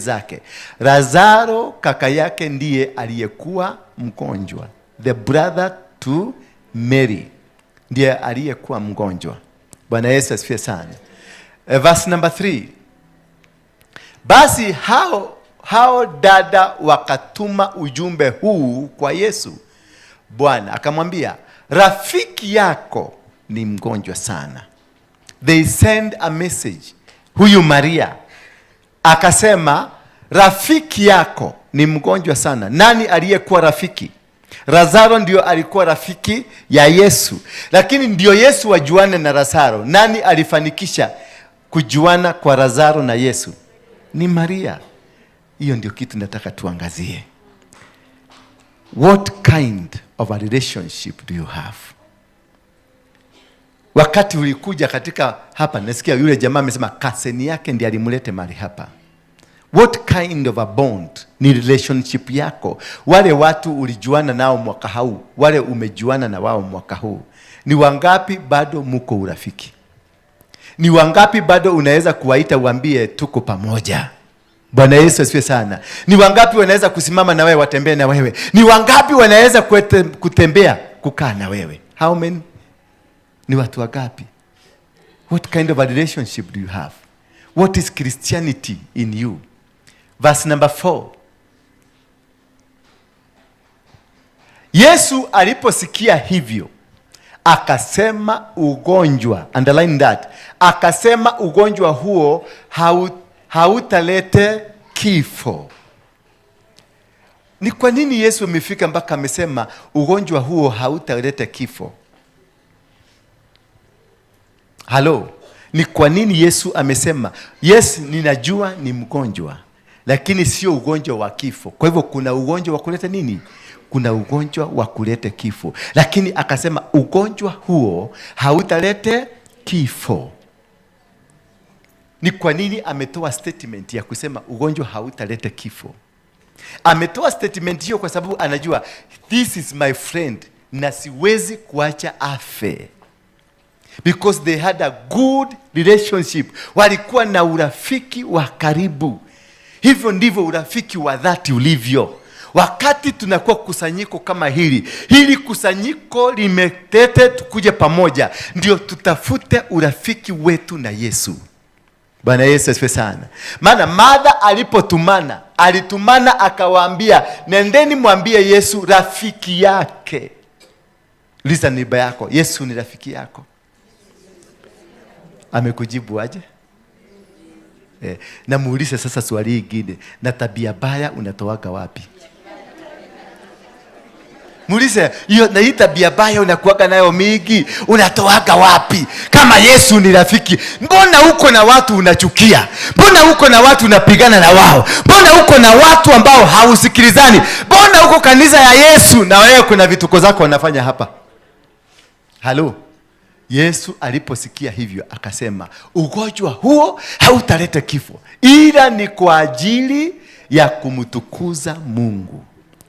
zake. Lazaro kaka yake ndiye aliyekuwa mgonjwa. The brother to Mary ndiye aliyekuwa mgonjwa. Bwana Yesu asifiwe sana. Verse number 3. Basi hao dada wakatuma ujumbe huu kwa Yesu. Bwana akamwambia, rafiki yako ni mgonjwa sana. They send a message. Huyu Maria akasema, rafiki yako ni mgonjwa sana. Nani aliyekuwa rafiki? Lazaro ndio alikuwa rafiki ya Yesu. Lakini ndio Yesu wajuane na Lazaro. Nani alifanikisha kujuana kwa Lazaro na Yesu? Ni Maria. Hiyo ndio kitu nataka tuangazie. What kind of a relationship do you have? Wakati ulikuja katika hapa, nasikia yule jamaa amesema kaseni yake ndiye alimlete mahali hapa. What kind of a bond ni relationship yako? Wale watu ulijuana nao mwaka huu, wale umejuana na wao mwaka huu, ni wangapi bado muko urafiki? Ni wangapi bado unaweza kuwaita uambie tuko pamoja? Bwana Yesu asifiwe sana. Ni wangapi wanaweza kusimama na wewe watembee na wewe? Ni wangapi wanaweza kutembea kukaa na wewe? How many? Ni watu wangapi? What kind of a relationship do you have? What is Christianity in you? Verse number 4. Yesu aliposikia hivyo akasema ugonjwa, underline that, akasema ugonjwa huo hautalete kifo. Ni kwa nini Yesu amefika mpaka amesema ugonjwa huo hautalete kifo? Halo, ni kwa nini Yesu amesema? Yes, ninajua ni mgonjwa, lakini sio ugonjwa wa kifo. Kwa hivyo kuna ugonjwa wa kuleta nini? Kuna ugonjwa wa kuleta kifo. Lakini akasema ugonjwa huo hautalete kifo. Ni kwa nini ametoa statement ya kusema ugonjwa hautalete kifo? Ametoa statement hiyo kwa sababu anajua this is my friend na siwezi kuacha afe. Because they had a good relationship. Walikuwa na urafiki wa karibu. Hivyo ndivyo urafiki wa dhati ulivyo. Wakati tunakuwa kusanyiko kama hili, hili kusanyiko limetete tukuje pamoja, ndio tutafute urafiki wetu na Yesu. Bwana Yesu asifiwe sana. Maana Martha alipotumana, alitumana akawaambia, nendeni mwambie Yesu rafiki yake. Uliza neighbor yako, Yesu ni rafiki yako? Amekujibu aje? Na muulize sasa swali lingine, na tabia baya unatoaga wapi? Muulize, hiyo na hii tabia baya unakuaga nayo mingi, unatoaga wapi? Kama Yesu ni rafiki, mbona uko na watu unachukia? Mbona uko na watu unapigana na wao? Mbona uko na watu ambao hausikilizani? Mbona uko kanisa ya Yesu na wewe kuna vituko zako wanafanya hapa? Halo. Yesu aliposikia hivyo akasema ugonjwa huo hautaleta kifo, ila ni kwa ajili ya kumtukuza Mungu.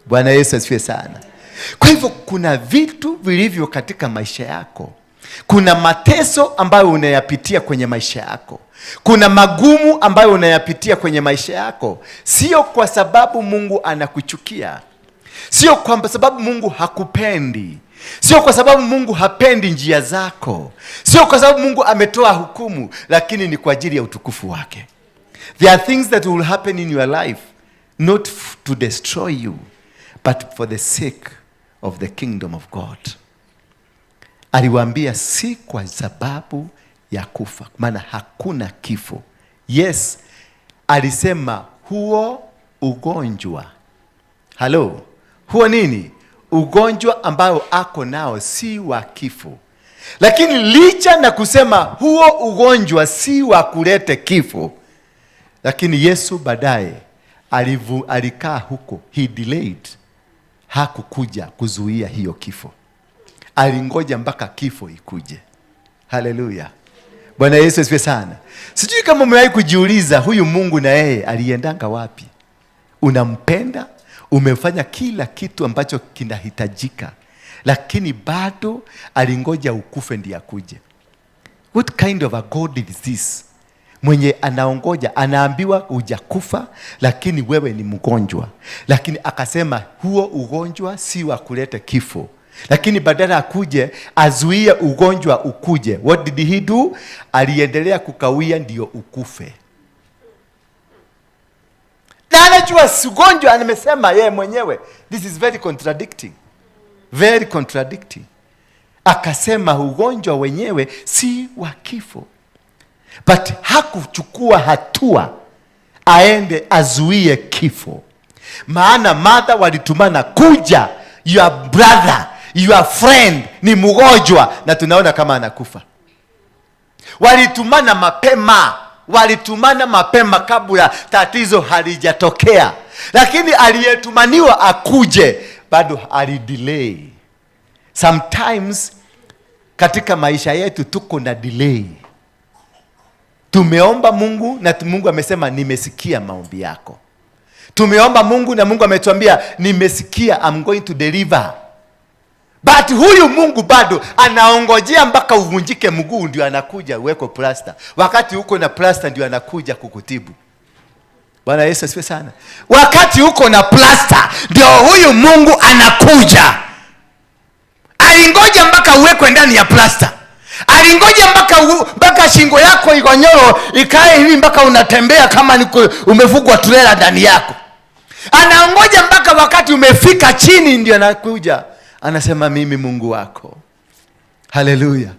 Bwana Yesu asifiwe sana. Kwa hivyo kuna vitu vilivyo katika maisha yako. Kuna mateso ambayo unayapitia kwenye maisha yako. Kuna magumu ambayo unayapitia kwenye maisha yako. Sio kwa sababu Mungu anakuchukia. Sio kwa sababu Mungu hakupendi. Sio kwa sababu Mungu hapendi njia zako. Sio kwa sababu Mungu ametoa hukumu, lakini ni kwa ajili ya utukufu wake. There are things that will happen in your life not to destroy you, but for the sake of the kingdom of God. Aliwaambia si kwa sababu ya kufa, maana hakuna kifo. Yes, alisema huo ugonjwa. Hello, huo nini? Ugonjwa ambao ako nao si wa kifo. Lakini licha na kusema huo ugonjwa si wa kulete kifo, lakini Yesu baadaye alikaa huko, he delayed. Hakukuja kuzuia hiyo kifo. Alingoja mpaka kifo ikuje. Haleluya. Bwana Yesu asifiwe sana. Sijui kama umewahi kujiuliza huyu Mungu na yeye aliendanga wapi? Unampenda, umefanya kila kitu ambacho kinahitajika, lakini bado alingoja ukufe ndiye akuje. What kind of a God is this? Mwenye anaongoja anaambiwa hujakufa, lakini wewe ni mgonjwa. Lakini akasema huo ugonjwa si wa kuleta kifo, lakini badala akuje azuie ugonjwa ukuje, what did he do? Aliendelea kukawia ndio ukufe. Na anajua si ugonjwa, amesema yeye mwenyewe. This is very contradicting. Very contradicting. Akasema ugonjwa wenyewe si wa kifo. But hakuchukua hatua aende azuie kifo. Maana Martha walitumana kuja, your brother, your friend ni mgonjwa na tunaona kama anakufa. Walitumana mapema, walitumana mapema kabla tatizo halijatokea. Lakini aliyetumaniwa akuje bado alidelay. Sometimes katika maisha yetu tuko na delay. Tumeomba Mungu na Mungu amesema nimesikia maombi yako. Tumeomba Mungu na Mungu ametuambia nimesikia, I'm going to deliver. But huyu Mungu bado anaongojea mpaka uvunjike mguu ndio anakuja uweko plaster. Wakati uko na plaster ndio anakuja kukutibu. Bwana Yesu asifiwe sana. Wakati uko na plaster ndio huyu Mungu anakuja. Alingoja mpaka uwekwe ndani ya plaster. Alingoja mpaka shingo yako igonyoro ikae hivi mpaka unatembea kama umefungwa trailer ndani yako. Anaongoja mpaka wakati umefika chini ndio anakuja. Anasema mimi Mungu wako. Haleluya.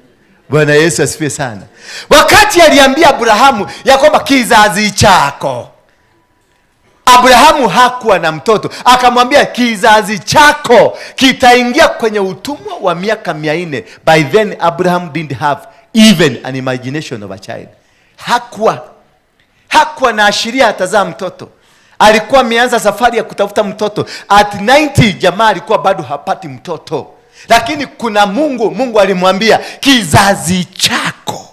Bwana Yesu asifiwe sana. Wakati aliambia Abrahamu ya kwamba kizazi chako. Abrahamu hakuwa na mtoto. Akamwambia kizazi chako kitaingia kwenye utumwa wa miaka 400. By then Abraham didn't have even an imagination of a child. Hakuwa na ashiria atazaa mtoto. Alikuwa ameanza safari ya kutafuta mtoto. At 90 jamaa alikuwa bado hapati mtoto. Lakini kuna Mungu alimwambia kizazi chako.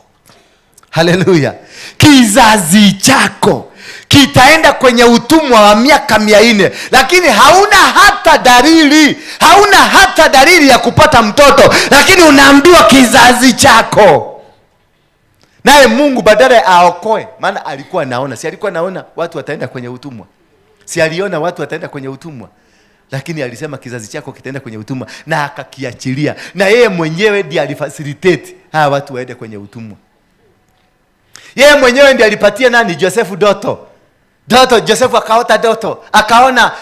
Haleluya. Kizazi chako kitaenda kwenye utumwa wa miaka 400, lakini hauna hata dalili, hauna hata dalili ya kupata mtoto, lakini unaambiwa kizazi chako. Naye Mungu badala aokoe, maana alikuwa anaona, si alikuwa anaona watu wataenda kwenye utumwa. Si aliona watu wataenda kwenye utumwa. Lakini alisema kizazi chako kitaenda kwenye utumwa na akakiachilia. Na yeye mwenyewe ndiye alifacilitate hawa watu waende kwenye utumwa. Yeye mwenyewe ndiye alipatia nani? Josefu doto. Doto, Josefu akaota doto. Akaona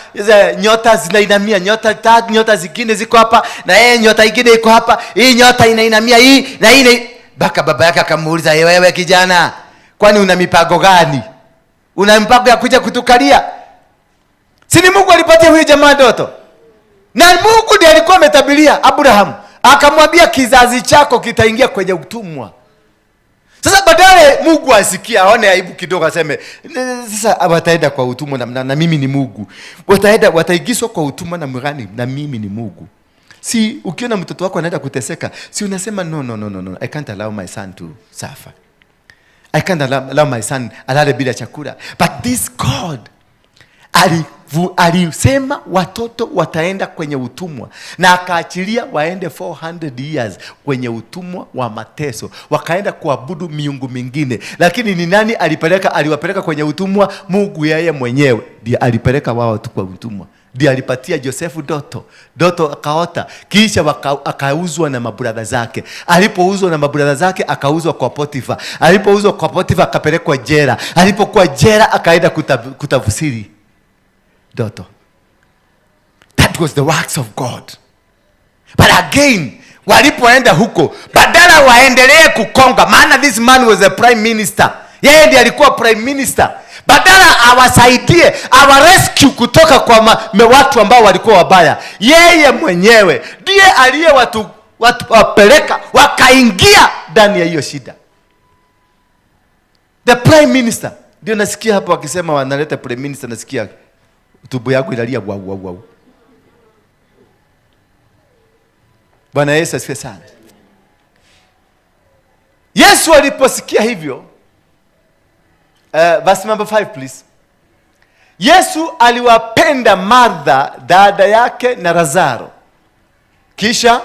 nyota zinainamia, nyota tatu, nyota zingine ziko hapa na yeye nyota nyingine iko hapa. Hii nyota inainamia hii na hii. Baka baba yake akamuuliza, wewe kijana, kwani una mipango gani? Una mipango ya kuja kutukalia? Si ni Mungu alipatia huyu jamaa doto? Na Mungu ndiye alikuwa ametabiria Abraham, akamwambia kizazi chako kitaingia kwenye utumwa. Sasa badala Mungu asikie aone aibu kidogo aseme sasa wataenda kwa utumwa na mimi ni Mungu. Wataingizwa kwa utumwa na mgani na mimi ni Mungu. Si ukiona mtoto wako anaenda kuteseka, si unasema no no no no no, I can't allow my son to suffer. I can't allow my son alale bila chakula. But this God alisema watoto wataenda kwenye utumwa na akaachilia waende 400 years kwenye utumwa wa mateso, wakaenda kuabudu miungu mingine. Lakini ni nani alipeleka? Aliwapeleka kwenye utumwa? Mungu yeye mwenyewe ndiye alipeleka wao tu kwa utumwa. Ndiye alipatia Josefu doto akaota, kisha akauzwa na mabrother zake. Alipouzwa na mabrother zake akauzwa kwa Potifa. Alipouzwa kwa Potifa akapelekwa jela. Alipokuwa jela akaenda kutafsiri doto. That was the works of God. But again, walipoenda huko, badala waendelee kukonga, maana this man was a prime minister. Yeye ndiye alikuwa prime minister. Badala awasaidie, awarescue kutoka kwa watu ambao walikuwa wabaya, yeye mwenyewe ndiye aliye watu wapeleka wakaingia ndani ya hiyo shida. The prime minister. Ndio nasikia hapo wakisema wanaleta prime minister, nasikia tubu yako inalia wau wau wau. Bwana Yesu asifiwe sana. Yesu aliposikia hivyo, verse number 5 please. Yesu aliwapenda Martha dada yake na Lazaro. Kisha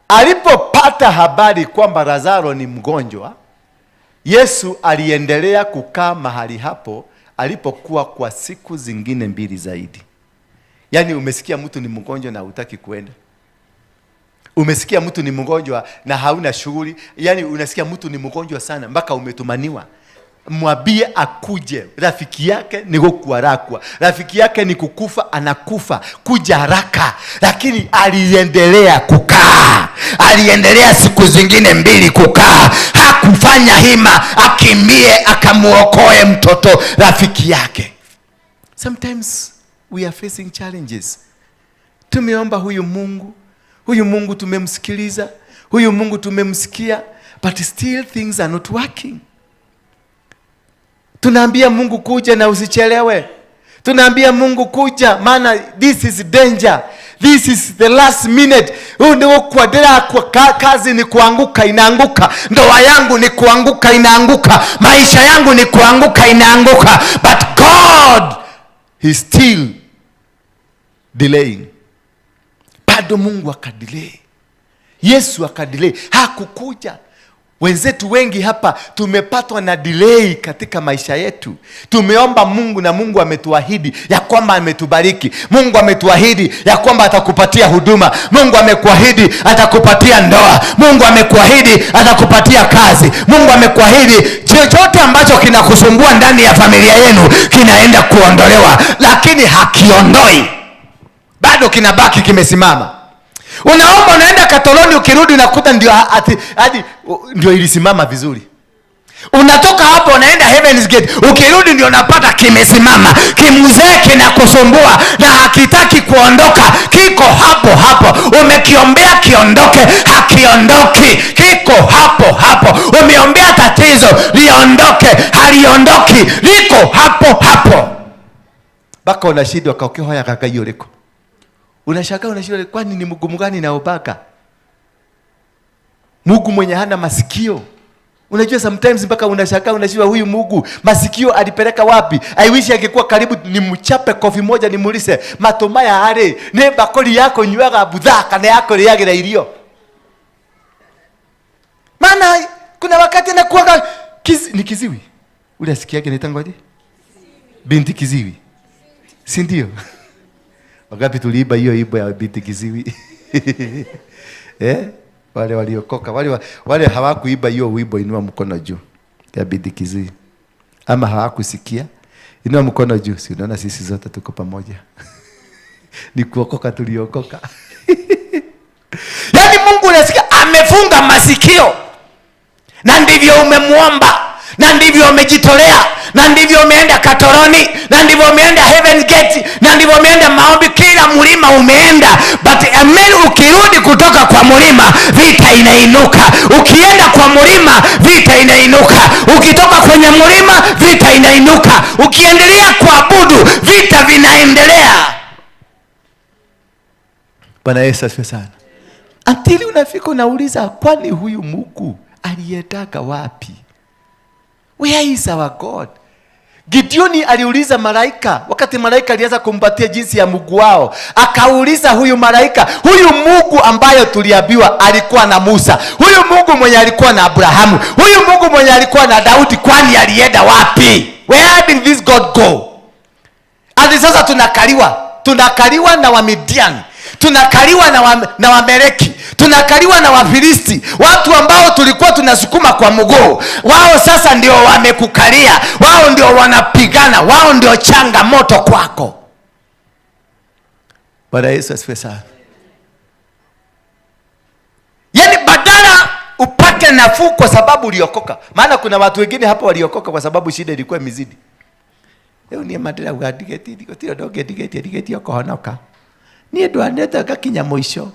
alipopata habari kwamba Lazaro ni mgonjwa, Yesu aliendelea kukaa mahali hapo alipokuwa kwa siku zingine 2 zaidi. Yaani umesikia mtu ni mgonjwa na hutaki kuenda. Umesikia mtu ni mgonjwa na hauna shughuli. Yaani unasikia mtu ni mgonjwa sana mpaka umetumaniwa. Mwambie akuje. Rafiki yake ni kukuarakwa. Rafiki yake ni kukufa, anakufa. Kuja haraka. Lakini aliendelea kukaa. Aliendelea siku zingine 2 kukaa. Hakufanya hima akimbie akamuokoe mtoto rafiki yake. Sometimes we are facing challenges. Tumeomba huyu Mungu. Huyu Mungu tumemsikiliza. Huyu Mungu tumemsikia. But still things are not working. Tunaambia Mungu kuja na usichelewe. Tunaambia Mungu kuja, maana this is danger. This is the last minute. Huu ndio kuendelea kwa kazi ni kuanguka, inaanguka. Ndoa yangu ni kuanguka, inaanguka. Maisha yangu ni kuanguka, inaanguka. But God is still delaying. Bado Mungu akadelay. Yesu akadelay. Hakukuja. Wenzetu wengi hapa tumepatwa na delay katika maisha yetu. Tumeomba Mungu na Mungu ametuahidi ya kwamba ametubariki. Mungu ametuahidi ya kwamba atakupatia huduma. Mungu amekuahidi atakupatia ndoa. Mungu amekuahidi atakupatia kazi. Mungu amekuahidi chochote ambacho kinakusumbua ndani ya familia yenu kinaenda kuondolewa, lakini hakiondoi. Bado kinabaki kimesimama. Unaomba unaenda Katoloni, ukirudi unakuta ndio hadi ndio ilisimama vizuri. Unatoka hapo unaenda Heaven's Gate, ukirudi ndio unapata kimesimama. Kimzee kinakusumbua na hakitaki kuondoka, kiko hapo hapo. Umekiombea kiondoke, hakiondoki, kiko hapo hapo. Umeombea tatizo liondoke, haliondoki, liko hapo hapo. Baka unashindwa kaokehoya kakayoreko. Unashangaa, unashindwa, kwani ni Mungu gani naobaka? Mungu mwenye hana masikio. Unajua sometimes mpaka unashangaa, unashindwa huyu Mungu masikio alipeleka wapi? I wish angekuwa karibu nimchape kofi moja nimuulize, matomaya are ne bakoli yako nywaga budha kana yako riagira irio. Maana kuna wakati anakuwa ni kiziwi. Ule asikiake ni tangoje? Binti kiziwi. Si ndio? Wangapi tuliiba hiyo ibo ya binti kiziwi? Wale waliokoka, wale hawakuiba hiyo wimbo, inua mkono juu ya binti kiziwi. Ama hawakusikia, inua mkono juu. Si unaona sisi zote tuko pamoja. Ni kuokoka tuliokoka. Yaani Mungu unasikia amefunga masikio. Na ndivyo umemuomba, na ndivyo umejitolea, na ndivyo umeenda Katoroni, na ndivyo umeenda Heaven Gate, na ndivyo umeenda maombi, kila mlima umeenda. But amen, ukirudi kutoka kwa mlima vita inainuka. Ukienda kwa mlima vita inainuka. Ukitoka kwenye mlima vita inainuka. Ukiendelea kuabudu vita vinaendelea. Bwana Yesu asifiwe sana. Until unafika unauliza, kwani huyu Mungu aliyetaka wapi? Where is our God? Gideoni aliuliza malaika, wakati malaika alianza kumpatia jinsi ya Mungu wao, akauliza huyu malaika, huyu Mungu ambaye tuliambiwa alikuwa na Musa, huyu Mungu mwenye alikuwa na Abrahamu, huyu Mungu mwenye alikuwa na Daudi, kwani alienda wapi? Where did this God go? Hadi sasa tunakaliwa na Wamidiani, tunakaliwa na Wameleki, tunakaliwa na Wafilisti, watu ambao tulikuwa tunasukuma kwa mguu. Wao sasa ndio wamekukalia, wao ndio wanapigana, wao ndio changamoto kwako. Bwana Yesu asifiwe sana. Yaani badala upate nafuu kwa sababu uliokoka. Maana kuna watu wengine hapo waliokoka kwa sababu shida ilikuwa imezidi. Leo ni madira ugadigeti, gutira ndongedigeti, digeti okohonoka. Niĩ ndwanĩte ngakinya mũico.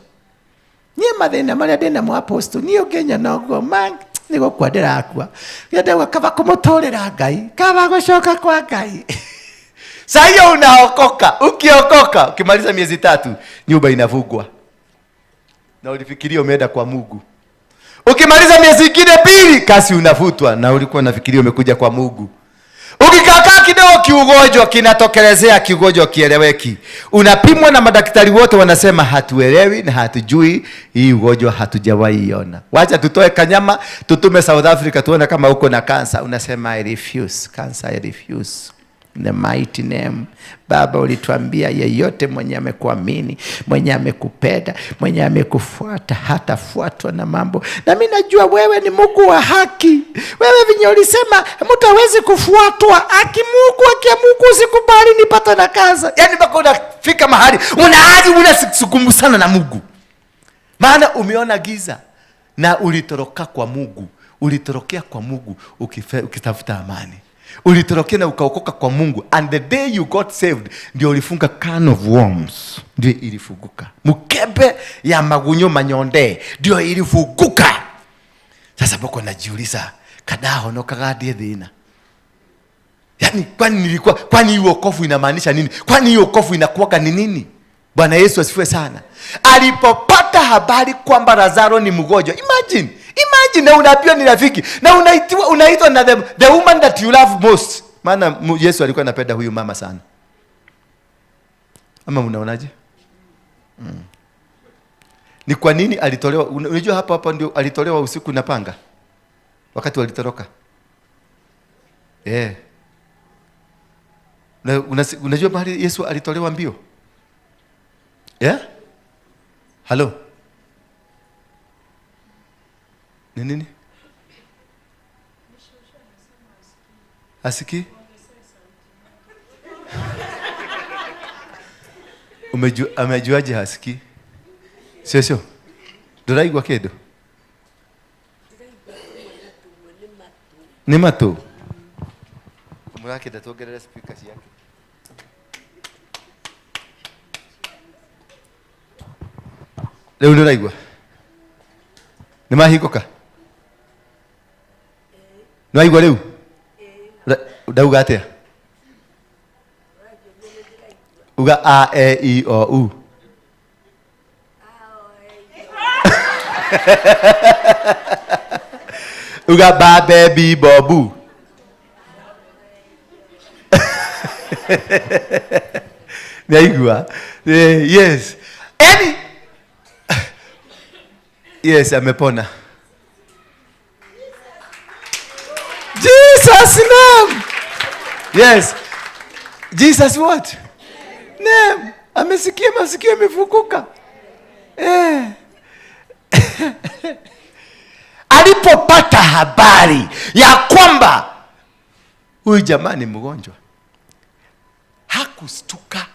Niĩ mathĩna marĩa ndĩnamo apostle, niĩ ũngĩnya noguo, ma nĩ gũkua ndĩrakua. Ngĩenda kaba kũmũtũrĩra Ngai, kaba gũcoka kwa Ngai. Saa hiyo unaokoka, ukiokoka, ukimaliza miezi 3, nyumba inavugwa. Na ulifikiria umeenda kwa Mungu. Ukimaliza miezi ingine 2, kasi unavutwa na ulikuwa unafikiria umekuja kwa Mungu. Ukikakaa kidogo kiugonjwa kinatokelezea, kiugonjwa kieleweki. Unapimwa na madaktari wote wanasema hatuelewi na hatujui hii ugonjwa, hatujawahi iona. Wacha tutoe kanyama tutume South Africa tuone kama uko na kansa. Unasema I refuse, cancer I refuse. In the mighty name. Baba, ulituambia yeyote mwenye amekuamini, mwenye amekupenda, mwenye amekufuata hatafuatwa na mambo. Na mimi najua wewe ni Mungu wa haki. Wewe vinye ulisema mtu hawezi kufuatwa. Haki Mungu, haki ya Mungu, usikubali nipatwe na kansa. Yaani mpaka unafika mahali unaaji unasukumusana na Mungu. Maana umeona giza na ulitoroka kwa Mungu. Ulitorokea kwa Mungu ukitafuta amani. Ulitorokea na ukaokoka kwa Mungu, and the day you got saved ndio ulifunga can of worms, ndio ilifunguka. Mkebe ya magunyo manyonde ndio ilifunguka. Sasa boko najiuliza, kadahonokaga ndie thina? Yaani kwani nilikuwa, kwani hii wokovu inamaanisha nini? Kwani hii wokovu inakuwaga ni nini? Bwana Yesu asifiwe sana. Alipopata habari kwamba Lazaro ni mgonjwa, imagine, imagine, na unaambiwa ni rafiki, na unaitwa na the woman that you love most. Maana Yesu alikuwa anapenda huyu mama sana. Ama unaonaje? Ni kwa nini alitolewa? Unajua hapo hapo ndio alitolewa usiku na panga wakati walitoroka. Na unajua mahali Yesu alitolewa mbio? Yeah? Hello? Ni nini? Asiki? Amejuaje hasiki? Sio sio. Nduraigua kindu? Ni matu. Murakenda tuongerere speaker ciake. Rĩu nĩ ũraigua? Nĩ mahingũka? Nĩ waigua rĩu? Ndauga atĩa? Uga A, E, I, O, U. Uga ba, be, bi, bo, bu. Nĩ aigua? Yes. Any? Yes, amepona. Jesus name. Yes. Jesus what? Name. Amesikia masikio yamefunguka. Alipopata habari ya kwamba huyu jamaa ni mgonjwa, hakustuka.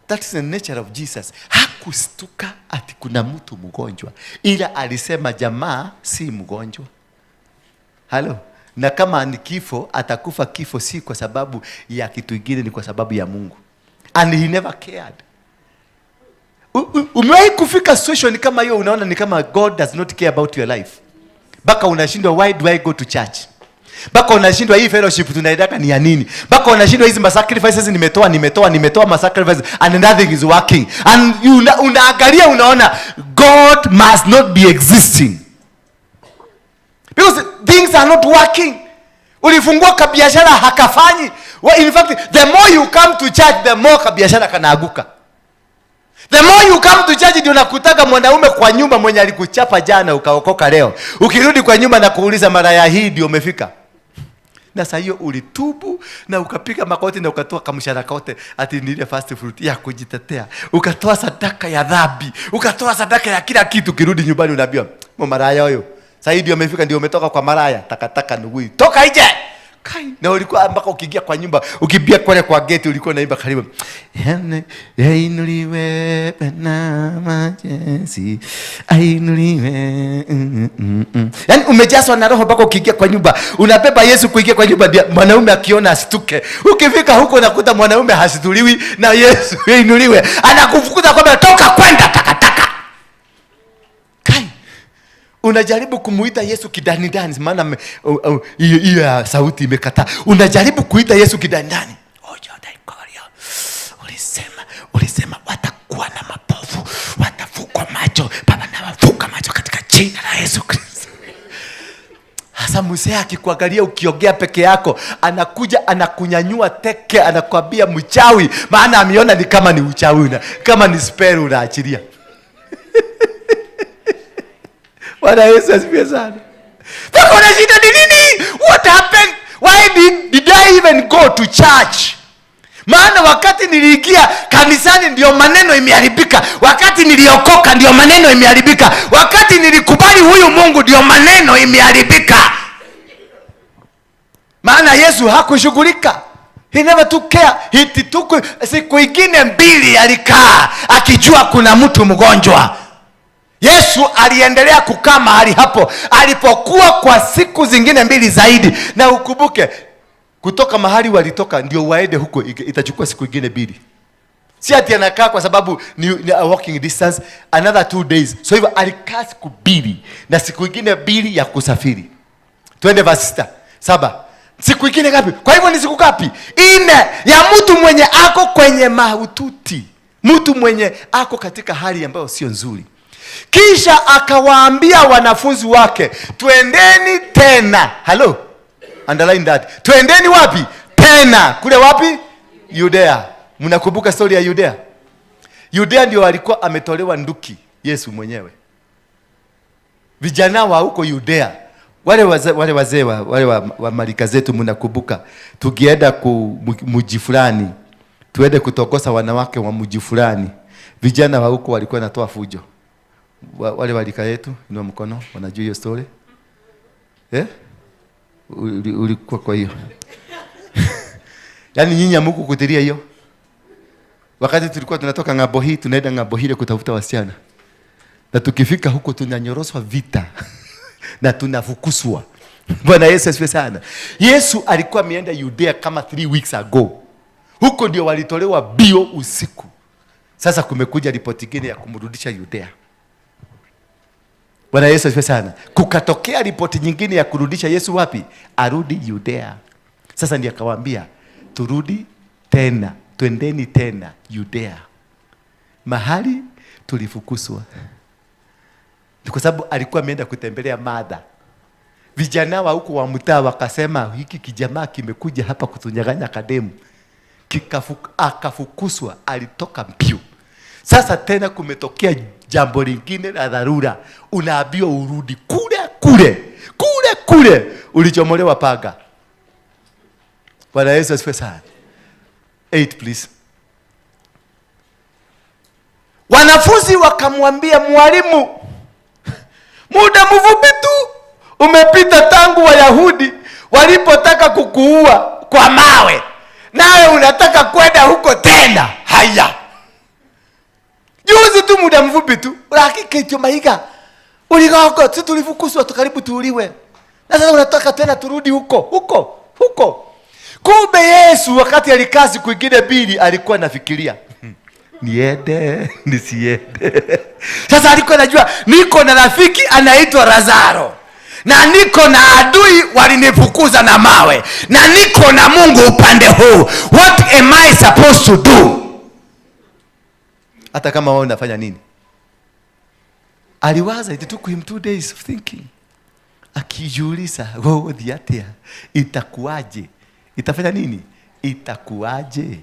That is the nature of Jesus. Hakustuka ati kuna mtu mgonjwa, ila alisema jamaa si mgonjwa. Halo? Na kama ni kifo, atakufa kifo si kwa sababu ya kitu kingine, ni kwa sababu ya Mungu. And he never cared. Umewahi kufika situation kama hiyo, unaona ni kama God does not care about your life. Mpaka unashindwa, why do I go to church? Mpaka unashindwa hii fellowship tunaendaka ni ya nini? Mpaka unashindwa hizi sacrifices nimetoa, nimetoa, nimetoa ma sacrifices and nothing is working. And you unaangalia unaona God must not be existing. Because things are not working. Ulifungua kabiashara hakafanyi. Well, in fact, the more you come to church, the more kabiashara kanaaguka. The more you come to church, ndio unakutaka mwanaume kwa nyumba mwenye alikuchapa jana ukaokoka leo. Ukirudi kwa nyumba na kuuliza mara ya hii ndio umefika. Na saa hiyo ulitubu na ukapiga makoti na ukatoa kamshahara kote ati ni ile first fruit ya kujitetea. Ukatoa sadaka ya dhambi, ukatoa sadaka ya kila kitu. Ukirudi nyumbani unaambiwa, maraya huyo. Sasa hii ndio umefika, ndio umetoka kwa maraya, takataka nugui. Toka nje. Kai, na ulikuwa mpaka ukiingia kwa nyumba, ukimbia kule kwa gate ulikuwa unaimba karibu. Ainuliwe na majeshi. Ainuliwe. Yaani umejazwa na roho mpaka ukiingia kwa nyumba, unabeba Yesu kuingia kwa nyumba, mwanaume akiona asituke. Ukifika huko unakuta mwanaume hasituliwi na Yesu ainuliwe. Anakufukuza kwamba toka kwenda takataka. Kai. Unajaribu kumuita Yesu kidani ndani, maana hiyo sauti imekataa. Unajaribu kuita Yesu kidani ndani. Ulisema watakuwa na mapofu, watafukwa macho. Baba, na wafuka macho katika jina la Yesu Kristo. Sasa mzee akikuangalia ukiongea peke yako, anakuja anakunyanyua teke, anakuambia mchawi, maana ameona ni kama ni uchawi, kama ni spell unaachilia. Bwana Yesu asifiwe sana. Pako na shida ni nini? What happened? Why did I even go to church? Maana wakati niliingia kanisani ndio maneno imeharibika. Wakati niliokoka ndio maneno imeharibika. Wakati nilikubali huyu Mungu ndio maneno imeharibika. Maana Yesu hakushughulika. He never took care. He took, siku ingine mbili alikaa akijua kuna mtu mgonjwa. Yesu aliendelea kukaa mahali hapo alipokuwa kwa siku zingine mbili zaidi. Na ukumbuke kutoka mahali walitoka ndio waende huko itachukua siku ingine mbili. Si ati anakaa kwa sababu ni a walking distance, another 2 days. So hivyo alikaa siku mbili na siku ingine mbili ya kusafiri. Twende verse 6, 7. Siku ingine ngapi? Kwa hivyo ni siku ngapi? 4 ya mtu mwenye ako kwenye mahututi. Mtu mwenye ako katika hali ambayo sio nzuri. Kisha akawaambia wanafunzi wake, twendeni tena. Hello? Underline that. Twendeni wapi? Tena. Kule wapi? Yudea. Mnakumbuka story ya Yudea? Yudea ndio alikuwa ametolewa nduki Yesu mwenyewe. Vijana wa huko Yudea, wale wazee, wale wazee wa, wale wa marika zetu mnakumbuka, tukienda ku mji fulani, tuende kutokosa wanawake wa mji fulani, vijana wa huko walikuwa wanatoa fujo. Wale wa rika yetu, inua mkono, wanajua hiyo story? Ulikuwa kwa hiyo. Yaani nyinyi hamkukutilia hiyo? Wakati tulikuwa tunatoka ng'ambo hii, tunaenda ng'ambo hile kutafuta wasichana. Na tukifika huko tunanyoroswa vita. Na tunafukuswa. Bwana Yesu asifiwe sana. Yesu alikuwa ameenda Yudea kama 3 weeks ago. Huko ndio walitolewa bio usiku. Sasa kumekuja ripoti nyingine ya kumrudisha Yudea. Bwana Yesu asifiwe sana. Kukatokea ripoti nyingine ya kurudisha Yesu wapi? Arudi Yudea. Sasa ndiye akawaambia turudi tena, twendeni tena Yudea, mahali tulifukuswa. Ni kwa sababu alikuwa ameenda kutembelea Martha. Vijana wa huko wa mtaa wakasema hiki kijamaa kimekuja hapa kutunyang'anya kademu. Akafukuswa, alitoka mbio. Sasa tena kumetokea jambo lingine la dharura. Unaambiwa urudi kule kule, kule kule ulichomolewa panga. Bwana Yesu asifiwe sana. 8 please. Wanafunzi wakamwambia mwalimu, muda mfupi tu umepita tangu Wayahudi walipotaka kukuua kwa mawe, nawe unataka kwenda huko tena. Haya, juzi tu, muda mfupi tu, lakini maiga uligoko tu, tulifukuzwa tu karibu tuuliwe, na sasa unataka tena turudi huko huko huko. Kumbe Yesu wakati alikaa siku ingine mbili alikuwa anafikiria, niende nisiende. Sasa alikuwa anajua niko na rafiki anaitwa Lazaro, na niko na adui walinifukuza na mawe, na niko na Mungu upande huu. What am I supposed to do? Hata kama wewe unafanya nini? Aliwaza, it took him 2 days of thinking. Akijiuliza, wewe dhiatia itakuwaje? Itafanya nini? Itakuwaje?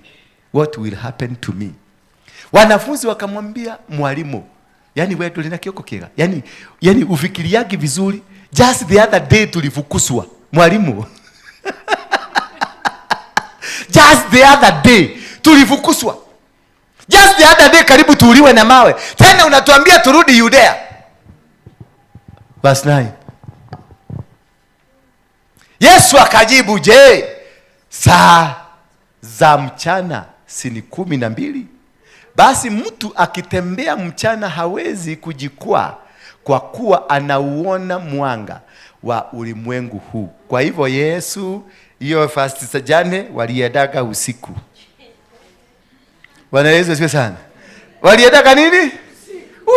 What will happen to me? Wanafunzi wakamwambia mwalimu, yani wewe tulina kioko kila. Yani ufikiriagi vizuri. Just the other day tulifukuswa. Mwalimu. Just the other day tulifukuswa. Just the other day karibu tuuliwe na mawe. Tena unatuambia turudi Yudea. Verse 9. Yesu akajibu, je, saa za mchana si ni 12? Basi mtu akitembea mchana hawezi kujikwaa, kwa kuwa anauona mwanga wa ulimwengu huu. Kwa hivyo Yesu, hiyo fast sajane waliendaga usiku. Bwana Yesu asifiwe sana. Waliendaga nini?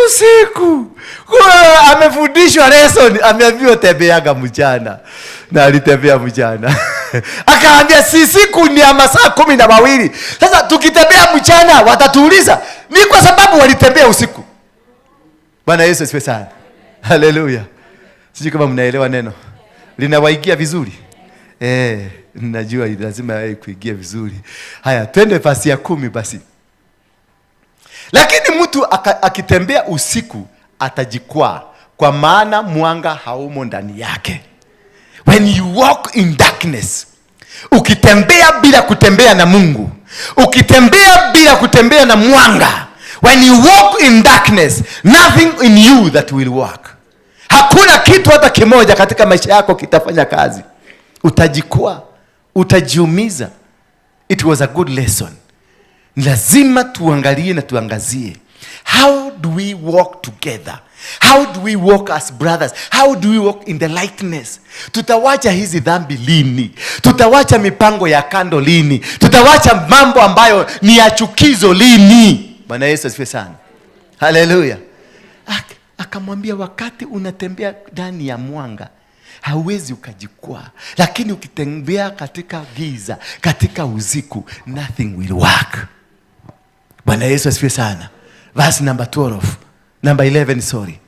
Usiku. Kwa amefundishwa lesson, ameambiwa tembeaga mchana. Na alitembea mchana. Akaambia si siku ni ya masaa 12. Sasa tukitembea mchana watatuuliza. Ni kwa sababu walitembea usiku. Bwana Yesu asifiwe sana. Haleluya. Sijui kama mnaelewa neno. Linawaigia vizuri? Najua lazima kuingia vizuri. Haya, twende verse ya 10 basi. Lakini mtu akitembea usiku atajikwaa, kwa maana mwanga haumo ndani yake. When you walk in darkness, ukitembea bila kutembea na Mungu, ukitembea bila kutembea na mwanga, when you walk in darkness, nothing in you that will work. Hakuna kitu hata kimoja katika maisha yako kitafanya kazi. Utajikwaa, utajiumiza. It was a good lesson. Lazima tuangalie na tuangazie. How do we walk together? How do we walk as brothers? How do we walk in the likeness? Tutawacha hizi dhambi lini? Tutawacha mipango ya kando lini? Tutawacha mambo ambayo ni ya chukizo lini? Bwana Yesu asifiwe sana. Haleluya. Akamwambia wakati unatembea ndani ya mwanga hauwezi ukajikwaa, lakini ukitembea katika giza, katika usiku, nothing will work. Bwana Yesu asifiwe sana. Verse number 12, number 11, sorry.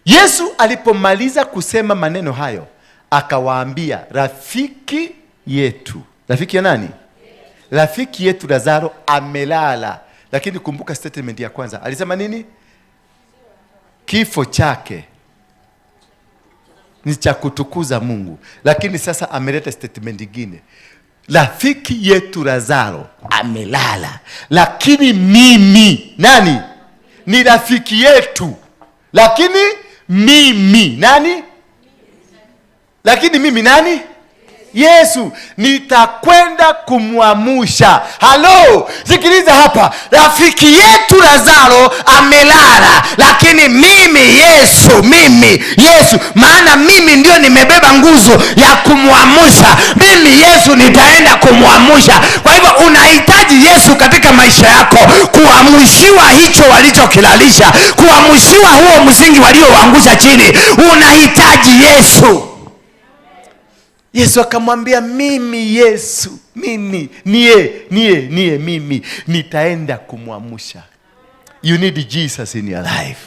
Yesu alipomaliza kusema maneno hayo, akawaambia, rafiki yetu. Rafiki ya nani? Rafiki yetu Lazaro amelala. Lakini kumbuka statement ya kwanza. Alisema nini? Kifo chake ni cha kutukuza Mungu. Lakini sasa ameleta statement nyingine. Rafiki yetu Lazaro amelala, lakini mimi nani? Ni rafiki yetu. Lakini mimi nani? Lakini mimi nani? Yesu, nitakwenda kumwamusha. Halo, sikiliza hapa. Rafiki yetu Lazaro amelala, lakini mimi Yesu, mimi Yesu, maana mimi ndio nimebeba nguzo ya kumwamusha. Mimi Yesu nitaenda kumwamusha. Kwa hivyo unahitaji Yesu katika maisha yako kuamshiwa hicho walichokilalisha, kuamshiwa huo msingi walioangusha chini. Unahitaji Yesu. Yesu akamwambia, mimi Yesu, mimi niye mimi nitaenda kumwamusha. You need Jesus in your life.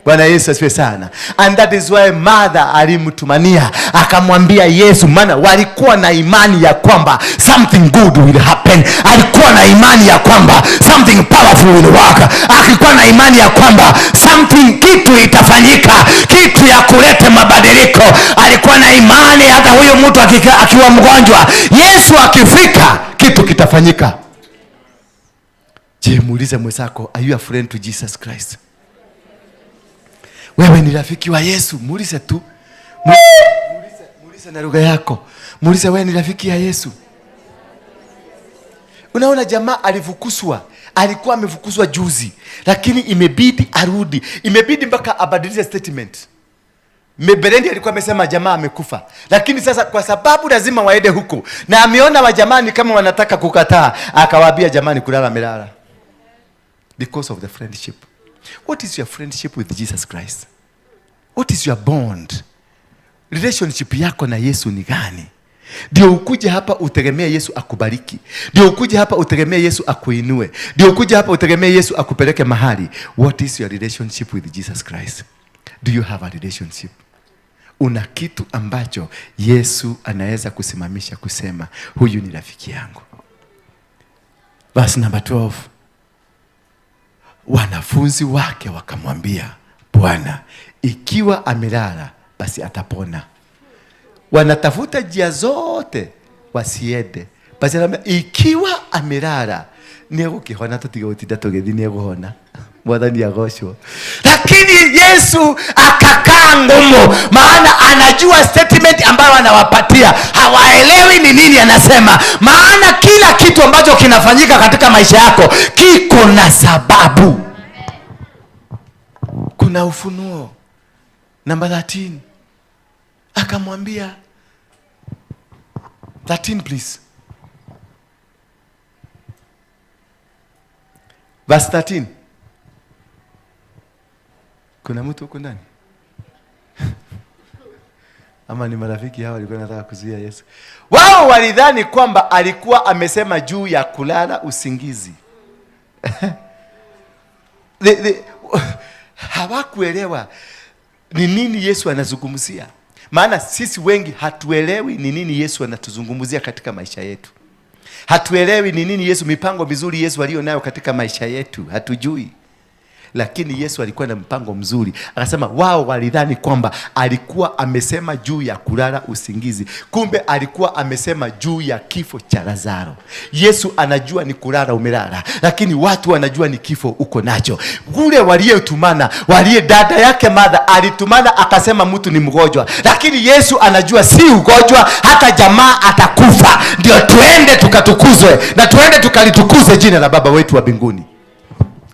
Bwana Yesu asifiwe sana. And that is why mother alimtumania akamwambia Yesu, maana walikuwa na imani ya kwamba something good will happen. Alikuwa na imani ya kwamba something powerful will work. Alikuwa na imani ya kwamba something, kitu itafanyika, kitu ya kuleta mabadiliko. Alikuwa na imani hata huyo mtu akiwa mgonjwa, Yesu akifika kitu kitafanyika. Je, muulize mwenzako, are you a friend to Jesus Christ? Wewe ni rafiki wa Yesu? Muulize tu. Muulize na lugha yako. Muulize, wewe ni rafiki ya Yesu? Unaona jamaa alifukuzwa. Alikuwa amefukuzwa juzi, lakini imebidi arudi. Imebidi mpaka abadilishe statement. Mbeleni alikuwa amesema jamaa amekufa, lakini sasa kwa sababu lazima waende huko na ameona wajamani kama wanataka kukataa, akawaambia jamani kulala amelala. Because of the friendship. What is your friendship with Jesus Christ? What is your bond? Relationship yako na Yesu ni gani? Ndio ukuje hapa utegemee Yesu akubariki. Ndio ukuje hapa utegemee Yesu akuinue. Ndio ukuje hapa utegemee Yesu akupeleke mahali. What is your relationship with Jesus Christ? Do you have a relationship? Una kitu ambacho Yesu anaweza kusimamisha kusema huyu ni rafiki yangu? Verse number 12. Wanafunzi wake wakamwambia, Bwana, ikiwa amelala basi atapona. Wanatafuta njia zote wasiende. Basi anamwambia, ikiwa amelala nĩegũkĩhona, tũtige gũtinda tũgĩthiĩ, nĩegũhona. Mwathani agocwo. Lakini Yesu akakaa ngumu, maana anajua statement ambayo anawapatia hawaelewi ni nini anasema. Maana kila kitu ambacho kinafanyika katika maisha yako kiko na sababu. Kuna ufunuo. Namba 13. Akamwambia, 13 please. Verse 13. Kuna mtu huko ndani? Ama ni marafiki hao walikuwa wanataka kuzuia Yesu. Wao walidhani kwamba alikuwa amesema juu ya kulala usingizi. Hawakuelewa. Ni nini Yesu anazungumzia? Maana sisi wengi hatuelewi ni nini Yesu anatuzungumzia katika maisha yetu. Hatuelewi ni nini Yesu, mipango mizuri Yesu aliyo nayo katika maisha yetu, hatujui. Lakini Yesu alikuwa na mpango mzuri. Akasema wao walidhani kwamba alikuwa amesema juu ya kulala usingizi, kumbe alikuwa amesema juu ya kifo cha Lazaro. Yesu anajua ni kulala umelala, lakini watu wanajua ni kifo uko nacho. Kule waliyetumana, waliye dada yake Martha alitumana akasema mtu ni mgonjwa, lakini Yesu anajua si ugonjwa, hata jamaa atakufa. Ndio tuende tukatukuzwe na tuende tukalitukuze jina la Baba wetu wa mbinguni.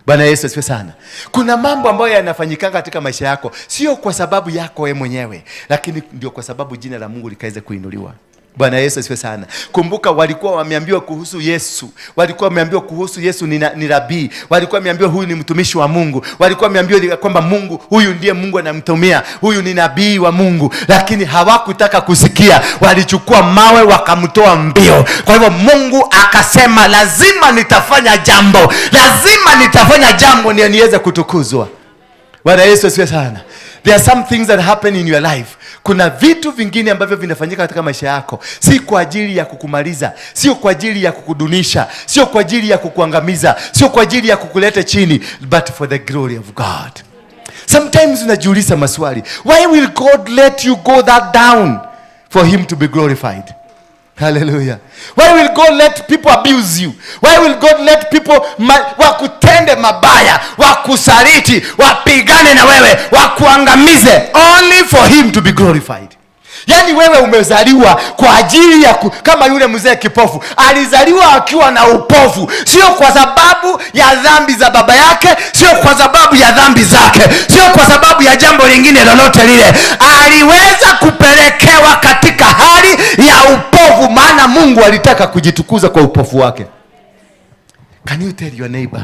Bwana Yesu asifiwe sana. Kuna mambo ambayo yanafanyika katika maisha yako, sio kwa sababu yako wewe mwenyewe, lakini ndio kwa sababu jina la Mungu likaweze kuinuliwa. Bwana Yesu asifiwe sana. Kumbuka walikuwa wameambiwa kuhusu Yesu. Walikuwa wameambiwa kuhusu Yesu ni rabii. Walikuwa wameambiwa huyu ni mtumishi wa Mungu. Walikuwa wameambiwa kwamba Mungu huyu ndiye Mungu anamtumia, huyu ni nabii wa Mungu. Lakini hawakutaka kusikia. Walichukua mawe wakamtoa mbio. Kwa hivyo Mungu akasema lazima nitafanya jambo. Lazima nitafanya jambo ndio niweze kutukuzwa. Bwana Yesu asifiwe sana. There are some things that happen in your life. Kuna vitu vingine ambavyo vinafanyika katika maisha yako, si kwa ajili ya kukumaliza, sio kwa ajili ya kukudunisha, sio kwa ajili ya kukuangamiza, sio kwa ajili ya kukuleta chini, but for the glory of God. Sometimes unajiuliza maswali, why will God let you go that down for him to be glorified? Hallelujah. Why will God let people abuse you? Why will God let people wakutende mabaya, wakusaliti, wapigane na wewe, wakuangamize, only for him to be glorified? Yaani wewe umezaliwa kwa ajili ya kama yule mzee kipofu alizaliwa akiwa na upofu, sio kwa sababu ya dhambi za baba yake, sio kwa sababu ya dhambi zake, sio kwa sababu ya jambo lingine lolote lile. Aliweza kupelekewa katika hali ya upofu, maana Mungu alitaka kujitukuza kwa upofu wake. Can you tell your neighbor,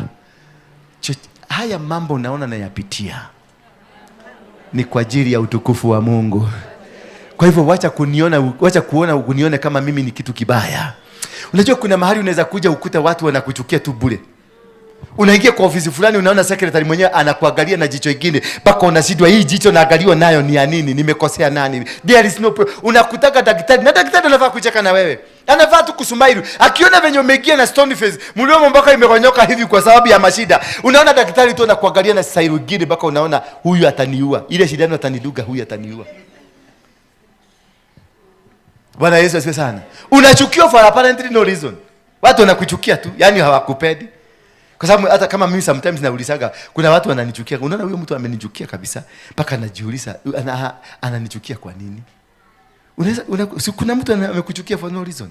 haya mambo unaona nayapitia ni kwa ajili ya utukufu wa Mungu. Kwa hivyo wacha kuniona, wacha kuona unione kama mimi ni kitu kibaya. Unajua kuna mahali unaweza kuja ukuta watu wanakuchukia tu bure. Unaingia kwa ofisi fulani unaona secretary mwenyewe anakuangalia na jicho lingine, mpaka unashindwa hii jicho naangaliwa nayo ni ya nini? Nimekosea nani? There is no Unakutaka daktari, na daktari anafaa kucheka na wewe. Anafaa tu kusmile. Akiona venye umeingia na stone face, mdomo mpaka imekonyoka hivi kwa sababu ya mashida. Unaona daktari tu anakuangalia na style nyingine mpaka unaona huyu ataniua. Ile shida ataniduga, huyu ataniua. Bwana Yesu asifiwe sana. Unachukiwa for apparently no reason. Watu wanakuchukia tu, yani hawakupendi. Kwa sababu hata kama mimi sometimes naulizaga, kuna watu wananichukia. Unaona huyo mtu amenichukia kabisa, mpaka najiuliza ananichukia kwa nini? Kuna mtu amekuchukia for no reason.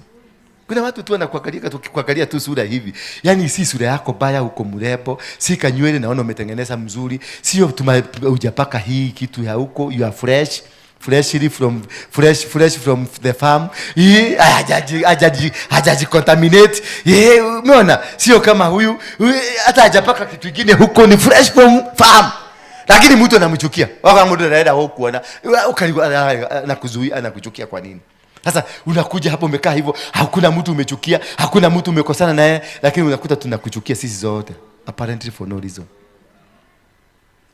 Kuna watu tu wanakuangalia tu, kuangalia tu sura hivi. Yaani si sura yako baya, uko mrembo, si kanywele naona umetengeneza mzuri, sio hujapaka hii kitu ya huko, you are fresh. Freshly from fresh, fresh from the farm. Hii hajaji contaminate. Yeye umeona sio kama huyu, hata hajapaka kitu kingine huko, ni fresh from farm. Lakini mtu anamchukia. Waka mtu anaenda huko ana anakuzuia, anakuchukia kwa nini? Sasa unakuja hapo umekaa hivyo, hakuna mtu umechukia, hakuna mtu umekosana naye, lakini unakuta tunakuchukia sisi zote apparently for no reason.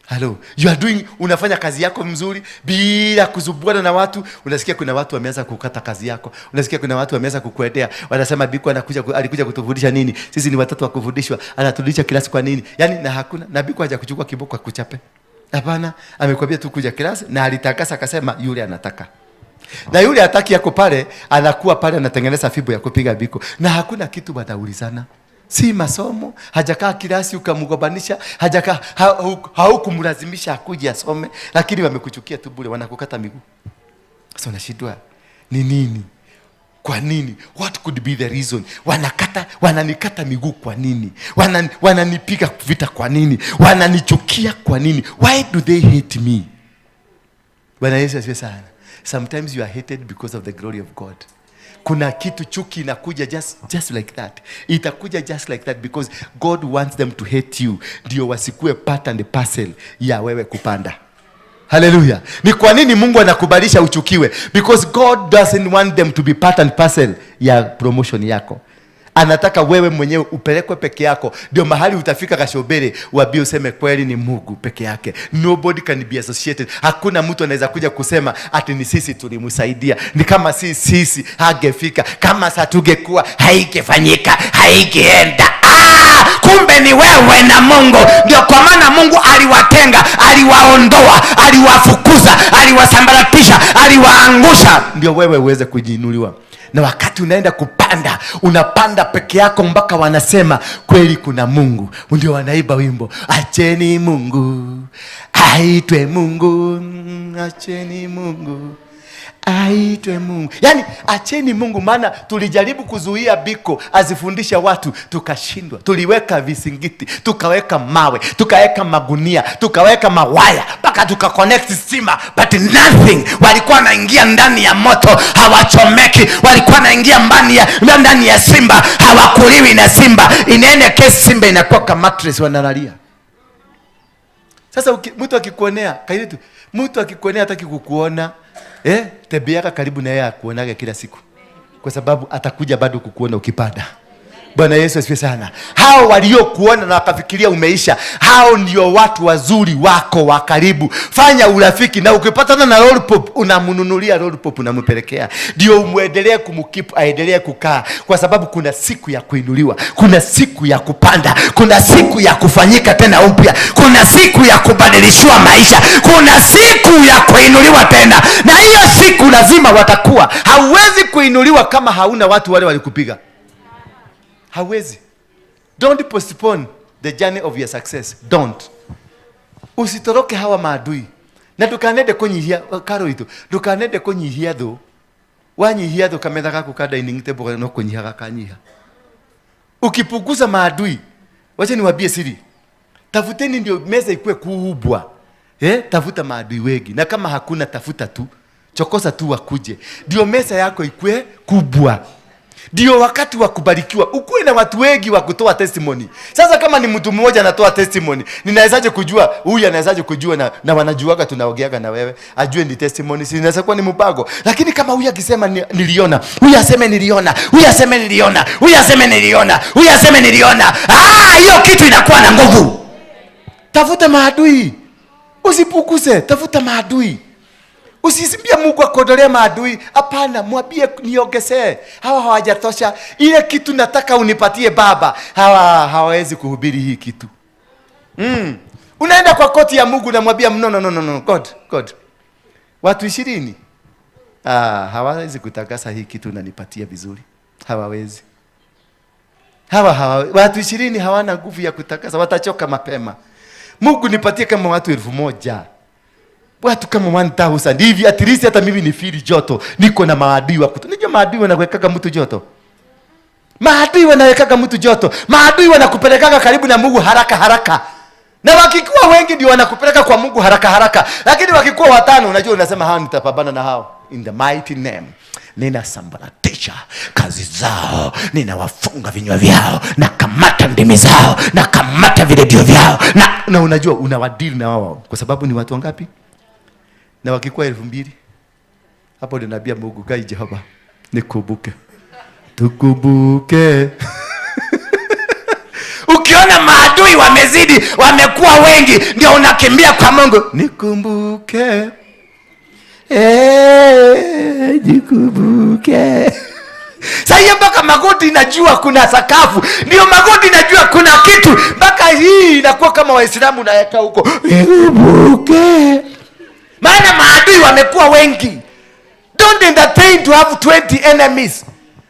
Hello, you are doing, unafanya kazi yako mzuri bila kuzubuana na watu. Unasikia kuna watu wameanza kukata kazi yako. Unasikia kuna watu wameanza kukuetea. Wanasema Biko alikuja kutufundisha nini? Sisi ni watoto wa kufundishwa. Anatufundisha class kwa nini? Yaani na hakuna, na Biko hajakuchukua kiboko akuchape. Hapana, amekwambia tu kuja class na alitakasa akasema yule anataka. Na yule hataki yako pale, anakuwa pale anatengeneza fimbo ya kupiga Biko. Na hakuna kitu wataulizana. Si masomo, hajakaa kilasi ukamgombanisha, hajakaa, haukumlazimisha akuje asome, lakini wamekuchukia tu bure, wanakukata miguu. Sasa unashindwa ni nini? Kwa nini? What could be the reason? Wananikata miguu kwa nini? Wananipiga vita kwa nini? Wananichukia kwa nini? Why do they hate me? Bwana Yesu asifiwe sana. Sometimes you are hated because of the glory of God. Kuna kitu chuki inakuja just like that. Itakuja just like that because God wants them to hate you. Ndio wasikue part and parcel ya wewe kupanda. Hallelujah. Ni kwa nini Mungu anakubalisha uchukiwe? Because God doesn't want them to be part and parcel ya promotion yako. Anataka wewe mwenyewe upelekwe peke yako. Ndio mahali utafika Gachobere uambie useme kweli ni Mungu peke yake. Nobody can be associated. Hakuna mtu anaweza kuja kusema ati ni sisi tulimsaidia. Ni kama si sisi hangefika, kama satungekuwa haingefanyika, haingeenda. Kumbe ni wewe na Mungu. Ndio kwa maana Mungu aliwatenga, aliwaondoa, aliwafukuza, aliwasambaratisha, aliwaangusha, ndio wewe uweze kujiinuliwa. Na wakati unaenda kupanda, unapanda peke yako mpaka wanasema kweli kuna Mungu. Ndio wanaiba wimbo, acheni Mungu aitwe Mungu, acheni Mungu aitwe Mungu. Yaani acheni Mungu, maana tulijaribu kuzuia Biko azifundisha watu tukashindwa. Tuliweka visingiti, tukaweka mawe, tukaweka magunia, tukaweka mawaya, mpaka tukaconnect stima, but nothing. Walikuwa wanaingia ndani ya moto hawachomeki, walikuwa wanaingia ndani ya simba hawakuliwi na simba. Inaenda kesi simba inakuwa kama mattress wanalalia. Sasa mtu akikuonea, kaitu, mtu akikuonea hataki kukuona. Tembeaka karibu na yeye akuonage kila siku. Kwa sababu atakuja bado kukuona ukipanda. Bwana Yesu asifiwe sana. Hao waliokuona na wakafikiria umeisha, hao ndio watu wazuri wako wa karibu. Fanya urafiki, na ukipatana na lollipop unamnunulia lollipop unampelekea. Ndio umuendelee kumkeep, aendelee kukaa, kwa sababu kuna siku ya kuinuliwa, kuna siku ya kupanda, kuna siku ya kufanyika tena upya, kuna siku ya kubadilishwa maisha, kuna siku ya kuinuliwa tena. Na hiyo siku lazima watakuwa. Hauwezi kuinuliwa kama hauna watu wale walikupiga. Hawezi. Don't postpone the journey of your success. Don't. Usitoroke hawa maadui. Na ndukanende kunyihia karo itu. Ndukanende kunyihia thu. Wanyihia thu kametha gaku ka dining table no kunyiha gakanyiha. Ukipunguza maadui, wacha niwaambie siri. Tafuteni ndio meza ikue kubwa. Tafuta maadui wengi. Na kama hakuna tafuta tu. Chokosa tu wakuje. Ndio meza yako ikue kubwa. Ndio wakati wa kubarikiwa ukuwe na watu wengi wa kutoa testimony. Sasa kama ni mtu mmoja anatoa testimony, ninawezaje kujua huyu anawezaje kujua na wanajuaga tunaogeaga na wewe, ajue ni testimony, si inaweza kuwa ni mpango. Lakini kama huyu akisema niliona, huyu aseme niliona, huyu aseme niliona, huyu aseme niliona, huyu aseme niliona, hiyo kitu inakuwa na nguvu. Tafuta maadui. Usipukuse, tafuta maadui. Usisimbie Mungu akodolea maadui. Hapana, mwambie niongezee. Hawa hawajatosha. Ile kitu nataka unipatie Baba. Hawa hawawezi kuhubiri hii kitu. Unaenda kwa koti ya Mungu na mwambia no no no no, God, God. Watu 20. Hawawezi kutakasa hii kitu unanipatia vizuri. Hawawezi. Hawa watu 20 hawana nguvu ya kutakasa, watachoka mapema. Mungu nipatie kama watu 1000. Watu kama 1000 hivi, at least hata mimi ni feel joto. Niko na maadui wa kutu. Unajua maadui wanawekaga mtu joto. Maadui wanawekaga mtu joto. Maadui wanakupelekaga karibu na Mungu haraka haraka. Na wakikuwa wengi ndio wanakupeleka kwa Mungu haraka haraka. Lakini wakikuwa watano, unajua unasema hao nitapambana na hao. In the mighty name, ninasambaratisha kazi zao, ninawafunga vinywa vyao, nakamata ndimi zao, nakamata viredio vyao. Na unajua unawadili na wao kwa sababu ni watu wangapi? Na wakikuwa 2000, hapo ndio naambia Mungu, Gai Jehova, nikumbuke. Tukumbuke. Ukiona maadui wamezidi, wamekuwa wengi, ndio unakimbia kwa Mungu. Nikumbuke. Nikumbuke. Sasa mpaka magoti najua kuna sakafu. Ndio magoti najua kuna kitu. Mpaka hii inakuwa kama Waislamu naweka huko. Nikumbuke. Maana maadui wamekuwa wengi. Don't entertain to have 20 enemies.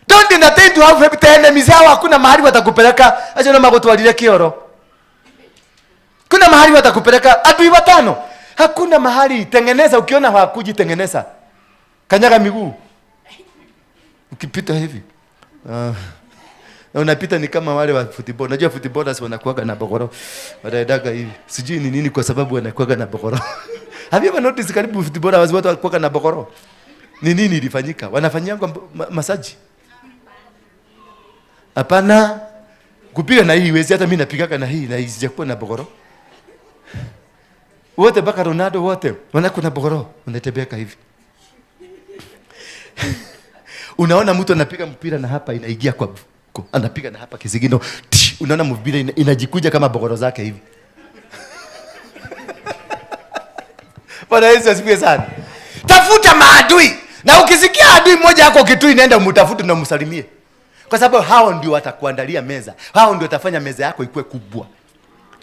Don't entertain to have 50 enemies. Hawa hakuna mahali watakupeleka. Acha na magoti walile kioro. Kuna mahali watakupeleka adui watano. Hakuna mahali. Tengeneza, ukiona hawakuji tengeneza. Kanyaga miguu. Ukipita hivi. Na unapita ni kama wale wa football. Unajua footballers wanakuaga na bogoro. Wanaendaga hivi. Sijui ni nini kwa sababu wanakuaga na bogoro. Have you ever noticed karibu footballers watu wanakuaga na bogoro? Ni nini ilifanyika? Wanafanyia masaji? Hapana. Kupiga na hii iwezi, hata mimi napigaga na hii na sijakuwa na bogoro. Wote baka Ronaldo wote wanakuwa na bogoro, wanatembea hivi. Unaona mtu anapiga mpira na hapa inaingia Huko anapiga na hapa kisigino. Unaona mvile inajikuja kama bogoro zake hivi. Bwana Yesu asifiwe sana. Tafuta maadui. Na ukisikia adui mmoja yako kitu inaenda umtafute na umsalimie. Kwa sababu hao ndio watakuandalia meza. Hao ndio watafanya meza yako ikuwe kubwa.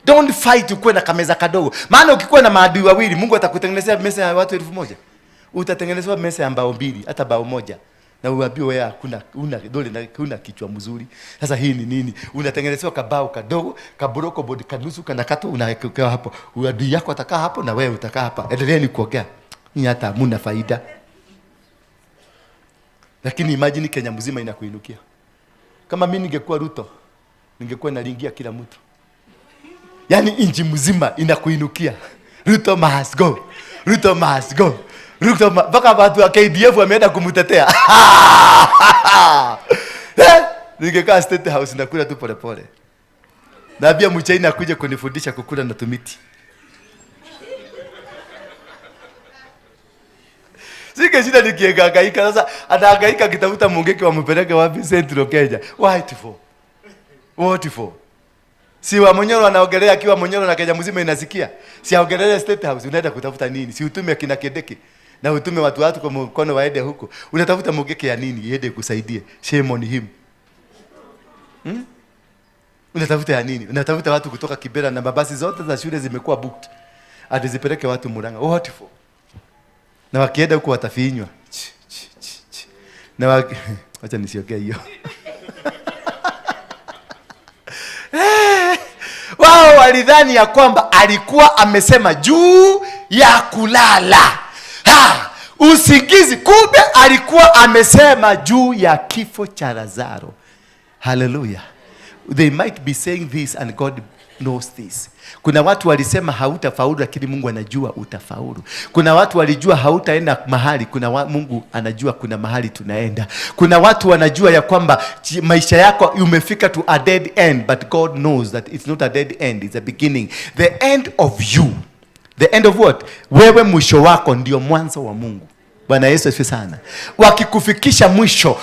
Don't fight ukuwe na kameza kadogo. Maana ukikuwa na maadui wawili, Mungu atakutengenezea meza ya watu 1000. Utatengenezewa meza ya mbao mbili, hata bao moja. Na uambiwe wewe hakuna, una dole na una kichwa mzuri. Sasa hii ni nini? Unatengenezewa kabao kadogo, kaboroko board kanusu kanakato, unawekewa hapo. Adui yako atakaa hapo na wewe utakaa hapa. Endeleeni kuongea. Ni hata hamna faida. Lakini imagine Kenya mzima inakuinukia. Kama mimi ningekuwa Ruto, ningekuwa nalingia kila mtu. Yaani inji mzima inakuinukia. Ruto must go. Ruto must go. Ruto mpaka watu wa KDF wameenda kumtetea. Ningekaa State House nakula tu pole pole. Na pia mchaina akuje kunifundisha kukula na tumiti. Sike shida nikihangaika sasa, anahangaika akitafuta mungeke wampeleke wapi Central Kenya. What for? What for? Si wa Monyoro anaongelea akiwa Monyoro na Kenya mzima inasikia. Si aongelea State House, unaenda kutafuta nini? Si utume kina Kedeke na utume watu kwa mkono waende huko. Unatafuta mungeke ya nini? Iende kusaidie. Shame on him. Unatafuta ya nini? Unatafuta watu kutoka Kibera na mabasi zote za shule zimekuwa booked. Atizipeleke watu Murang'a. What for? Na wakienda huko watafinywa. Na acha nisiongee hiyo. Wao walidhani ya kwamba alikuwa amesema juu ya kulala. Ha, usingizi, kumbe alikuwa amesema juu ya kifo cha Lazaro. Hallelujah. They might be saying this and God knows this. Kuna watu walisema hautafaulu lakini Mungu anajua utafaulu. Kuna watu walijua hautaenda mahali, kuna Mungu anajua kuna mahali tunaenda. Kuna watu wanajua ya kwamba maisha yako umefika to a dead end, but God knows that it's not a dead end, it's a beginning. The end of you. The end of what? Wewe mwisho wako ndio mwanzo wa Mungu. Bwana Yesu asifiwe sana. Wakikufikisha mwisho,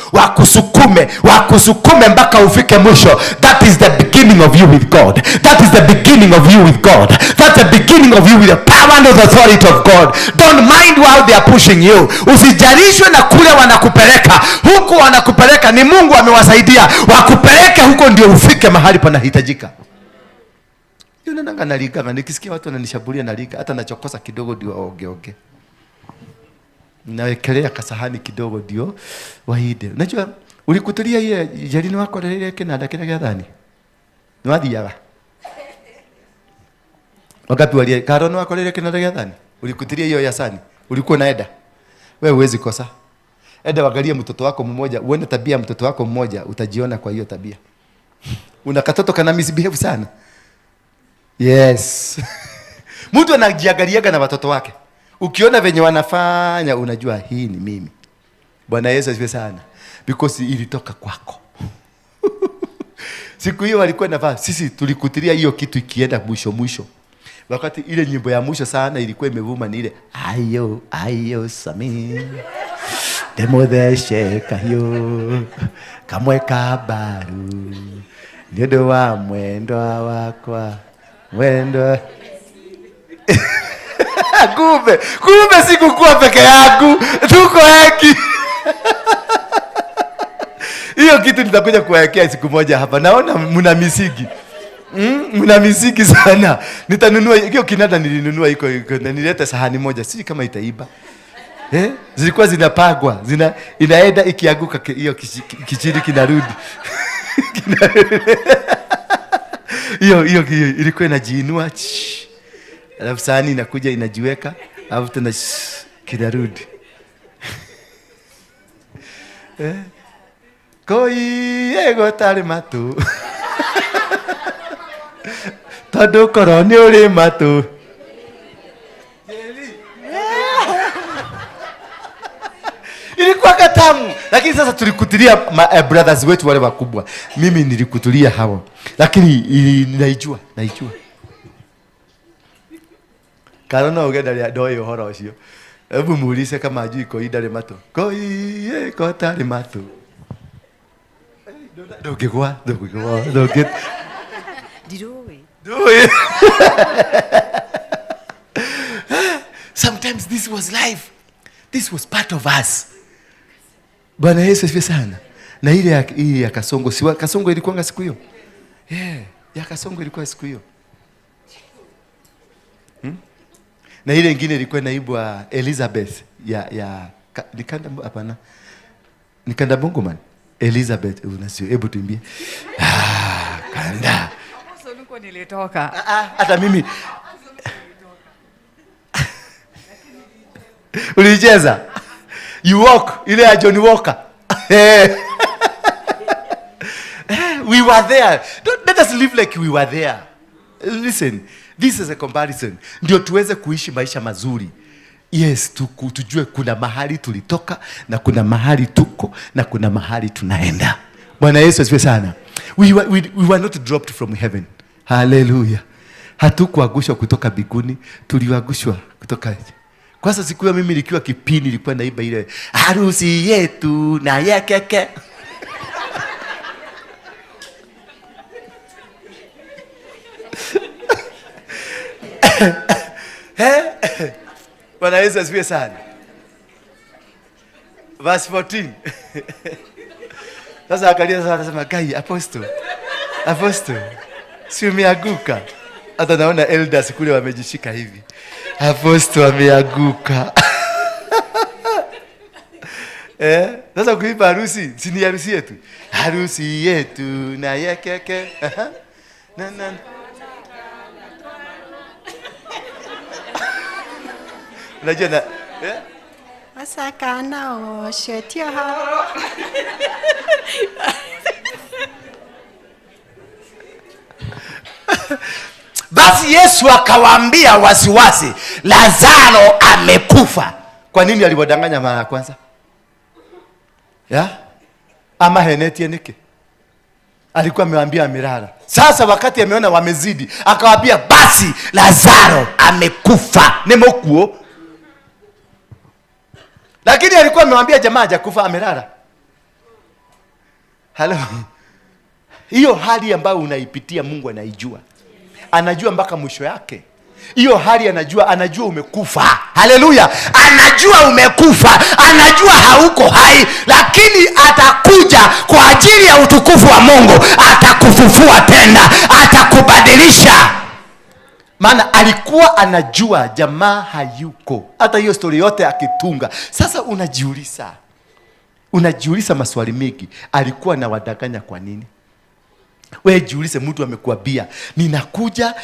wakusukume mpaka ufike mwisho. That is the beginning of you with God. That is the beginning of you with God. That's the beginning of you with the power and the authority of God. Don't mind how they are pushing you. Usijarishwe na kule wanakupeleka. Huku wanakupeleka ni Mungu amewasaidia. Wakupeleke huko ndio ufike mahali panahitajika. Yule nanga nalika, nikisikia watu wananishambulia nalika, hata nachokosa kidogo ndio waogeoge. Nawekelea kasahani kidogo ndio waide. Unajua ulikutulia ile jalini wako ile kinanda kile kia dhani. Ni wathiaga. Wakati wali karono wako ile kinanda kia dhani. Ulikutulia hiyo ya sani. Ulikuwa unaenda. Wewe huwezi kosa. Enda angalia mtoto wako mmoja, uone tabia mtoto wako mmoja, utajiona kwa hiyo tabia. Una katoto kana misbehave sana. Yes. Mtu anajiangaliaga na watoto wake. Ukiona venye wanafanya unajua hii ni mimi. Bwana Yesu asifiwe sana. Because ilitoka kwako. Siku hiyo walikuwa nafaa, sisi tulikutilia hiyo kitu ikienda mwisho mwisho. Wakati ile nyimbo ya mwisho sana ilikuwa imevuma ni ile ayo ayo sami demotheshe kayo kamwe kabaru ndio wa mwendo wakwa mwendo. Kumbe sikukuwa peke yangu, tuko heki. Hiyo kitu nitakuja kuwekea siku moja hapa. Naona mna misigi. Mna misigi sana. Nitanunua hiyo kinanda, nilinunua iko na nileta sahani moja, siji kama itaiba. Zilikuwa zinapagwa, inaenda ikianguka hiyo kichiri kinarudi. Hiyo ilikuwa inajiinua. Alafu sahani inakuja inajiweka, alafu tena kinarudi. Koi ego tari matu. Tondu korwo ni uri matu. Ilikuwa katamu. Lakini sasa tulikutilia brothers wetu wale wakubwa. Mimi nilikutulia hawa. Lakini naijua. Karona ugenda ria ndoi uhoro ucio. Hebu muulize kama ajui koi ndari matu. Koi ego tari matu. Ndũngĩgwa, ndũngĩgwa, ndũngĩ. Ndirũĩ. Ndũĩ. Sometimes this was life. This was part of us. Bwana Yesu asifiwe sana. Na ile ya, hii ya Kasongo, si Kasongo ilikuwa siku hiyo? Yeah, ya Kasongo ilikuwa siku hiyo. Na ile ingine ilikuwa inaibwa Elizabeth ya ni Kanda, hapana. Ni Kanda Bongo Man. Elizabeth, unasio, hebu tuimbie. Ah, Kanda. Hapo niko nilitoka. Hata mimi. Ulicheza? You walk, ile ya Johnny Walker. We were there. Don't let us live like we were there. Listen, this is a comparison. Ndio tuweze kuishi maisha mazuri. Yes, tujue kuna mahali tulitoka na kuna mahali tuko na kuna mahali tunaenda. Bwana Yesu asifiwe sana. We were not dropped from heaven. Hallelujah. Hatukuangushwa kutoka mbinguni, tuliangushwa kutoka. Kwanza siku hiyo mimi nikiwa kipini nilikuwa naimba ile harusi yetu na yekeke. Bwana Yesu asifiwe sana. Verse 14. Sasa angalia sasa, anasema Gai, apostle. Apostle. Si umeanguka. Hata naona elders kule wamejishika hivi. Apostle ameanguka. Sasa kuipa harusi, si ni harusi yetu? Harusi yetu na yekeke. Na na. Unajua na, Asakana o shetia ha. Basi Yesu akawaambia wasiwasi, Lazaro amekufa. Kwa nini aliwadanganya mara ya kwanza? Ya? Ama henetie niki? Alikuwa amewaambia amelala. Sasa wakati ameona wamezidi, akawaambia basi Lazaro amekufa. Ni mokuo. Lakini alikuwa amewaambia jamaa hajakufa, amelala. Hello. Hiyo hali ambayo unaipitia Mungu anaijua. Anajua mpaka mwisho yake. Hiyo hali anajua, anajua umekufa. Haleluya. Anajua umekufa, anajua hauko hai, lakini atakuja kwa ajili ya utukufu wa Mungu, atakufufua tena, atakubadilisha. Maana alikuwa anajua jamaa hayuko. Hata hiyo story yote akitunga. Sasa unajiuliza maswali mengi. Alikuwa anawadanganya kwa nini? Wewe jiulize, mtu amekuambia ninakuja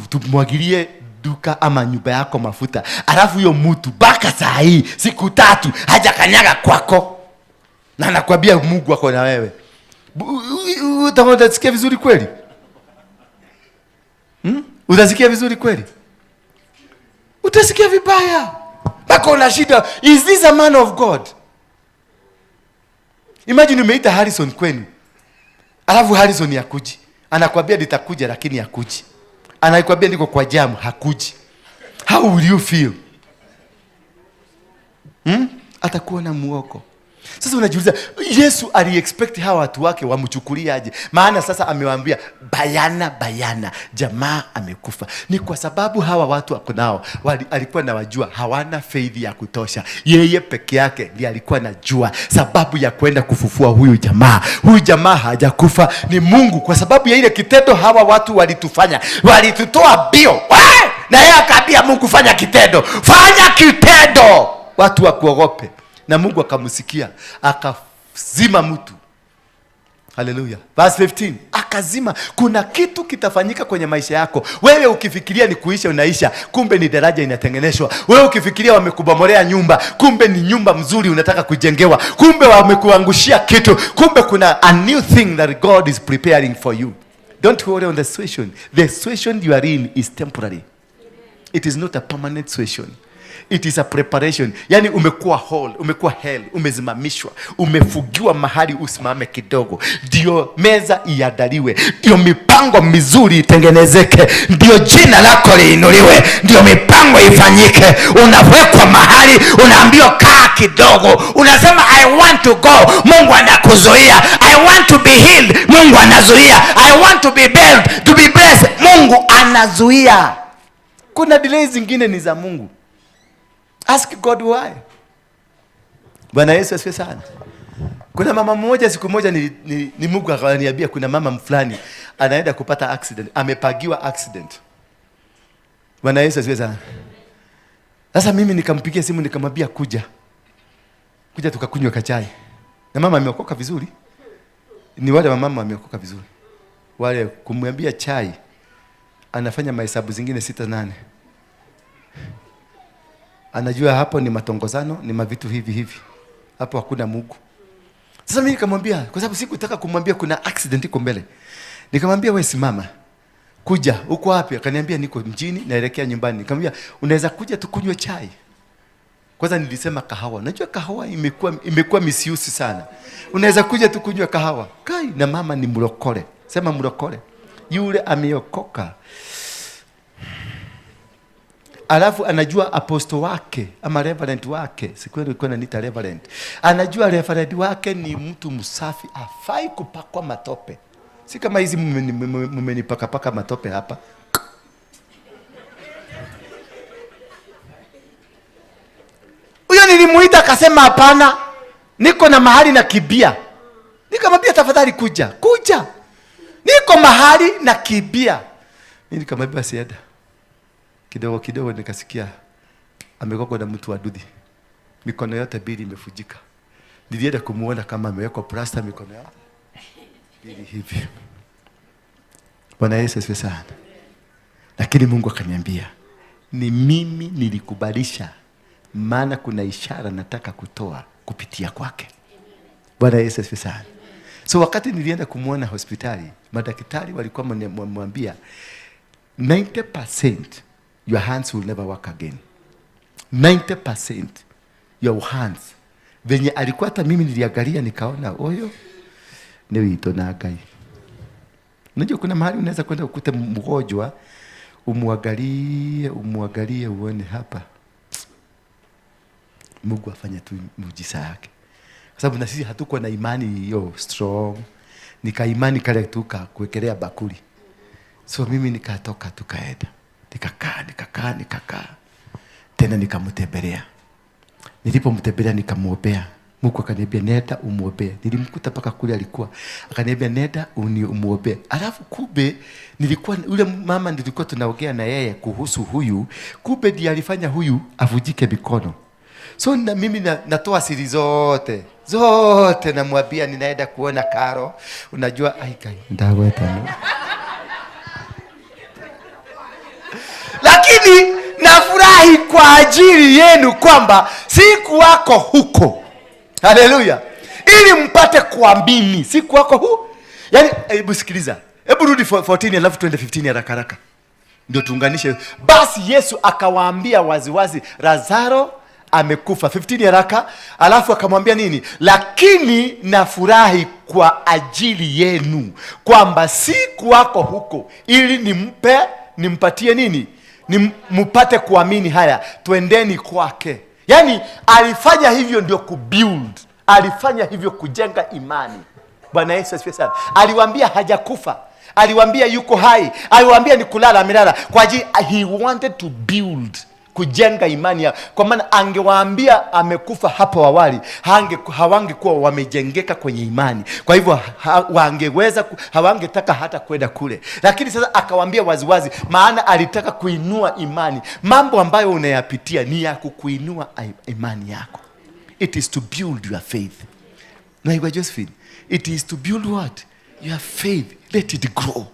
tumwagilie duka ama nyumba yako mafuta, alafu huyo mtu mpaka saa hii siku 3 hajakanyaga kwako, na anakuambia Mungu ako na wewe. Utasikia vizuri kweli? Utasikia vizuri kweli? Utasikia vibaya. Mpaka una shida. Is this a man of God? Imagine umeita Harrison kwenu, alafu Harrison hakuji. Anakuambia nitakuja lakini hakuji. Anakuambia niko kwa jamu, hakuji. How will you feel? Atakuwa na muoko. Sasa unajiuliza, Yesu ali-expect hawa watu wake wamchukuliaje? Maana sasa amewaambia bayana bayana, jamaa amekufa. Ni kwa sababu hawa watu wako nao, alikuwa anawajua hawana faith ya kutosha. Yeye peke yake ndiye alikuwa anajua sababu ya kwenda kufufua huyu jamaa. Huyu jamaa hajakufa, ni Mungu. Kwa sababu ya ile kitendo hawa watu walitufanya, walitutoa bio. Wee! Na yeye akaambia Mungu fanya kitendo, fanya kitendo, watu wakuogope. Na Mungu akamsikia, akazima mtu. Hallelujah. Verse 15. Akazima. Kuna kitu kitafanyika kwenye maisha yako. Wewe ukifikiria ni kuisha unaisha, kumbe ni daraja inatengenezwa. Wewe ukifikiria wamekubomolea nyumba, kumbe ni nyumba mzuri unataka kujengewa. Kumbe wamekuangushia kitu, kumbe kuna a new thing that God is preparing for you. Don't worry on the situation. The situation you are in is temporary. It is not a permanent situation. It is a preparation. Yani umekuwa hold, umekuwa hell, umesimamishwa, umefugiwa mahali usimame kidogo, ndio meza iandaliwe, ndio mipango mizuri itengenezeke, ndio jina lako liinuliwe, ndio mipango ifanyike. Unawekwa mahali, unaambiwa kaa kidogo, unasema I want to go, Mungu anakuzuia. I want to be healed, Mungu anazuia. I want to be built, to be blessed, Mungu anazuia. Kuna delay zingine ni za Mungu. Ask God why. Bwana Yesu asifiwe sana. Kuna mama mmoja siku moja ni Mungu akaniambia kuna mama fulani anaenda kupata accident, amepagiwa accident. Bwana Yesu asifiwe sana. Sasa mimi nikampigia simu nikamwambia kuja. Kuja tukakunywa kachai. Na mama ameokoka vizuri. Ni wale wamama wameokoka vizuri. Wale kumwambia chai anafanya mahesabu zingine 6 8. Anajua hapo ni matongozano, ni mavitu hivi hivi. Hapo hakuna Mungu. Sasa mimi nikamwambia, kwa sababu sikutaka kumwambia kuna accident iko mbele. Nikamwambia wewe simama. Kuja, uko wapi? Akaniambia niko mjini naelekea nyumbani. Nikamwambia unaweza kuja tukunywe chai. Kwanza nilisema kahawa. Unajua kahawa imekuwa misuse sana. Unaweza kuja tukunywe kahawa. Kai, na mama ni mlokole. Sema mlokole. Yule ameokoka. Alafu anajua apostle wake ama reverend wake, siku ile ilikuwa inaniita reverend. Anajua reverend wake ni mtu msafi, afai kupakwa matope. Si kama hizi mmenipaka paka matope hapa. Huyo nilimuita akasema hapana, niko na mahali na kibia. Nikamwambia tafadhali kuja, kuja. Niko mahali na kibia. Mimi nikamwambia sienda. Kidogo kidogo nikasikia amegongwa na mtu wa dudhi. Mikono yote mbili imefujika. Nilienda kumuona kama amewekwa plasta mikono yote mbili hivi. Bwana Yesu asifiwe sana. Lakini Mungu akaniambia ni mimi nilikubalisha, maana kuna ishara nataka kutoa kupitia kwake. Bwana Yesu asifiwe sana. So wakati nilienda kumuona hospitali, madaktari walikuwa wamemwambia 90% your hands will never work again. 90% your hands. Venye alikuwa hata mimi niliangalia nikaona oyo ni wito na Ngai. Unajua kuna mahali unaweza kwenda ukute mgonjwa, umuangalie, umuangalie uone hapa Mungu afanye tu muujiza yake. Kwa sababu na sisi hatukuwa na imani hiyo strong. Nika imani kale tuka kuwekelea bakuli. So mimi nikatoka tukaenda. Nikakaa. Tena nikamtembelea. Nilipomtembelea nikamuombea. Mungu akaniambia nenda umuombee. Nilimkuta paka kule alikuwa. Akaniambia nenda umuombee. Alafu kumbe nilikuwa yule mama nilikuwa tunaongea na yeye kuhusu huyu, kumbe ndiye alifanya huyu avujike mikono. So na mimi natoa siri zote. Zote namwambia ninaenda kuona Karo. Unajua ai kai ndaweta. Lakini nafurahi kwa ajili yenu kwamba sikuwako huko. Haleluya. Ili mpate kuamini. Sikuwako huko. Yaani hebu sikiliza. Hebu rudi 14 alafu twende 15 haraka haraka. Ndio tuunganishe. Basi Yesu akawaambia waziwazi Lazaro amekufa. 15 haraka, alafu akamwambia nini? Lakini nafurahi kwa ajili yenu kwamba sikuwako huko, ili nimpatie nini? Mpate kuamini. Haya, twendeni kwake. Yaani alifanya hivyo ndio kubuild, alifanya hivyo kujenga imani. Bwana Yesu asifiwe sana. Aliwaambia hajakufa, aliwaambia yuko hai, aliwaambia ni kulala amelala, kwa ajili he wanted to build, kujenga imani yao. Kwa maana angewaambia amekufa hapo awali, hawangekuwa wamejengeka kwenye imani. Kwa hivyo wangeweza hawangetaka hata kwenda kule. Lakini sasa akawaambia waziwazi, maana alitaka kuinua imani. Mambo ambayo unayapitia ni ya kukuinua imani yako. It is to build your faith. Na igwa Josephine, it is to build what? Your faith. Let it grow.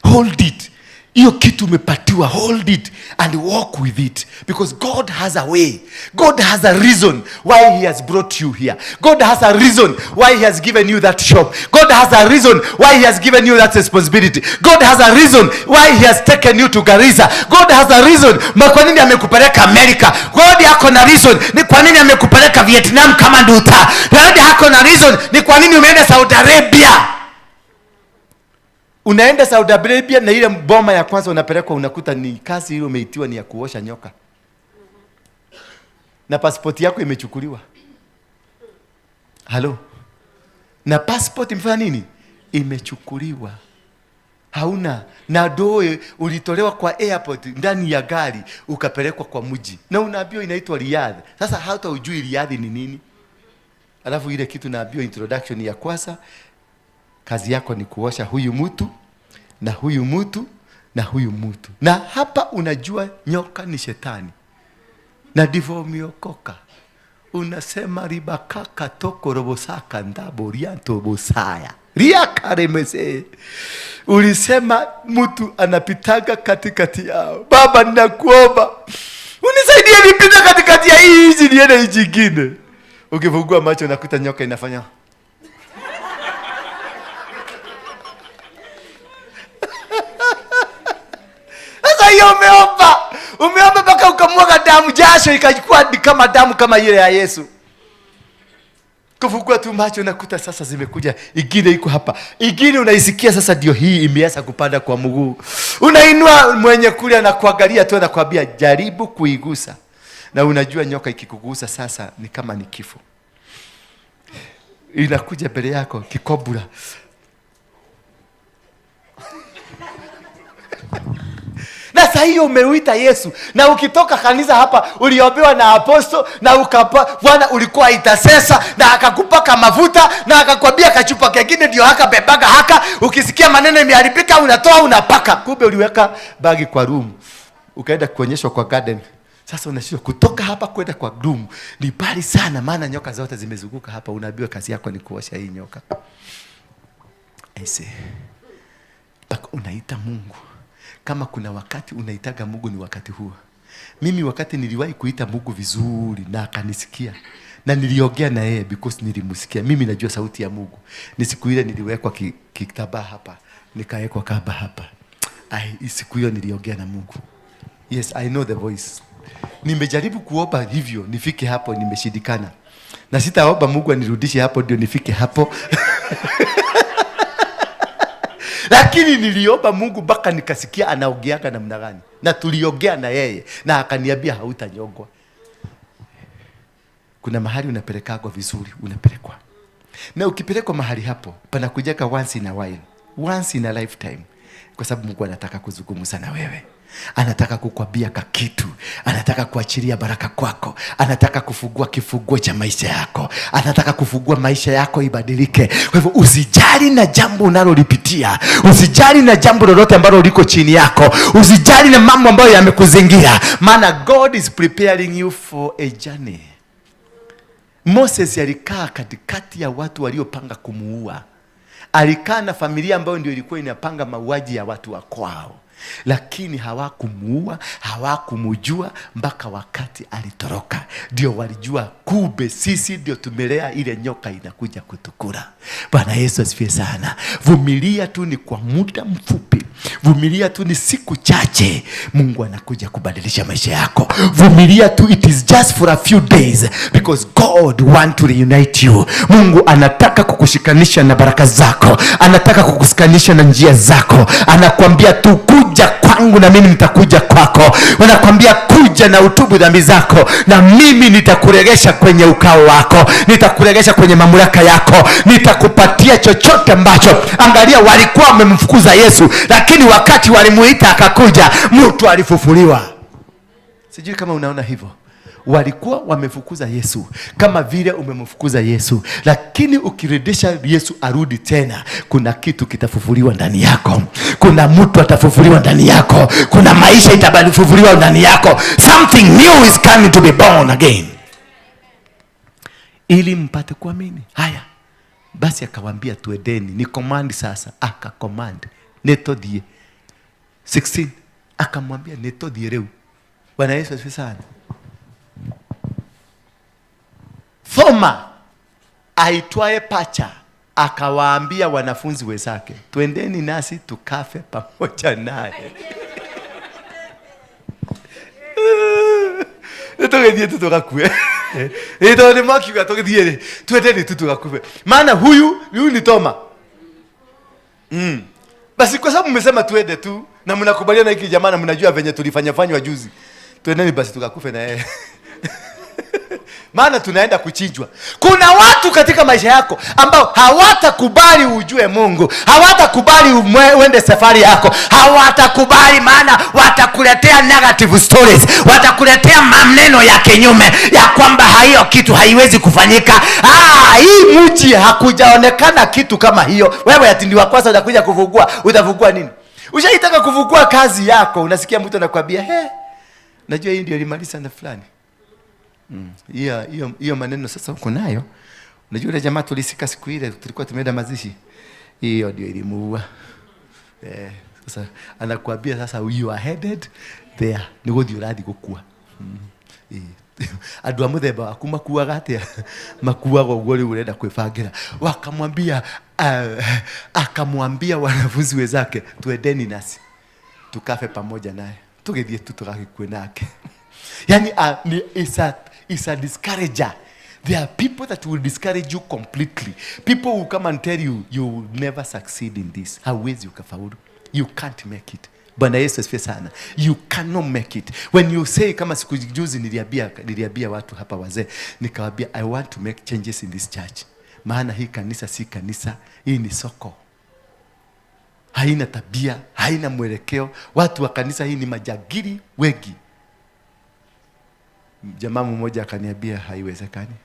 Hold it. Hiyo kitu umepatiwa, hold it and walk with it, because God has a way. God has a reason why he has brought you here. God has a reason why he has given you that shop. God has a reason why he has given you that responsibility. God has a reason why he has taken you to Garissa. God has a reason kwa nini amekupeleka America. God yako na reason ni kwa nini amekupeleka Vietnam kama nduta. God yako na reason ni kwa nini umeenda Saudi Arabia. Unaenda Saudi Arabia na ile boma ya kwanza unapelekwa, unakuta ni kazi ile umeitiwa ni ya kuosha nyoka. Na passport yako imechukuliwa. Halo. Na passport imefanya nini? Imechukuliwa. Hauna. Na doe ulitolewa kwa airport ndani ya gari ukapelekwa kwa mji. Na unaambiwa inaitwa Riyadh. Sasa hata hujui Riyadh ni nini. Alafu ile kitu naambiwa introduction ya kwanza, kazi yako ni kuosha huyu mtu na huyu mtu na huyu mtu. Na hapa unajua nyoka ni shetani. Na ndivyo umeokoka. Unasema ribakaka toko robosaka ndabo rianto bosaya. Riakaremese. Ulisema mtu anapitaga katikati yao. Baba ninakuomba unisaidie nipite katikati ya hii hizi niende nyingine. Ukifungua macho unakuta nyoka inafanya. Hiyo umeomba. Umeomba mpaka ukamwaga damu, jasho ikachukua kama damu kama ile ya Yesu. Kufungua tu macho unakuta sasa zimekuja, ingine iko hapa. Ingine unaisikia sasa ndio hii imeanza kupanda kwa mguu. Unainua mwenye kule na kuangalia tu anakuambia jaribu kuigusa. Na unajua nyoka ikikugusa sasa ni kama ni kifo. Inakuja mbele yako kikobura. Na sasa hiyo umeuita Yesu. Na ukitoka kanisa hapa uliombewa na aposto na ukapa Bwana ulikuwa intercessor na akakupaka mafuta na akakwambia kachupa kingine ndio haka bebaga haka. Ukisikia maneno imeharibika unatoa unapaka. Kumbe uliweka bagi kwa room. Ukaenda kuonyeshwa kwa garden. Sasa unashindwa kutoka hapa kwenda kwa room. Ni mbali sana maana nyoka zote zimezunguka hapa. Unaambiwa kazi yako ni kuosha hii nyoka. Aise. Paka unaita Mungu. Kama kuna wakati unaitaga Mungu ni wakati huo. Mimi wakati niliwahi kuita Mungu vizuri na akanisikia. Na niliongea na yeye because nilimsikia. Mimi najua sauti ya Mungu. Ni siku ile niliwekwa kitambaa hapa, nikawekwa kamba hapa. Siku hiyo niliongea na Mungu. Yes, I know the voice. Nimejaribu kuomba hivyo nifike hapo, nimeshindikana. Na sitaomba Mungu anirudishe hapo ndio nifike hapo. Lakini niliomba Mungu mpaka nikasikia anaongeaga namna gani. Na tuliongea na yeye na akaniambia hautanyongwa. Kuna mahali unapelekagwa vizuri, unapelekwa. Na ukipelekwa mahali hapo, panakujaka once in a while, once in a lifetime. Kwa sababu Mungu anataka kuzungumza na wewe. Anataka kukwambia kakitu, anataka kuachilia baraka kwako, anataka kufungua kifunguo cha maisha yako, anataka kufungua maisha yako ibadilike. Kwa hivyo usijali na jambo unalolipitia, usijali na jambo lolote ambalo liko chini yako, usijali na mambo ambayo yamekuzingira, maana God is preparing you for a journey. Moses alikaa katikati ya watu waliopanga kumuua. Alikaa na familia ambayo ndio ilikuwa inapanga mauaji ya watu wa kwao. Lakini hawakumuua, hawakumujua mpaka wakati alitoroka. Ndio walijua kumbe sisi ndio tumelea ile nyoka inakuja kutukura. Bwana Yesu asifiwe sana. Vumilia tu, ni kwa muda mfupi. Vumilia tu, ni siku chache. Mungu anakuja kubadilisha maisha yako. Vumilia tu, it is just for a few days because God want to reunite you. Mungu anataka kukushikanisha na baraka zako. Anataka kukushikanisha na njia zako. Anakuambia tu kuja kwangu na mimi nitakuja kwako. Wanakuambia kuja na utubu dhambi zako na mimi nitakuregesha kwenye ukao wako, nitakuregesha kwenye mamlaka yako, nitakupatia chochote ambacho. Angalia, walikuwa wamemfukuza Yesu, lakini wakati walimuita akakuja, mtu alifufuliwa. Sijui kama unaona hivyo. Walikuwa wamefukuza Yesu kama vile umemfukuza Yesu, lakini ukirejesha Yesu arudi tena, kuna kitu kitafufuliwa ndani yako. Kuna mtu atafufuliwa ndani yako. Kuna maisha itafufuliwa ndani yako. Something new is coming to be born again. Ili mpate kuamini. Haya. Basi akawaambia tuendeni. Ni command sasa. Aka command. Netodie. 16 akamwambia nitũthiĩ rĩu. Bwana Yesu asifiwe sana. Thoma aitwaye Pacha akawaambia wanafunzi wenzake, twendeni nasi tukafe pamoja naye. Tũgĩthiĩ tu tũgakue. Tondũ nĩ makiuga tũgĩthiĩ rĩ, twendeni tu tũgakue. Maana huyu ni Thoma. Basi kwa sababu mmesema tuende tu na mnakubaliana hiki jamaa na mnajua venye tulifanya fanywa juzi, twendeni basi tukakufe na yeye. Maana tunaenda kuchinjwa. Kuna watu katika maisha yako ambao hawatakubali ujue Mungu, hawatakubali uende safari yako, hawatakubali, maana watakuletea negative stories, watakuletea maneno ya kinyume ya kwamba hiyo kitu haiwezi kufanyika. Hii mji hakujaonekana kitu kama hiyo. Wewe ati ndio wa kwanza utakuja kufungua, utafungua nini? Ushaitaka kufungua kazi yako, unasikia mtu anakuambia, "He, najua hii ndio ilimaliza na fulani." Hiyo maneno sasa uko nayo. Unajua ile jamaa tulisika siku ile tulikuwa tumeenda mazishi, hiyo ndio ilimuua. Sasa anakuambia sasa you are headed there. Ni gũthiĩ ũrathiĩ gũkua. Andũ a mũthemba waku makuaga atĩa? Makuaga ũguo rĩu ũrenda kwĩbangĩra. Wakamwambia, akamwambia wanafunzi wenzake, twendeni nasi tukafe pamoja naye. Tũgĩthiĩ tu tũgagĩkue nake. Yani it's a discourager. There are people that will discourage you completely. People will come and tell you, you will never succeed in this. Hauwezi ukafaulu. You can't make it. Bwana Yesu asifiwe sana. You cannot make it. When you say, kama siku juzi niliambia watu hapa wazee, nikawaambia I want to make changes in this church. Maana hii kanisa si kanisa, hii ni soko. Haina tabia, haina mwelekeo. Watu wa kanisa hii ni majagiri wengi. Jamaa mmoja akaniambia haiwezekani.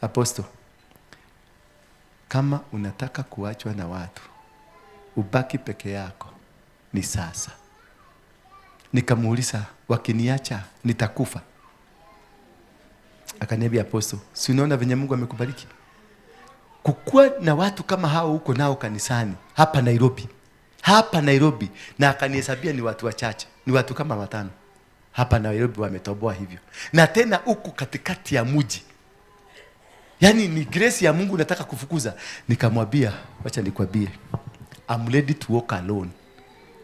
Apostle, kama unataka kuachwa na watu, ubaki peke yako ni sasa. Nikamuuliza, wakiniacha nitakufa? Akaniambia, Apostle, si unaona venye Mungu amekubariki? Kukua na watu kama hao huko nao kanisani hapa Nairobi. Hapa Nairobi, na akanihesabia ni watu wachache, ni watu kama watano. Hapa Nairobi wametoboa hivyo. Na tena huku katikati ya mji. Yaani ni grace ya Mungu nataka kufukuza. Nikamwambia, wacha nikwambie, I'm ready to walk alone.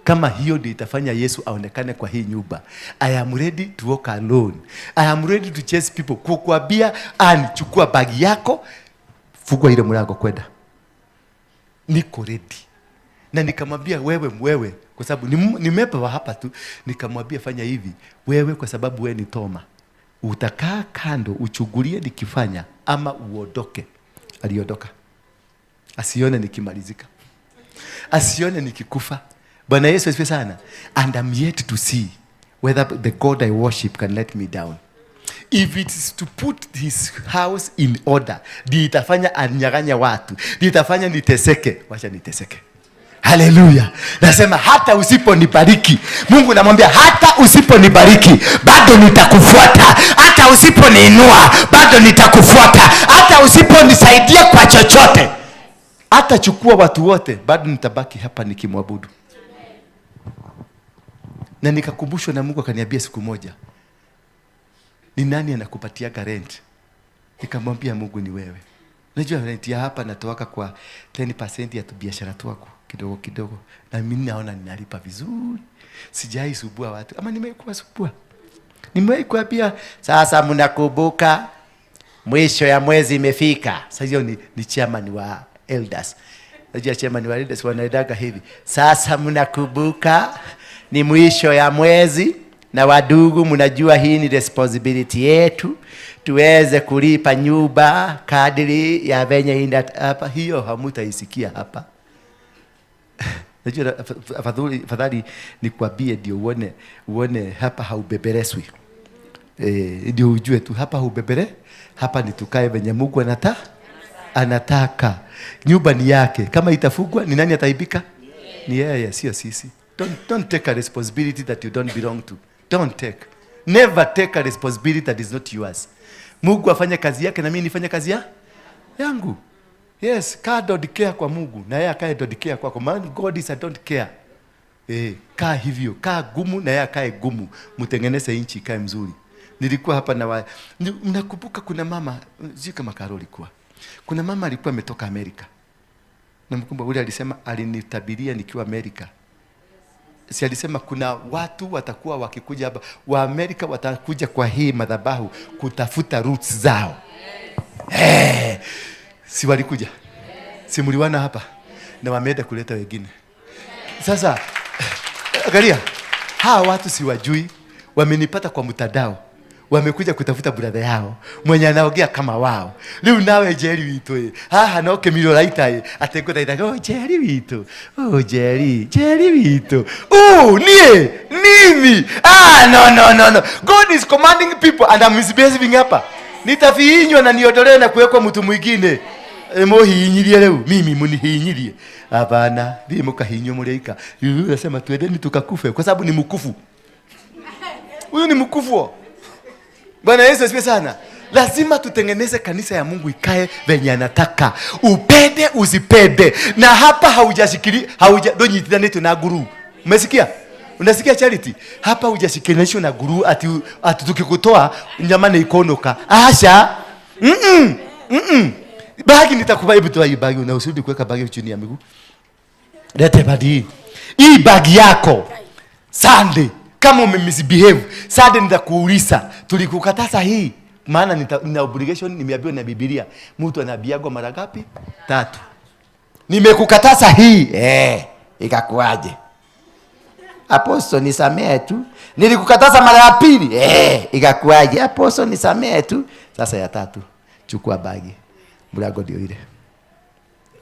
Kama hiyo ndio itafanya Yesu aonekane kwa hii nyumba. I am ready to walk alone. I am ready to chase people. Kukwambia, chukua bagi yako, fungua ile mlango kwenda. Niko ready. Na nikamwambia wewe kwa sababu nimepewa hapa tu, nikamwambia fanya hivi, wewe kwa sababu wewe ni Thoma, utakaa kando uchungulie nikifanya ama uondoke. Aliondoka. Asione nikimalizika. Asione nikikufa. Bwana Yesu asifiwe sana. And I'm yet to see whether the God I worship can let me down. If it is to put his house in order, ndiyo itafanya anyang'anye watu, ndiyo itafanya niteseke, wacha niteseke. Haleluya. Nasema hata usiponibariki, Mungu namwambia hata usiponibariki bado nitakufuata. Hata usiponiinua bado nitakufuata. Hata usiponisaidia kwa chochote, hata chukua watu wote, bado nitabaki hapa nikimwabudu. Na nikakumbushwa na Mungu akaniambia siku moja, ni nani anakupatia rent? Nikamwambia Mungu ni wewe. Unajua rent ya hapa natoaka kwa 10% ya biashara twako kidogo kidogo. Na mimi naona ninalipa vizuri. Sijai subua watu. Ama nimekuwa subua. Nimewahi kuambia sasa mnakumbuka mwisho ya mwezi imefika. Sasa hiyo ni chairman wa elders. Unajua chairman wa elders wanaendaga hivi. Sasa mnakumbuka ni mwisho ya mwezi na wadugu mnajua hii ni responsibility yetu tuweze kulipa nyumba kadiri ya venye inda hapa. Hiyo hamutaisikia hapa. Najua afadhali nikwambie ndio uone hapa haubebereswi. Ndio ujue tu hapa haubebere, hapa ni tukae venye Mungu anataka. Nyumba ni yake. Kama itafungwa ni nani ataibika? Ni yeye, sio sisi. Don't take a responsibility that you don't belong to. Don't take. Never take a responsibility that is not yours. Mungu afanye kazi yake na mimi nifanye kazi yangu. Yes, kaa don't care kwa Mungu na yeye akae don't care kwako. Man, God is a don't care. Kaa hivyo, kaa gumu na yeye akae gumu, mtengeneze inchi ikae mzuri. Nilikuwa hapa na mnakumbuka kuna mama, sio kama Karoli alikuwa. Kuna mama alikuwa ametoka Amerika. Namkumbuka yule alisema alinitabiria nikiwa Amerika. Si alisema kuna watu watakuwa wakikuja hapa wa Amerika, watakuja kwa hii madhabahu kutafuta roots zao. Hey, si walikuja? Si mliwana hapa? Na wameenda kuleta wengine. Sasa angalia, hawa watu siwajui, wamenipata kwa mtandao. Wamekuja kutafuta brother yao mwenye anaongea kama wao. Leo nawe Jerry witu haha no kemiro raita atengo taita oh Jerry witu. Oh Jerry, Jerry witu. Oh nie mimi. Ah no no no no. God is commanding people and I'm misbehaving hapa. Nitafiinywa na niondolewe na kuwekwa mtu mwingine. Mohiinyirie leo mimi munihiinyirie. Hapana, ndiye mkahinywa muleika. Yule anasema tuendeni tukakufe kwa sababu ni mkufu. Huyu ni mkufu. Bwana Yesu asifiwe sana. Lazima tutengeneze kanisa ya Mungu ikae venye anataka. Upende usipende. Na hapa haujashikili, haujadonyitana na guru. Umesikia? Unasikia Charity? Hapa hujashikilinishwa na guru ati ati tukikutoa nyama ni ikonoka. Asha. Bagi nitakupa, hebu toa hii bagi, unasudi kuweka bagi chini ya miguu. Lete bagi. Hii bagi yako. Sunday kama umemisbehave, Sunday nitakuuliza, tulikukataza hii. Maana nina obligation, nimeambiwa na Biblia. Mtu anaambiwa mara ngapi? 3. Nimekukataza hii. Ikakuaje? Apostle nisamee tu. Nilikukataza mara ya pili. Ikakuaje? Apostle nisamee tu. Sasa ya 3, chukua bagi. Mlango ndio ile.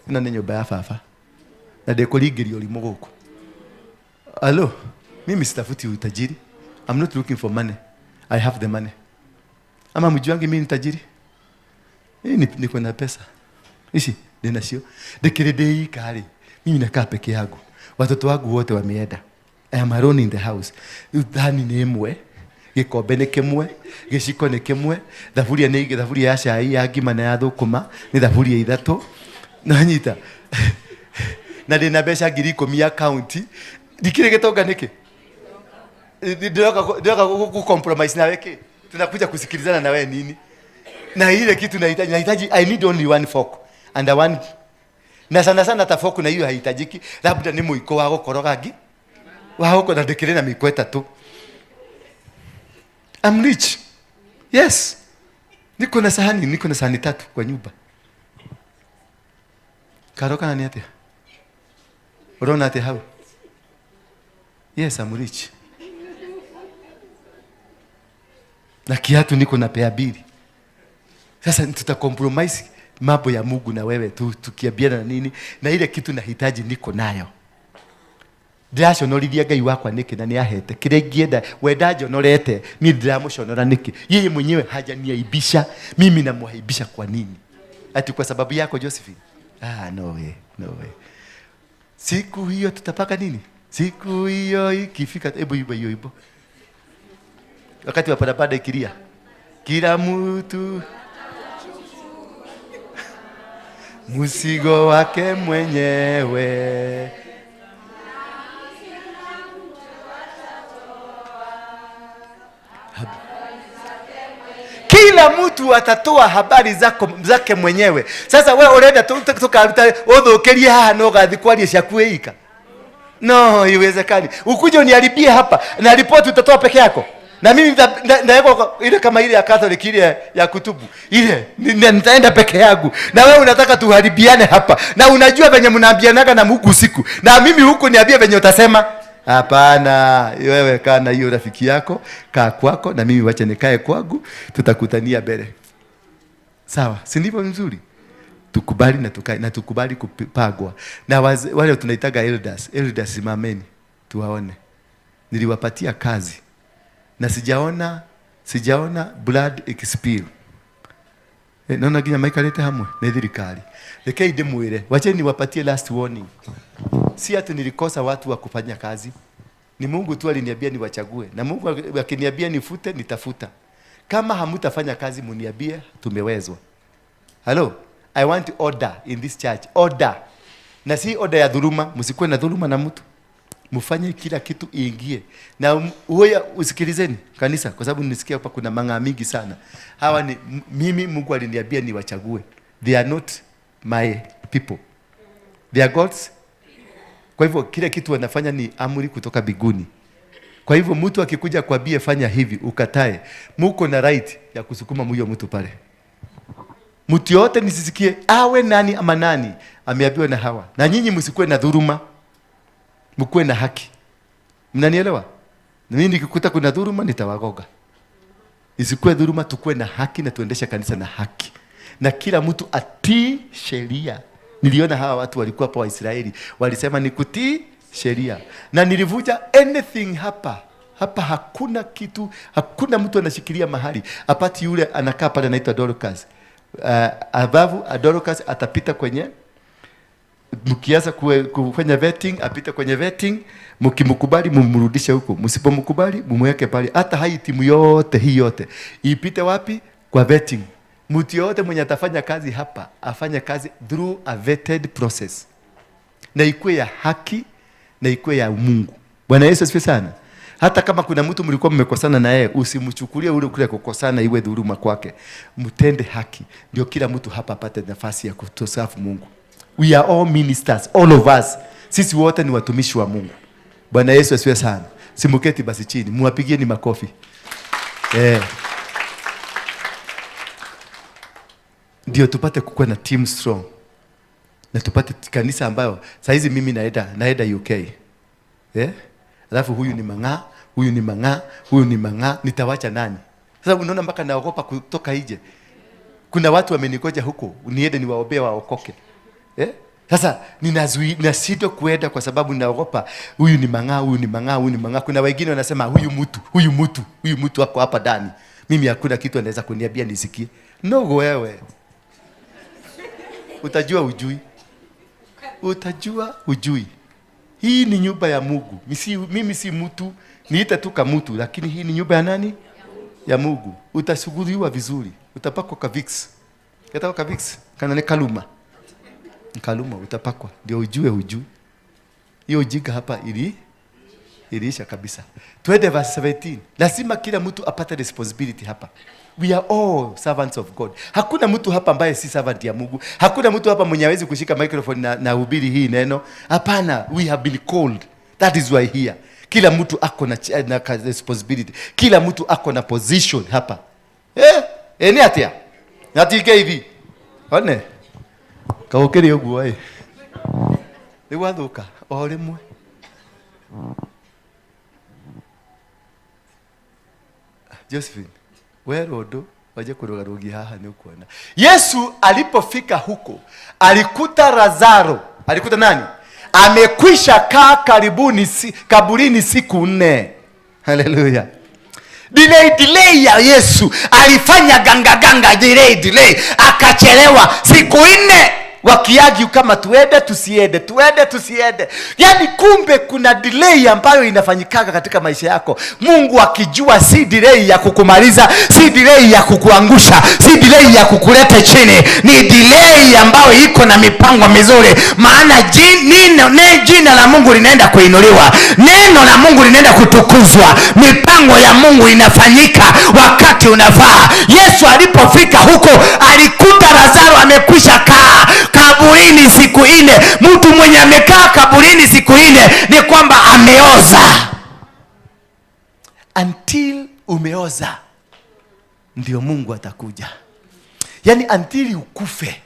Ino ni nyumba ya baba. Na ndikuringĩrio ũrimũ gũkũ. Hello. Mimi sitafuti utajiri. I'm not looking for money. I have the money. Ama mjuangi mimi ni tajiri? Niko na pesa. Ishi ninacio. Ndikiri ndĩika. Mimi nakaa peke yangu. Watoto wangu wote wameenda. I am alone in the house. Thani nĩ ĩmwe, gĩkombe nĩ kĩmwe, gĩciko nĩ kĩmwe, thaburia nĩ thaburia ya cai, ya ngima na ya thũkũma, nĩ thaburia 3. Nanyita. Na ndĩna mbeca 10,000 account. Ndikĩrĩ gĩtonga nĩkĩ? Ndio ku compromise na wewe. Tunakuja kusikilizana na wewe nini? Na ile kitu nahitaji I need only one fork and a one. Na sana sana ta fork na hiyo haihitajiki. Labda ni muiko wa gukoroga ngi. Wa huko na ndikire na miko 3. I'm rich. Yes. Niko na sahani, 3 kwa nyumba. Karoka nani atia? Urona atia hau? Yes, I'm rich. Na kiatu niko na pea 2. Sasa tuta compromise mambo ya Mungu na wewe tukiambiana na nini, na ile kitu nahitaji niko nayo. Ndiraconorithia Ngai wakwa niki na niahete kire ingienda we ndajonorete ni ndiramuconora niki. Yeye mwenyewe hajaniaibisha, mimi namwaibisha kwa nini? Ati kwa sababu yako Josephine? Ah, no way, no way. Siku hiyo tutapaka nini? Siku hiyo ikifika, hebu iba hiyo ibo. Wakati wa parapanda ikilia, kila mtu mzigo wake mwenyewe. Kila mtu atatoa habari zake mwenyewe. Sasa wewe urenda tukaruta uthukirie haha no gathi kwaria ciaku ika. No, haiwezekani. Ukuje uniharibie hapa na ripoti utatoa peke yako. Na mimi ndawekwa ile kama ile ya Catholic ile ya kutubu. Ile nitaenda peke yangu. Na wewe unataka tuharibiane hapa. Na unajua venye mnaambianaga na Mungu usiku. Na mimi huko niambie venye utasema. Hapana, wewe kaa na hiyo rafiki yako, kaa kwako na mimi wacha nikae kwangu, tutakutania mbele. Sawa, si ndivyo mzuri? Tukubali na tukae na tukubali kupagwa. Na wale tunaitaga elders, elders simameni tuwaone. Niliwapatia kazi. Na sijaona blood ikispill. Naona ginya maikalete hamwe na thirikari. Rekei ndimwire, wacheni niwapatie last warning. Si ati nilikosa watu wa kufanya kazi. Ni Mungu tu aliniambia niwachague. Na Mungu akiniambia nifute, nitafuta. Kama hamutafanya kazi muniambie tumewezwa. Hello, I want order in this church. Order. Na si order ya dhuluma, msikuwe na dhuluma na mtu. Mfanye kila kitu iingie. Na huya usikilizeni kanisa, kwa sababu nisikia hapa kuna mang'aa mingi sana. Hawa ni mimi, Mungu aliniambia niwachague. They are not my people. They are God's. Kwa hivyo kila kitu wanafanya ni amri kutoka biguni. Kwa hivyo mtu akikuja kwambie fanya hivi ukatae, muko na right ya kusukuma huyo mtu pale. Mtu yote nisisikie awe nani ama nani ameambiwa na hawa. Na nyinyi msikuwe na dhuluma. Mkuwe na haki. Mnanielewa? Na mimi nikikuta kuna dhuluma nitawagoga. Isikuwe dhuluma, tukue na haki na tuendeshe kanisa na haki. Na kila mtu atii sheria. Niliona hawa watu walikuwa hapa wa Israeli, walisema ni kutii sheria. Na nilivuja anything hapa. Hapa hakuna kitu, hakuna mtu anashikilia mahali. Apati yule anakaa pale anaitwa Dorcas. Abavu Dorcas atapita kwenye, mkianza kufanya vetting, apite kwenye vetting, mkimkubali mumrudishe huko, msipomkubali mumweke pale. Hata hai timu yote hii yote ipite wapi? Kwa vetting. Mtu yote mwenye atafanya kazi hapa afanye kazi through a vetted process, na ikuwe ya haki na ikuwe ya Mungu. Bwana Yesu asifiwe sana. Hata kama kuna mtu mlikuwa mmekosana na yeye, usimchukulie ule kule kukosana iwe dhuluma kwake. Mtende haki, ndio kila mtu hapa apate nafasi ya kutosafu Mungu. We are all ministers, all of us. Sisi wote ni watumishi wa Mungu. Bwana Yesu asifiwe sana. Simuketi basi chini, muwapigieni makofi. Ndio tupate kukuwa na team strong. Na tupate kanisa ambayo saa hizi mimi naenda UK. Alafu huyu ni mang'aa, huyu ni mang'aa, huyu ni mang'aa, nitawacha nani? Sasa unaona mpaka naogopa kutoka nje. Kuna watu wamenikoja huko, niende niwaombee waokoke. Sasa ninashindwa kuenda kwa sababu naogopa huyu ni mang'aa, huyu ni mang'aa, huyu ni mang'aa. Kuna wengine wanasema huyu mtu, huyu mtu, huyu mtu wako hapa ndani. Mimi hakuna kitu anaweza kuniambia nisikie. No, wewe. Utajua ujui. Utajua ujui. Hii ni nyumba ya Mungu. Mimi si mtu, niite tu kama mtu, lakini hii ni nyumba ya nani? Ya Mungu. Utasuguliwa vizuri. Utapakwa ka Vicks. Kataka ka Vicks, kana ni kaluma. Kaluma utapakwa ndio ujue ujui. Hiyo ujinga hapa iliisha kabisa. Twende verse 17. Lazima kila mtu apate responsibility hapa. We are all servants of God. Hakuna mtu hapa ambaye si servant ya Mungu. Hakuna mtu hapa mwenye hawezi kushika microphone na hubiri hii neno. Hapana, we have been called. That is why here. Kila mtu ako na responsibility. Kila mtu ako na position hapa. Ni atia. Natike hivi. One. Kaukiri uguo ĩ. Rĩu wathuka o rĩmwe. Josephine, wewe rodo waje kurugarugia haha ni ukuona. Yesu alipofika huko alikuta Lazaro. Alikuta nani? Amekwisha kaa karibuni kaburini siku 4. Haleluya. Delay ya Yesu alifanya ganga delay, akachelewa siku 4. Wakiagi kama tuende tusiende, tuende tusiende. Yaani kumbe kuna delay ambayo inafanyikaga katika maisha yako. Mungu akijua si delay ya kukumaliza, si delay ya kukuangusha, si delay ya kukuleta chini, ni delay ambayo iko na mipango mizuri. Maana jina la Mungu linaenda kuinuliwa, neno la Mungu linaenda kutukuzwa, mipango ya Mungu inafanyika wakati unafaa. Yesu alipofika huko alikuta Lazaro amekwisha kaa kaburini siku 4. Mtu mwenye amekaa kaburini siku 4 ni kwamba ameoza. Until umeoza ndio Mungu atakuja. Yaani until ukufe,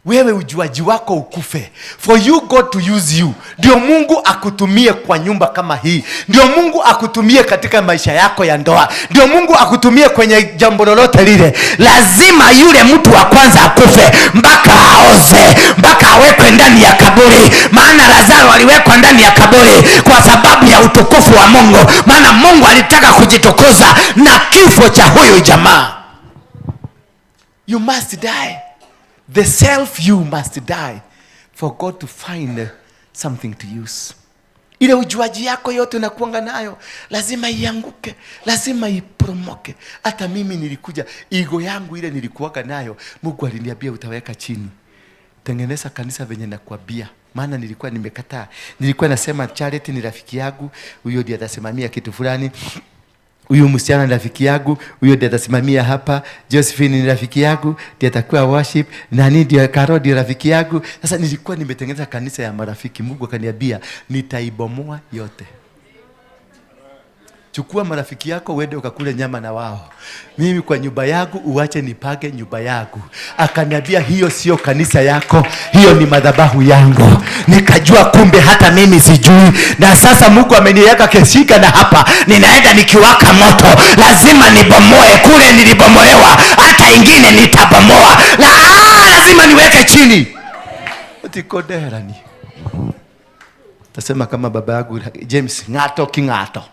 wewe ujuaji wako ukufe, for you God to use you, ndio Mungu akutumie kwa nyumba kama hii, ndio Mungu akutumie katika maisha yako ya ndoa, ndio Mungu akutumie kwenye jambo lolote lile. Lazima yule mtu wa kwanza akufe mpaka aoze, mpaka awekwe ndani ya kaburi. Maana Lazaro aliwekwa ndani ya kaburi kwa sababu ya utukufu wa Mungu. Maana Mungu alitaka kujitukuza na kifo cha huyu jamaa. You must die. The self you must die for God to find something to use. Ile ujuaji yako yote unakuanga nayo lazima ianguke, lazima ipromoke. Hata mimi nilikuja, ego yangu ile nilikuwaka nayo, Mungu aliniambia utaweka chini. Tengeneza kanisa venye nakwambia. Maana nilikuwa nimekataa. Nilikuwa nasema Charity ni rafiki yangu, huyo ndiye atasimamia kitu fulani. Huyu msichana ni rafiki yangu, huyo ndiye atasimamia hapa. Josephine ni rafiki yangu, ndiye atakuwa worship. Nani ndiye Karo ndiye rafiki yangu. Sasa nilikuwa nimetengeneza kanisa ya marafiki. Mungu akaniambia nitaibomoa yote. Chukua marafiki yako uende ukakule nyama na wao. Mimi kwa nyumba yangu uache nipage nyumba yangu. Akaniambia hiyo sio kanisa yako, hiyo ni madhabahu yangu. Nikajua kumbe hata mimi sijui. Na sasa Mungu ameniweka keshika na hapa ninaenda nikiwaka moto. Lazima nibomoe kule nilibomolewa, hata ingine nitabomoa. Na lazima niweke chini. Utikoderani. Tasema kama baba yangu James, ngato kingato.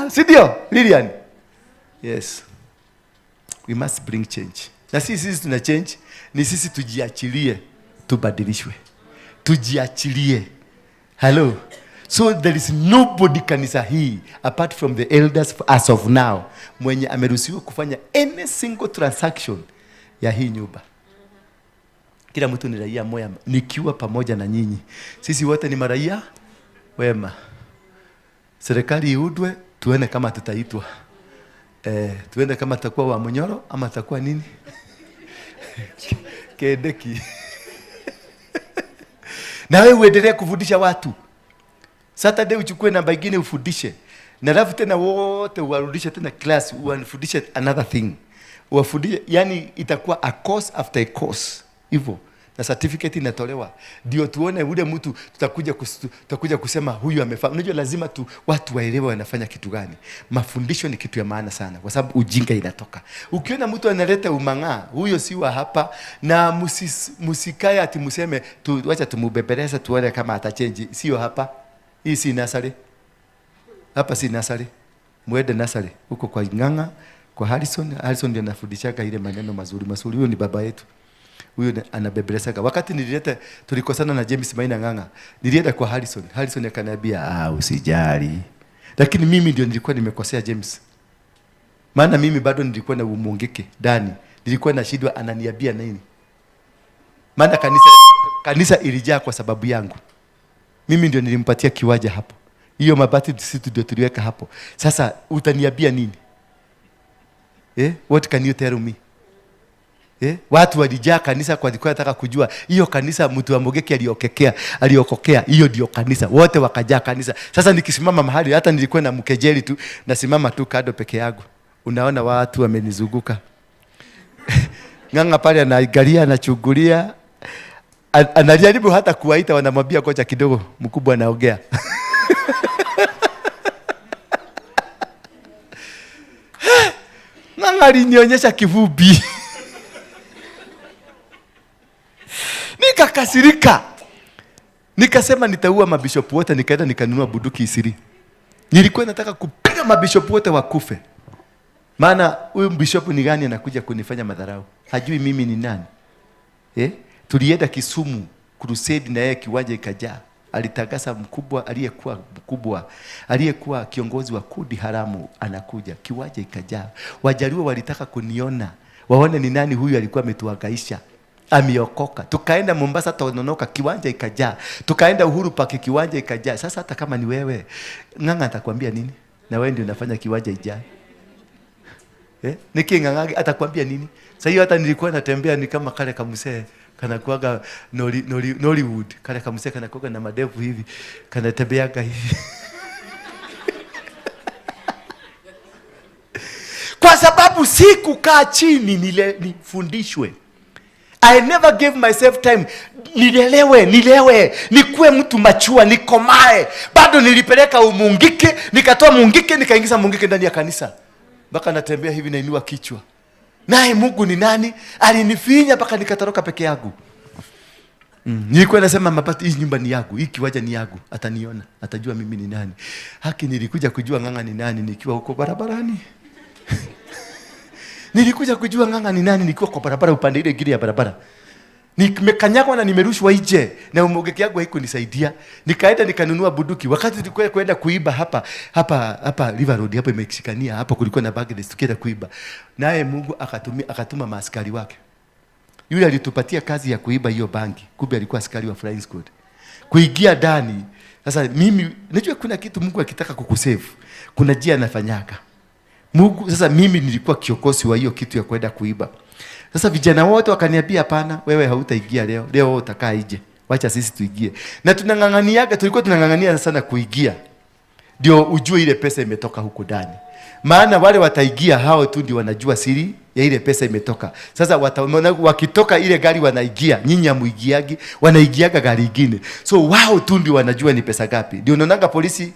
Si ndio Lilian? Yes. We must bring change. Na sisi tuna change, ni sisi tujiachilie, tubadilishwe. Tujiachilie. Hello. So there is nobody kanisa hii apart from the elders as of now mwenye ameruhusiwa kufanya any single transaction ya hii nyumba. Kila mtu ni raia moya, nikiwa pamoja na nyinyi. Sisi wote ni maraia wema. Serikali iudwe, tuone kama tutaitwa. Tuende kama tutakuwa wa Munyoro ama tutakuwa nini? Kedeki. Na wewe uendelee kufundisha watu. Saturday uchukue namba nyingine ufundishe. Na alafu tena wote uwarudishe tena class, uwafundishe another thing. Uwafundishe, yani itakuwa a course after a course. Hivyo. Na certificate inatolewa. Ndio tuone ule mtu tutakuja kusema huyu amefanya. Unajua lazima tu watu waelewe wanafanya kitu gani. Mafundisho ni kitu ya maana sana kwa sababu ujinga inatoka. Ukiona mtu analeta umang'aa, huyo si wa hapa. Na musikae ati museme tu, wacha tumubebeleza tuone kama atachange. Sio hapa. Hii si nasari. Hapa si nasari. Muende nasari huko kwa Ng'ang'a, kwa Harrison. Harrison ndiye anafundishaga ile maneno mazuri mazuri. Huyo ni baba yetu. Huyo anabebelesaka. Wakati nilileta tulikosana na James Maina Ng'ang'a, nilienda kwa Harrison. Harrison akaniambia, usijali. Lakini mimi ndio nilikuwa nimekosea James. Maana mimi bado nilikuwa na umungike ndani. Nilikuwa nashindwa ananiambia nini. Maana kanisa ilijaa kwa sababu yangu. Mimi ndio nilimpatia kiwaja hapo. Hiyo mabati sisi ndio tuliweka hapo. Sasa utaniambia nini? What can you tell me? Watu walijaa kanisa kwa walikuwa wanataka kujua hiyo kanisa mtu wa Mugeki aliokokea hiyo ndio kanisa. Wote wakajaa kanisa. Sasa nikisimama mahali hata nilikuwa na mkejeli tu, nasimama tu kando peke yangu. Unaona watu wamenizunguka. Ng'ang'a pale anaangalia, anachungulia, anajaribu hata kuwaita, wanamwambia kocha kidogo, mkubwa anaongea. Ng'ang'a alinionyesha kivubi. Nikakasirika. Nikasema nitaua mabishopu wote, nikaenda nikanunua bunduki 20. Nilikuwa nataka kupiga mabishopu wote wakufe. Maana huyu bishopu ni gani anakuja kunifanya madharau? Hajui mimi ni nani. Tulienda Kisumu crusade na yeye kiwanja ikajaa. Alitangaza mkubwa aliyekuwa mkubwa, aliyekuwa kiongozi wa kundi haramu anakuja, kiwanja ikajaa. Wajaluo walitaka kuniona, waone ni nani huyu alikuwa ametuhangaisha. Ameokoka. Tukaenda Mombasa Tononoka, kiwanja ikajaa. Tukaenda Uhuru Park, kiwanja ikajaa. Sasa hata kama ni wewe, Ng'ang'a atakwambia nini? Na wewe ndio unafanya kiwanja ijae. Niki Ng'ang'a atakwambia nini? Sasa hiyo hata nilikuwa natembea ni kama kale kamsee kanakuaga Nollywood, kale kamsee kanakuaga na madevu hivi, kanatembeaga hivi. Kwa sababu sikukaa chini nifundishwe. I never gave myself time. Nilewe, nikuwe mtu machua, nikomae. Bado nilipeleka umungike, nikatoa mungike, nikaingiza mungike ndani ya kanisa. Mpaka natembea hivi nainua kichwa. Naye Mungu ni nani? Alinifinya mpaka nikatoroka peke yangu. Nilikuwa nasema mabati, hii nyumba ni yangu, hii kiwanja ni yangu. Ataniona, atajua mimi ni nani. Haki nilikuja kujua Ng'ang'a ni nani nikiwa huko barabarani. Nilikuja kujua Ng'ang'a ni nani nikiwa kwa barabara upande ile giri ya barabara. Nimekanyagwa na nimerushwa nje na umogeki yangu haikunisaidia. Nikaenda nikanunua bunduki. Wakati tulikuwa kwenda kuiba hapa River Road hapo imeshikania hapo kulikuwa na bag list, tukienda kuiba. Naye Mungu akatuma maaskari wake. Yule alitupatia kazi ya kuiba hiyo bangi, kumbe alikuwa askari wa flying squad. Kuingia ndani, sasa mimi najua kuna kitu Mungu akitaka kukusave, kuna njia anafanyaga. Mungu, sasa mimi nilikuwa kiongozi wa hiyo kitu ya kwenda kuiba. Sasa vijana wote wakaniambia hapana, wewe hautaingia leo. Leo wewe utakaa nje. Wacha sisi tuingie. Na tunang'ang'aniaga, tulikuwa tunang'ang'ania sana kuingia. Ndio ujue ile pesa imetoka huko ndani. Maana wale wataingia hao tu ndio wanajua siri ya ile pesa imetoka. Sasa wakitoka ile gari wanaingia, nyinyi hamuingiagi, wanaingiaga gari ingine. So wao tu ndio wanajua ni pesa ngapi. Ndio unaonanga polisi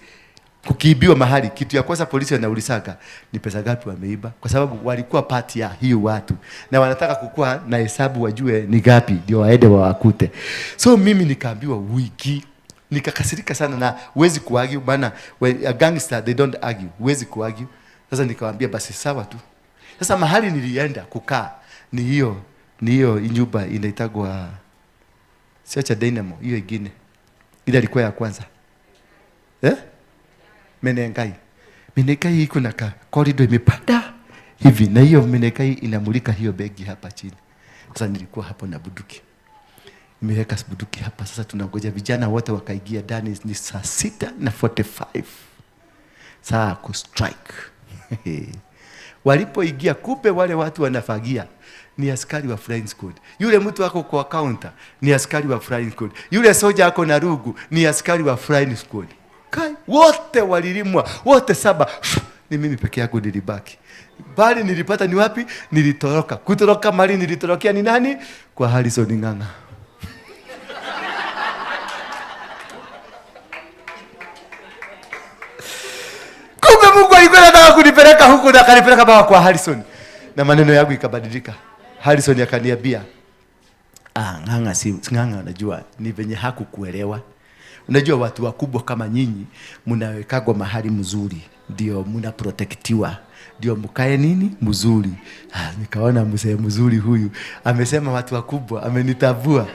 kukiibiwa mahali, kitu ya kwanza polisi wanaulizaga ni pesa ngapi wameiba, kwa sababu walikuwa part ya hiyo watu na wanataka kukua na hesabu wajue ni ngapi ndio waende wawakute. So mimi nikaambiwa wiki, nikakasirika sana, na huwezi kuargue maana a gangster they don't argue, huwezi kuargue. Sasa nikawaambia basi sawa tu. Sasa mahali nilienda kukaa ni hiyo nyumba inaitagwa sio cha Dynamo, hiyo ingine ile ilikuwa ya kwanza. Menengai. Menengai iko na corridor imepanda hivi, na hiyo Menengai inamulika hiyo begi hapa chini. Sasa nilikuwa hapo na bunduki. Nimeweka bunduki hapa. Sasa tunangoja vijana wote wakaingia ndani, ni saa 6:45. Saa ku strike. Walipoingia kumbe wale watu wanafagia ni askari wa flying squad. Yule mtu ako kwa counter ni askari wa flying squad. Yule soja ako na rugu ni askari wa flying squad. Kai, wote walilimwa, wote 7. Ni mimi peke yangu nilibaki. Bali nilipata ni wapi? Nilitoroka. Kutoroka mali nilitorokea ni nani? Kwa Harrison Ng'ang'a. Kumbe Mungu alikuwa anataka kunipeleka huku na akanipeleka baba kwa Harrison. Na maneno yangu ikabadilika. Harrison akaniambia, Ng'ang'a si Ng'ang'a, unajua ni venye hakukuelewa. Unajua watu wakubwa kama nyinyi mnawekagwa mahali mzuri, ndio mnaprotektiwa, ndio mkae nini mzuri. Nikaona mzee mzuri huyu amesema watu wakubwa, amenitambua.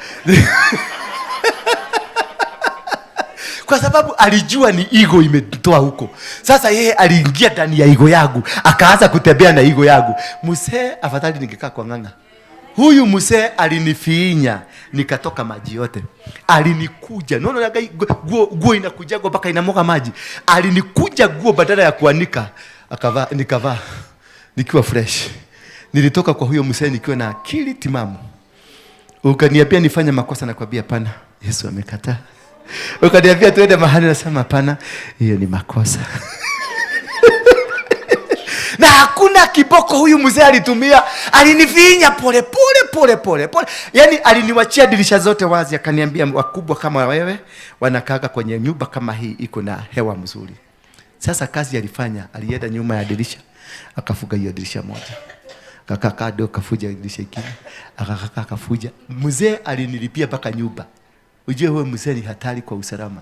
Kwa sababu alijua ni ego imetoa huko. Sasa yeye aliingia ndani ya ego yangu, akaanza kutembea na ego yangu. Mzee afadhali ningekaa kwa Ng'ang'a. Huyu mzee alinifinya, nikatoka maji yote. Alinikuja. Unaona guo inakuja mpaka inamoka maji. Alinikuja guo badala ya kuanika, akavaa, nikavaa nikiwa fresh. Nilitoka kwa huyo mzee nikiwa na akili timamu. Ukaniambia nifanye makosa, nakwambia hapana, Yesu amekataa. Ukaniambia tuende mahali, nasema hapana, hiyo ni makosa. Na hakuna kiboko huyu mzee alitumia, alinifinya pole pole pole pole pole. Yaani aliniwachia dirisha zote wazi, akaniambia wakubwa kama wewe wanakaaga kwenye nyumba kama hii iko na hewa mzuri. Sasa kazi alifanya, alienda nyuma ya dirisha, akafuga hiyo dirisha moja. Akakaa do kafuja dirisha ingine, akakaa kafuja. Mzee alinilipia mpaka nyumba. Ujue huyo mzee ni hatari kwa usalama.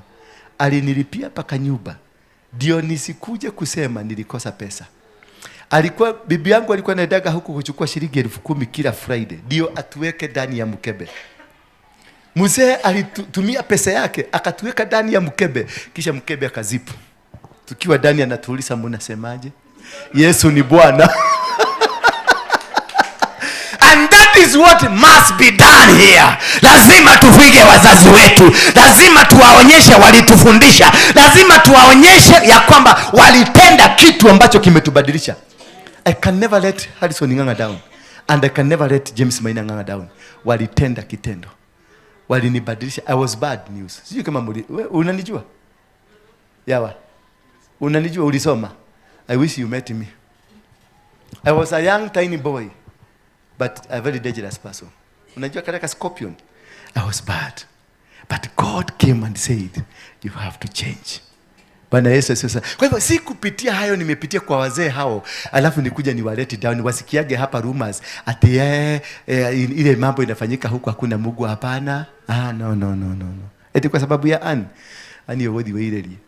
Alinilipia mpaka nyumba. Ndio nisikuje kusema nilikosa pesa. Alikuwa bibi yangu alikuwa anaendaga huku kuchukua shilingi 10,000 kila Friday, ndio atuweke ndani ya mkebe. Mzee alitumia pesa yake akatuweka ndani ya mkebe, kisha mkebe akazipu. Tukiwa ndani anatuuliza mnasemaje? Yesu ni Bwana. And that is what must be done here. Lazima tufike wazazi wetu. Lazima tuwaonyeshe walitufundisha. Lazima tuwaonyeshe ya kwamba walitenda kitu ambacho kimetubadilisha. I can never let Harrison Ng'ang'a down, and I can never let James Maina Ng'ang'a down. Walitenda kitendo. Walinibadilisha. I was bad news. Sijui kama unanijua? Yawa. Unanijua, ulisoma. I wish you met me. I was a young tiny boy, but a very dangerous person. Unajua katika scorpion. I was bad. But God came and said, you have to change. Bwana Yesu asifiwe. Kwa hivyo si kupitia hayo nimepitia kwa wazee hao, alafu nikuja niwalete down wasikiage hapa rumors ati ile mambo inafanyika huku hakuna Mungu, hapana. No no no no no. Eti kwa sababu ya ani wodi weireli.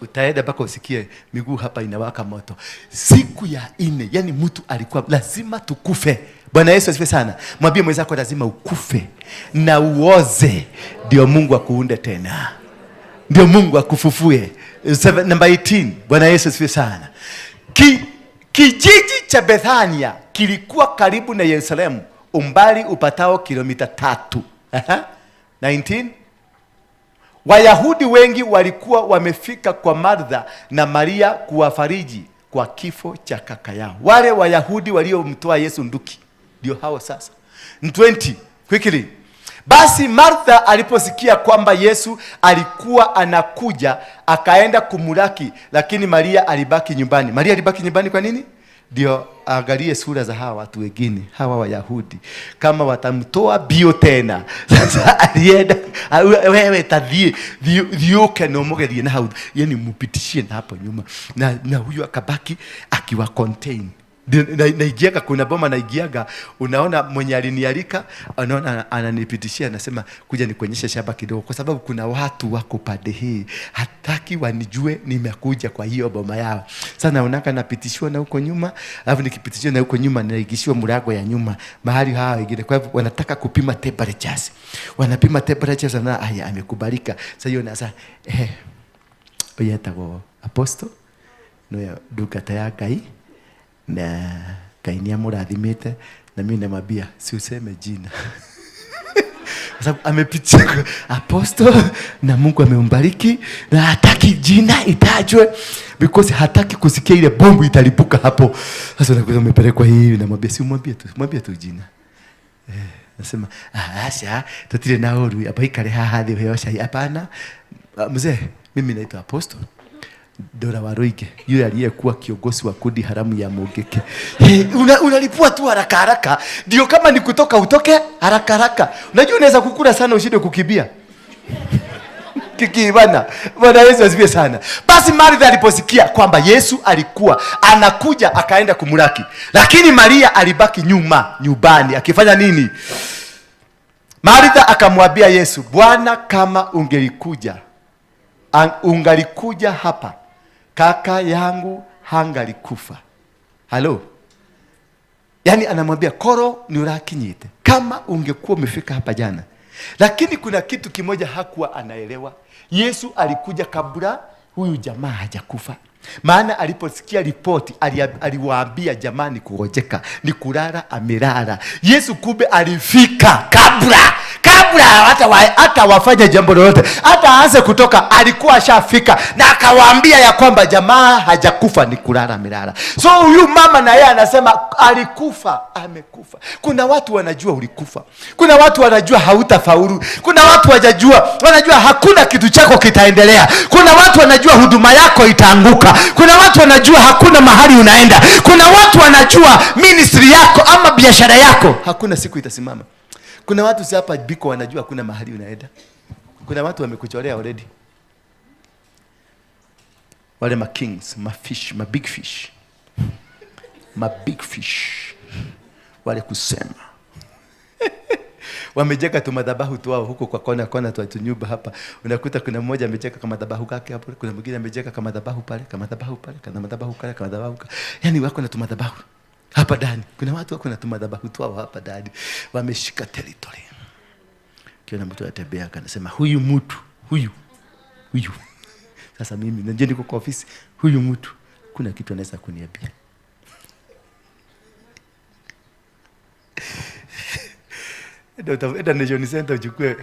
Utaenda mpaka usikie miguu hapa inawaka moto. Siku ya 4, yani mtu alikuwa lazima tukufe. Bwana Yesu asifiwe sana. Mwambie mwenzako lazima ukufe na uoze ndio Mungu akuunde tena. Ndio Mungu akufufue. Number 18. Bwana Yesu asifiwe sana. Kijiji cha Bethania kilikuwa karibu na Yerusalemu, umbali upatao kilomita 3. 19. Wayahudi wengi walikuwa wamefika kwa Martha na Maria kuwafariji kwa kifo cha kaka yao. Wale Wayahudi waliomtoa Yesu nduki ndio hao sasa. 20 quickly. Basi Martha aliposikia kwamba Yesu alikuwa anakuja, akaenda kumulaki, lakini Maria alibaki nyumbani. Maria alibaki nyumbani kwa nini? Ndio angalie sura za hawa watu wengine, hawa Wayahudi, kama watamtoa bio tena. Sasa alienda, wewe tadhie, dhioke na umugerie na hau, yani mupitishie na hapo nyuma. Na huyu akabaki akiwa contain. Naigiaga, kuna boma naigiaga, unaona mwenye alinialika, unaona ananipitishia, anasema kuja nikuonyeshe shamba kidogo, kwa sababu kuna watu wako pande hii hataki wanijue nimekuja kwa hiyo boma yao. Sasa naonaka napitishiwa na huko nyuma, alafu nikipitishiwa na huko nyuma naigishiwa mlango ya nyuma mahali hawa wengine. Kwa hivyo wanataka kupima temperatures, wanapima temperatures na haya amekubalika. Sasa hiyo na sasa oyetago apostle no duka tayakai na Ngai amurathimite, na mimi namwambia si useme jina. Kwa sababu amepitia apostle na Mungu amembariki na hataki jina itajwe because hataki kusikia ile bombu italipuka hapo. Sasa unakuta umepelekwa hivi, namwambia si umwambie tu, mwambie tu jina. Nasema acha tutire na oru hapa ikale haha thi heo cai. Hapana mzee, mimi naitwa apostle Dora Waruige, yule aliyekuwa kiongozi wa kundi haramu ya Mungiki. Hey, unalipua tu haraka haraka. Ndio kama ni kutoka utoke haraka haraka. Unajua unaweza kukula sana ushinde kukimbia. Kiki bana. Bwana Yesu asifiwe sana. Basi Martha aliposikia kwamba Yesu alikuwa anakuja akaenda kumulaki. Lakini Maria alibaki nyuma nyumbani akifanya nini? Martha akamwambia Yesu, Bwana, kama ungalikuja hapa, kaka yangu hangalikufa. Halo. Yani anamwambia koro ni urakinyite, kama ungekuwa umefika hapa jana. Lakini kuna kitu kimoja hakuwa anaelewa. Yesu alikuja kabla huyu jamaa hajakufa. Maana aliposikia ripoti aliwaambia jamani, kugojeka ni kulala, amelala. Yesu kumbe alifika kabla hata wafanye jambo lolote, hata aanze kutoka, alikuwa ashafika na akawaambia ya kwamba jamaa hajakufa, ni kulala amelala. So huyu mama na yeye anasema alikufa, amekufa. Kuna watu wanajua ulikufa. Kuna watu wanajua hautafaulu. Kuna watu wanajua hakuna kitu chako kitaendelea. Kuna watu wanajua huduma yako itaanguka. Kuna watu wanajua hakuna mahali unaenda. Kuna watu wanajua ministry yako ama biashara yako hakuna siku itasimama. Kuna watu si hapa biko wanajua hakuna mahali unaenda. Kuna watu wamekuchorea already. Wale ma kings, ma fish, ma big fish. Ma big fish. Wale kusema. Wamejeka tu madhabahu tu wao huko kwa kona kona tu nyumba hapa. Unakuta kuna mmoja amejeka kama madhabahu kake hapo, kuna mwingine amejeka kama madhabahu pale, kama madhabahu pale, kama madhabahu kale, kama madhabahu. Yaani wako na tu madhabahu hapa ndani. Kuna watu wako na tu madhabahu tu wao hapa ndani. Wameshika territory. Kiona mtu anatembea anasema huyu mtu, huyu. Huyu. Sasa mimi najua niko kwa ofisi, huyu mtu kuna kitu anaweza kuniambia. Enda Nation Center uchukue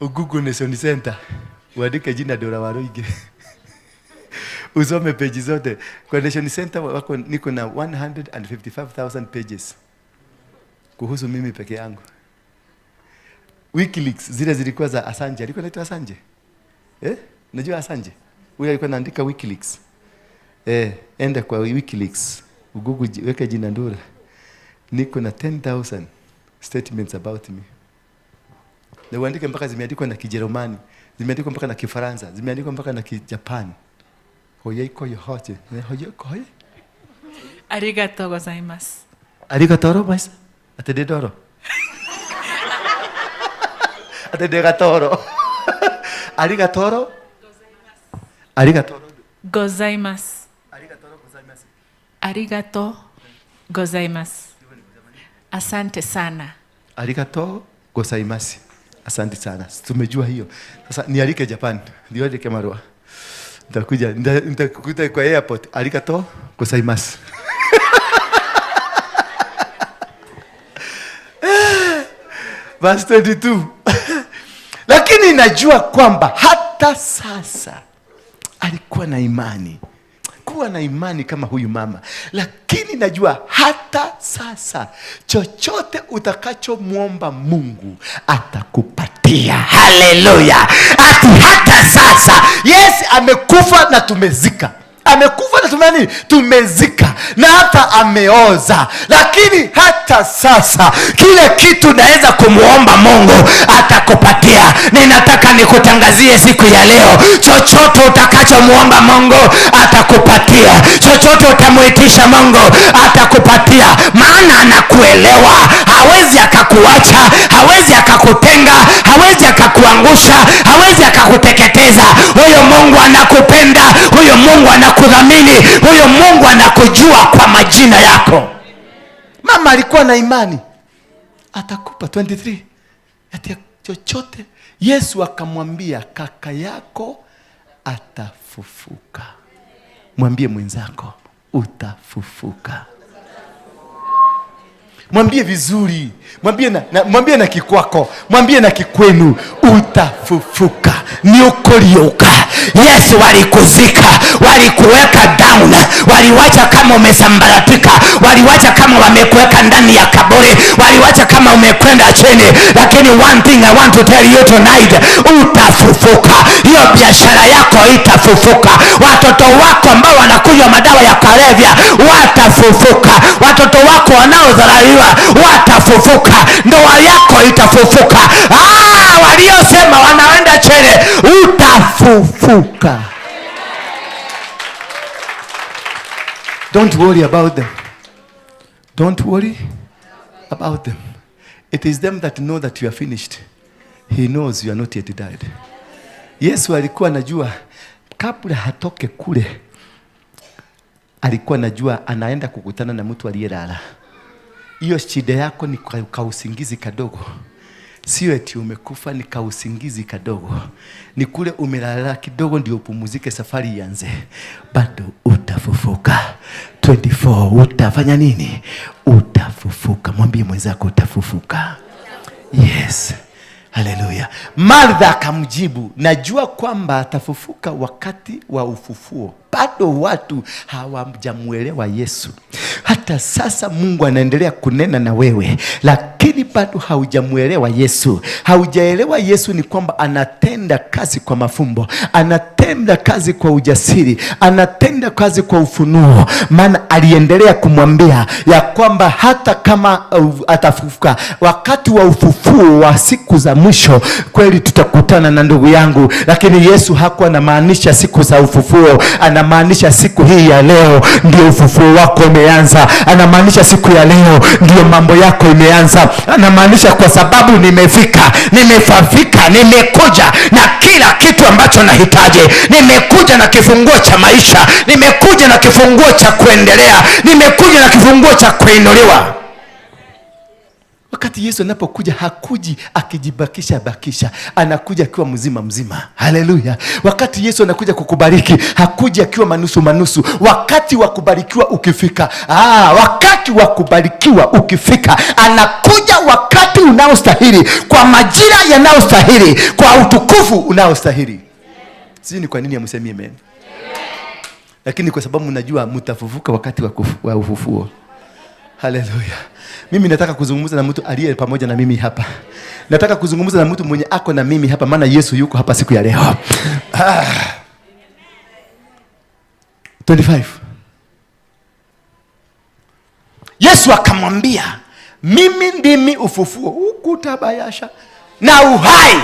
Google Nation Center, uandike jina Dora Waruige. Usome page zote. Kwa Nation Center wako niko na 155,000 pages kuhusu mimi peke yangu. WikiLeaks zile zilikuwa za Assange. Alikuwa anaitwa Assange? Unajua Assange? Huyo alikuwa anaandika WikiLeaks. Enda kwa WikiLeaks, Google weka jina Ndura. Niko na 10,000 statements about me. Na uandike mpaka zimeandikwa na Kijerumani, zimeandikwa mpaka na Kifaransa, zimeandikwa mpaka na Kijapani. Hoyeiko yohote, hoyeiko hoye. Arigatou gozaimasu. Arigatou gozaimasu. Ate doro. Ate degatoro. Arigatou. Arigatou gozaimasu. Arigatou gozaimasu. Arigatou gozaimasu. Asante sana. Arigatou gozaimasu. Asante sana. Tumejua hiyo. Sasa nialike Japan. Nialike Marwa. Nitakuja, nitakukuta kwa airport. Arigatou gozaimasu. Verse 22. Lakini najua kwamba hata sasa alikuwa na imani. Kuwa na imani kama huyu mama. Lakini najua hata sasa chochote utakachomuomba Mungu atakupatia. Haleluya. Ati hata sasa. Yes, amekufa na tumezika. Amekufa na tumani, tumezika na hata ameoza. Lakini hata sasa kile kitu naweza kumuomba Mungu atakupatia. Ninataka nikutangazie siku ya leo, chochote utakachomuomba Mungu atakupatia. Chochote utamuitisha Mungu atakupatia. Maana anakuelewa. Hawezi akakuacha, hawezi akakutenga, hawezi akakuangusha, hawezi akakuteketeza. Huyo Mungu anakupenda, huyo Mungu anakudhamini, huyo Mungu anakujua kwa majina yako. Mama alikuwa na imani atakupa. 23. Ati chochote. Yesu akamwambia kaka yako atafufuka. Mwambie mwenzako utafufuka. Mwambie vizuri. Mwambie mwambie na kikwako, mwambie na kikwenu, utafufuka. Ni ukolioka. Yesu walikuzika, walikuweka down, waliwacha kama umesambaratika, waliwacha kama wamekuweka ndani ya kaburi, waliwacha kama umekwenda chini. Lakini one thing I want to tell you tonight, utafufuka. Hiyo biashara yako itafufuka. Watoto wako ambao wanakunywa madawa ya kulevya watafufuka. Watoto wako wanaodharauliwa watafufuka. Ndoa yako itafufuka. Waliosema wanaenda chini, utafufuka. Don't worry about them. Don't worry about them. It is them that know that you are finished. He knows you are not yet dead. Yesu alikuwa anajua kabla hatoke kule, alikuwa anajua anaenda kukutana na mtu aliyelala. Hiyo shida yako ni kausingizi kadogo. Sio eti umekufa, ni kausingizi kadogo. Ni kule umelala kidogo ndio upumzike, safari ianze. Bado utafufuka. 24 utafanya nini? Utafufuka. Mwambie mwenzako utafufuka. Yes. Haleluya. Martha akamjibu, najua kwamba atafufuka wakati wa ufufuo. Bado watu hawajamuelewa Yesu. Hata sasa Mungu anaendelea kunena na wewe, lakini bado haujamuelewa Yesu. Haujaelewa Yesu ni kwamba anatenda kazi kwa mafumbo, anatenda kazi kwa ujasiri, anatenda kazi kwa ufunuo. Maana aliendelea kumwambia ya kwamba hata kama atafufuka wakati wa ufufuo wa siku za mwisho, kweli tutakutana na ndugu yangu. Lakini Yesu hakuwa anamaanisha siku za ufufuo, anamaanisha siku hii ya leo ndio ufufuo wako umeanza. Anamaanisha siku ya leo ndio mambo yako imeanza. Anamaanisha kwa sababu nimefika, nimefafika, nimekuja na kila kitu ambacho nahitaji. Nimekuja na kifunguo cha maisha, nimekuja na kifunguo cha kuendelea, nimekuja na kifunguo cha kuinuliwa. Wakati Yesu anapokuja hakuji akijibakisha bakisha, anakuja akiwa mzima mzima. Haleluya. Wakati Yesu anakuja kukubariki hakuji akiwa manusu manusu. Wakati wa kubarikiwa ukifika, wakati wa kubarikiwa ukifika, anakuja wakati unaostahili, kwa majira yanayostahili, kwa utukufu unaostahili. Sijui ni kwa nini hamsemi amen. Lakini kwa sababu mnajua mtafufuka wakati wa ufufuo. Haleluya. Mimi nataka kuzungumza na mtu aliye pamoja na mimi hapa. Nataka kuzungumza na mtu mwenye ako na mimi hapa, maana Yesu yuko hapa siku ya leo. 25. Yesu akamwambia, mimi ndimi ufufuo, ukutabayasha, na uhai.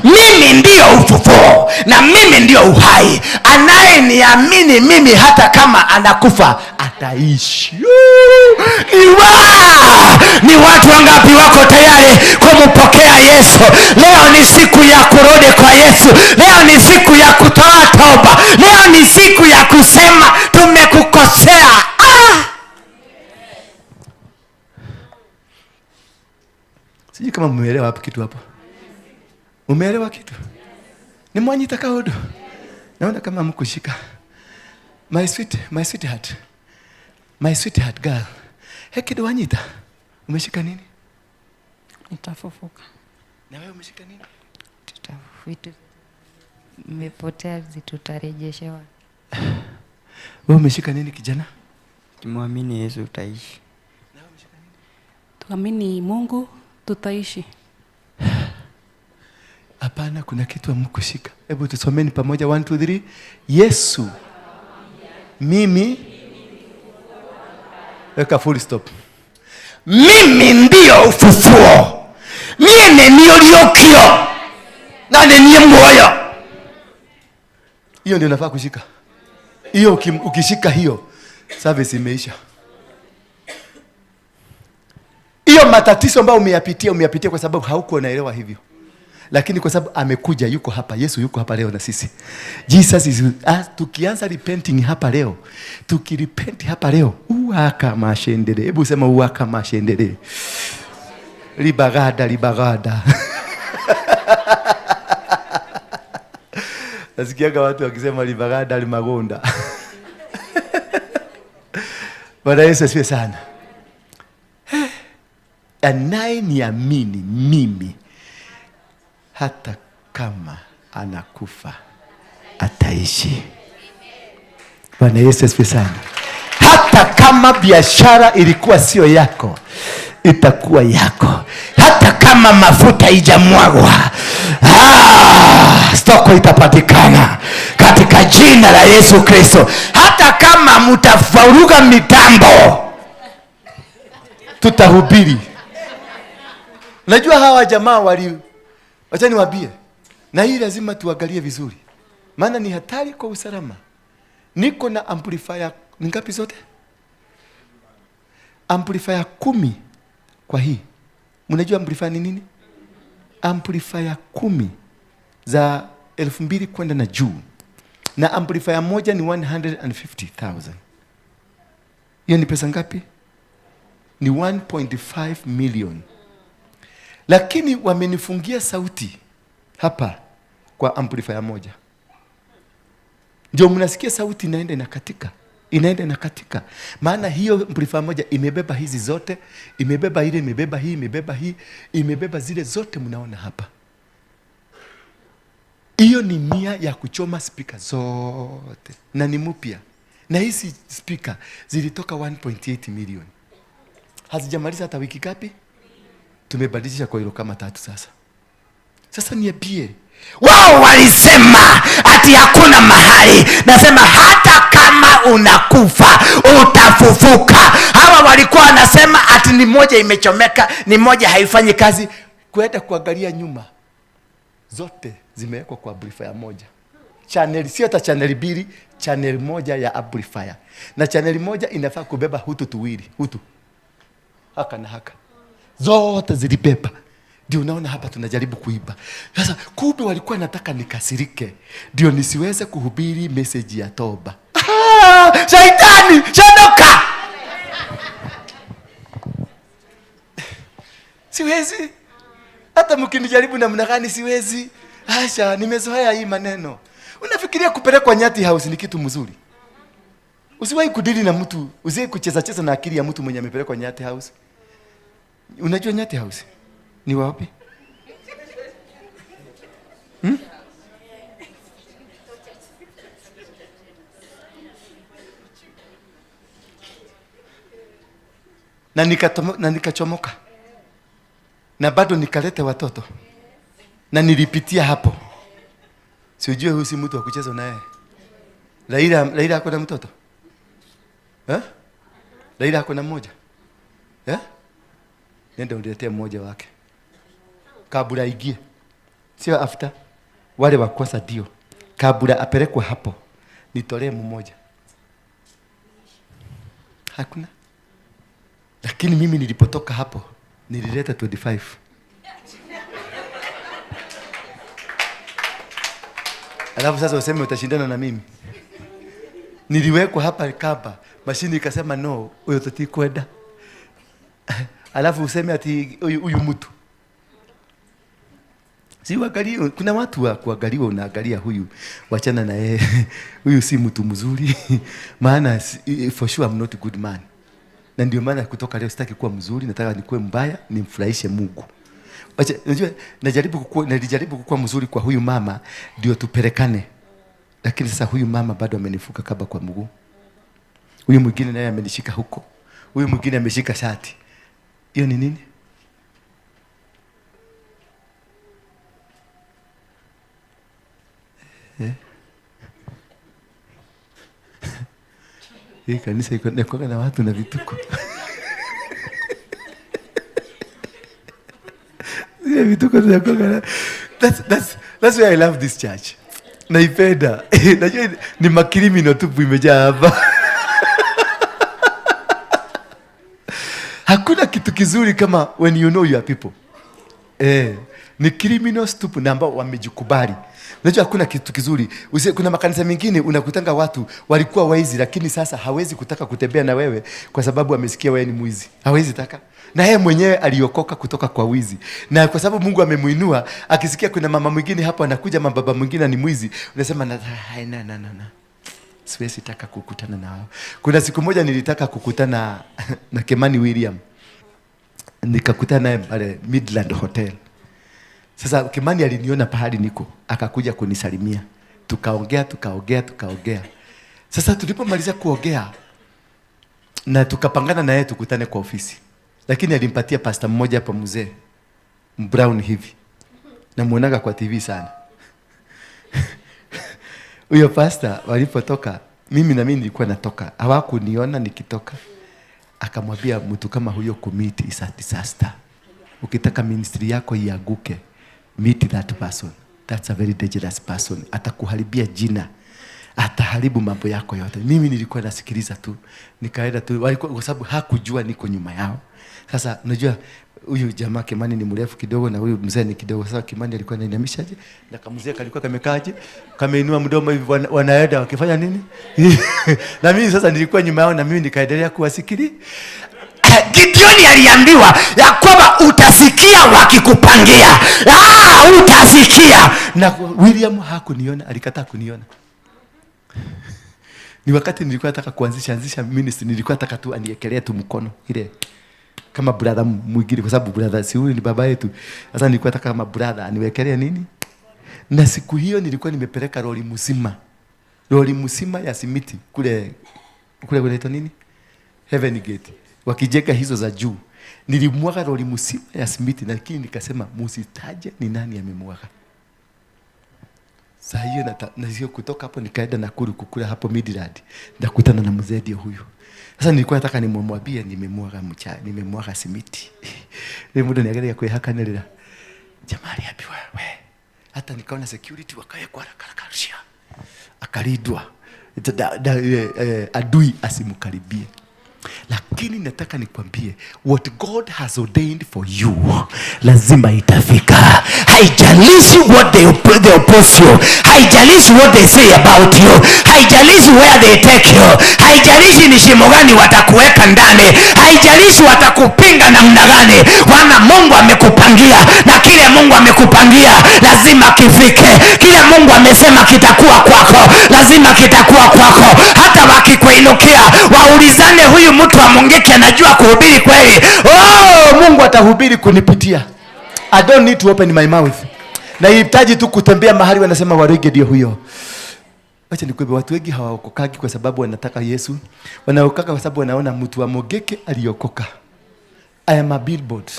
Mimi ndio ufufuo na mimi ndio uhai. Anayeniamini mimi hata kama anakufa ataishi. Ni watu wangapi wako tayari kumpokea Yesu? Leo ni siku ya kurudi kwa Yesu. Leo ni siku ya kutoa toba. Leo ni siku ya kusema tumekukosea. Sijui kama mmeelewa hapo kitu hapo. Umeelewa kitu? Ni mwanyita kaodo. Naona kama mkushika. My sweetheart. My sweetheart girl. Heki do wanyita. Umeshika nini? Nitafufuka. Na wewe umeshika nini? Vitu vimepotea tutarejeshewa. Wewe umeshika nini kijana? Kimwamini Yesu utaishi. Na wewe umeshika nini? Tuamini Mungu tutaishi. Hapana, kuna kitu hamkushika. Hebu tusomeni pamoja 1 2 3. Yesu mimi, weka full stop. Mimi ndio ufufuo. Mimi ndio riokio. Na ndiye moyo. Hiyo ndio nafaa kushika. Hiyo ukishika hiyo, service imeisha. Hiyo matatizo ambayo umeyapitia kwa sababu haukuwa unaelewa hivyo. Lakini kwa sababu amekuja, yuko hapa, Yesu yuko hapa leo na sisi. Jesus is with us. Tukianza repenting hapa leo, tukirepent hapa leo, uwaka mashendere. Hebu sema uwaka mashendere. Libagada, libagada. Nasikiaga watu wakisema libagada limagonda. Bwana Yesu asifiwe sana. Anayeniamini mimi, hata kama anakufa ataishi. Bwana Yesu asifiwe sana. Hata kama biashara ilikuwa sio yako, itakuwa yako. Hata kama mafuta haijamwagwa, stoko itapatikana katika jina la Yesu Kristo. Hata kama mtafaruga mitambo, tutahubiri. Najua hawa jamaa wali, wacha niwaambie, na hii lazima tuangalie vizuri, maana ni hatari kwa usalama. Niko na amplifier ni ngapi zote? Amplifier 10 kwa hii. Mnajua amplifier ni nini? Amplifier 10 za 2000 kwenda na juu. Na amplifier moja ni 150,000. Hiyo ni pesa ngapi? Ni 1.5 million. Lakini wamenifungia sauti hapa kwa amplifier moja. Ndio mnasikia sauti inaenda inakatika. Inaenda inakatika. Maana hiyo amplifier moja imebeba hizi zote, imebeba ile, imebeba hii, imebeba hii, imebeba zile zote mnaona hapa. Hiyo ni nia ya kuchoma speaker zote. Na ni mpya. Na hizi speaker zilitoka 1.8 million. Hazijamaliza hata wiki ngapi? Tumebadilisha kwa hilo kama 3 sasa. Sasa niambie, wao walisema ati hakuna mahali. Nasema hata kama unakufa utafufuka. Hawa walikuwa wanasema ati ni moja imechomeka, ni moja haifanyi kazi. Kwenda kuangalia nyuma, zote zimewekwa kwa amplifier moja. Channel, sio hata channel 2, channel moja ya amplifier. Na channel moja inafaa kubeba hutu tuwili, hutu. Haka na haka. Zote zilibeba. Ndio unaona hapa tunajaribu kuiba. Sasa kumbe walikuwa nataka nikasirike, ndio nisiweze kuhubiri message ya toba. Shaitani, shonoka. Siwezi. Hata mkinijaribu namna gani siwezi. Asha, nimezoea hii maneno. Unafikiria kupelekwa Nyati House ni kitu mzuri? Usiwahi kudili na mtu, usiwahi kucheza cheza na akili ya mtu mwenye amepelekwa Nyati House. Unajua Nyati House ni wapi? Na nikachomoka. Na bado nikalete watoto. Na nilipitia hapo. Sijui huyu si mtu wa kucheza naye. Raila ako na mtoto? Eh? Raila ako na mmoja? Eh? Nenda uniletee mmoja wake. Kabla ingie. Sio after. Wale wa kwanza ndio. Kabla apelekwe hapo. Nitolee mmoja. Hakuna. Lakini mimi nilipotoka hapo nilileta 25. Alafu sasa useme utashindana na mimi. Niliwekwa hapa kaba, mashini ikasema no, huyo tutikwenda. Alafu useme ati huyu mtu. Si uangalie, kuna watu wa kuangaliwa, unaangalia huyu, wachana na yeye. Huyu si mtu mzuri. Maana for sure I'm not a good man. Na ndio maana kutoka leo sitaki kuwa mzuri, nataka nikuwe mbaya, nimfurahishe Mungu. Wacha, unajua nilijaribu kukua mzuri kwa huyu mama ndio tupelekane. Lakini sasa huyu mama bado amenifuka kaba kwa mguu. Huyu mwingine naye amenishika huko. Huyu mwingine ameshika shati. Hiyo ni nini? Hii kanisa iko na watu na vituko. Zile vituko zinakuwa. That's why I love this church. Naipenda. Najua ni makrimino tupu imejaa hapa. Hakuna kitu kizuri kama when you know your people. Ni criminals tupu na ambao wamejikubali. Unajua hakuna kitu kizuri. Kuna makanisa mengine unakutanga watu walikuwa waizi, lakini sasa hawezi kutaka kutembea na wewe kwa sababu amesikia wewe ni mwizi. Hawezi taka. Na yeye mwenyewe aliokoka kutoka kwa wizi. Na kwa sababu Mungu amemuinua, akisikia kuna mama mwingine hapo anakuja, mama baba mwingine ni mwizi, unasema na na na na. Siwezi taka kukutana na wao. Kuna siku moja nilitaka kukutana na Kimani William. Nikakutana naye pale Midland Hotel. Sasa Kimani aliniona pahali niko, akakuja kunisalimia. Tukaongea. Sasa tulipomaliza kuongea na tukapangana na yeye tukutane kwa ofisi. Lakini alimpatia pastor mmoja hapa mzee, brown hivi. Namuonaga kwa TV sana. Huyo pastor walipotoka, mimi na mimi nilikuwa natoka. Hawakuniona nikitoka. Akamwambia mtu kama huyo commit is a disaster. Ukitaka ministry yako iaguke, meet that person. That's a very dangerous person. Atakuharibia jina. Ataharibu mambo yako yote. Mimi nilikuwa nasikiliza tu. Nikaenda tu walikuwa, kwa sababu hakujua niko nyuma yao. Sasa unajua huyu jamaa Kimani ni mrefu kidogo na huyu mzee ni kidogo. Sasa Kimani alikuwa anainamishaje na kamzee kalikuwa kamekaaje? Kameinua mdomo hivi, wanaenda wakifanya nini? Na mimi sasa nilikuwa nyuma yao na mimi nikaendelea kuwasikiliza. Gideoni aliambiwa ya kwamba utasikia wakikupangia. Utasikia. Na William hakuniona, alikataa kuniona. Ni wakati nilikuwa nataka kuanzisha ministry, nilikuwa nataka tu aniekelee tu mkono ile kama brother mwingine, kwa sababu brother si huyu ni baba yetu. Sasa nilikuwa nataka kama brother aniwekelee nini? Na siku hiyo nilikuwa nimepeleka lori mzima ya simiti kule kunaitwa nini? Heaven Gate. Wakijeka hizo za juu. Nilimwaga lori mzima ya simiti, lakini nikasema msitaje ni nani amemwaga. Saa hiyo na hiyo kutoka hapo nikaenda Nakuru kukula hapo Midland. Ndakutana na mzee ndio huyu. Sasa nilikuwa nataka nimwambie nimemwaga mcha, nimemwaga simiti. Ni muda niangalia kwa haka nilila. Jamaa aliambiwa we. Hata nikaona security wakawekwa haraka. Akalindwa. Adui asimkaribie. Lakini nataka nikwambie, what God has ordained for you lazima itafika. Haijalishi what they oppose you, haijalishi what they say about you, haijalishi where they take you, haijalishi ni shimo gani watakuweka ndani, haijalishi watakupinga namna gani. Wana Mungu amekupangia, na kile Mungu amekupangia lazima kifike. Kile Mungu amesema kitakuwa kwako, lazima kitakuwa kwako. Hata wakikuinukia waulizane, huyu mtu wa Mungiki anajua kuhubiri kweli? Oh, Mungu atahubiri kunipitia. I don't need to open my mouth. Nahitaji tu kutembea mahali wanasema Warege ndio huyo. Acha nikwambie, watu wengi hawaokokagi kwa sababu wanataka Yesu. Wanaokoka kwa sababu wanaona mtu wa Mungiki aliokoka. I am a billboard.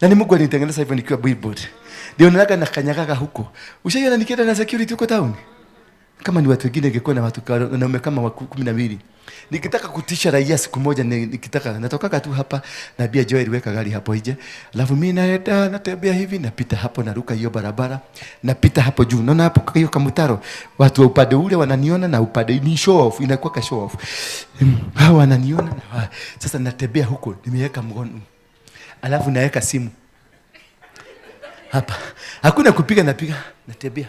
Na ni Mungu alinitengeneza hivyo nikiwa billboard. Ndio naga na kanyagaga huko. Ushaiona nikienda na security huko town? Kama ni watu wengine ingekuwa na watu wanaume kama 12. Nikitaka kutisha raia siku moja, nikitaka natoka tu hapa, naambia Joel weka gari hapo nje. Alafu mimi naenda natembea hivi, napita hapo, naruka hiyo barabara, napita hapo juu. Naona hapo hiyo kamutaro. Watu wa upande ule wananiona na upande ni show off, inakuwa ka show off. Hao wananiona na sasa natembea huko, nimeweka mkono. Alafu naweka simu hapa. Hakuna kupiga, napiga, natembea.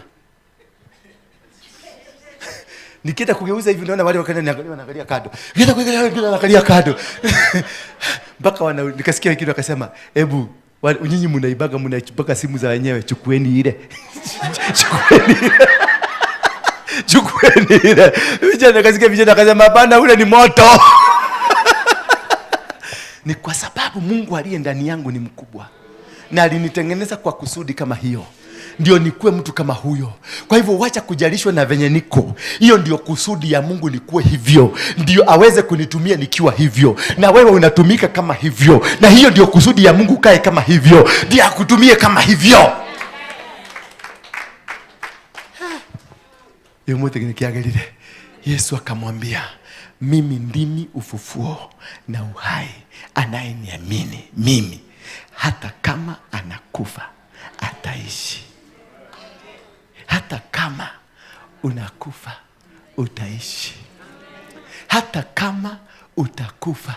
Nikienda kugeuza hivi naona wale wakaenda niangalia, wanaangalia kando. Nikienda kuangalia wengine wanaangalia kando. Mpaka nikasikia wengine wakasema, "Hebu nyinyi mnaibaga, mnaichukua simu za wenyewe, chukueni ile." Chukueni ile. Chukueni ile. Vijana nikasikia vijana wakasema, "Hapana, ule ni moto." Ni kwa sababu Mungu aliye ndani yangu ni mkubwa. Na alinitengeneza kwa kusudi kama hiyo, ndio nikuwe mtu kama huyo. Kwa hivyo wacha kujalishwa na venye niko. Hiyo ndio kusudi ya Mungu, nikuwe hivyo, ndio aweze kunitumia nikiwa hivyo. Na wewe unatumika kama hivyo, na hiyo ndio kusudi ya Mungu, kae kama hivyo, ndio akutumie kama hivyo. Yesu akamwambia, mimi ndimi ufufuo na uhai, anayeniamini mimi hata kama anakufa ataishi. Hata kama unakufa utaishi. Hata kama utakufa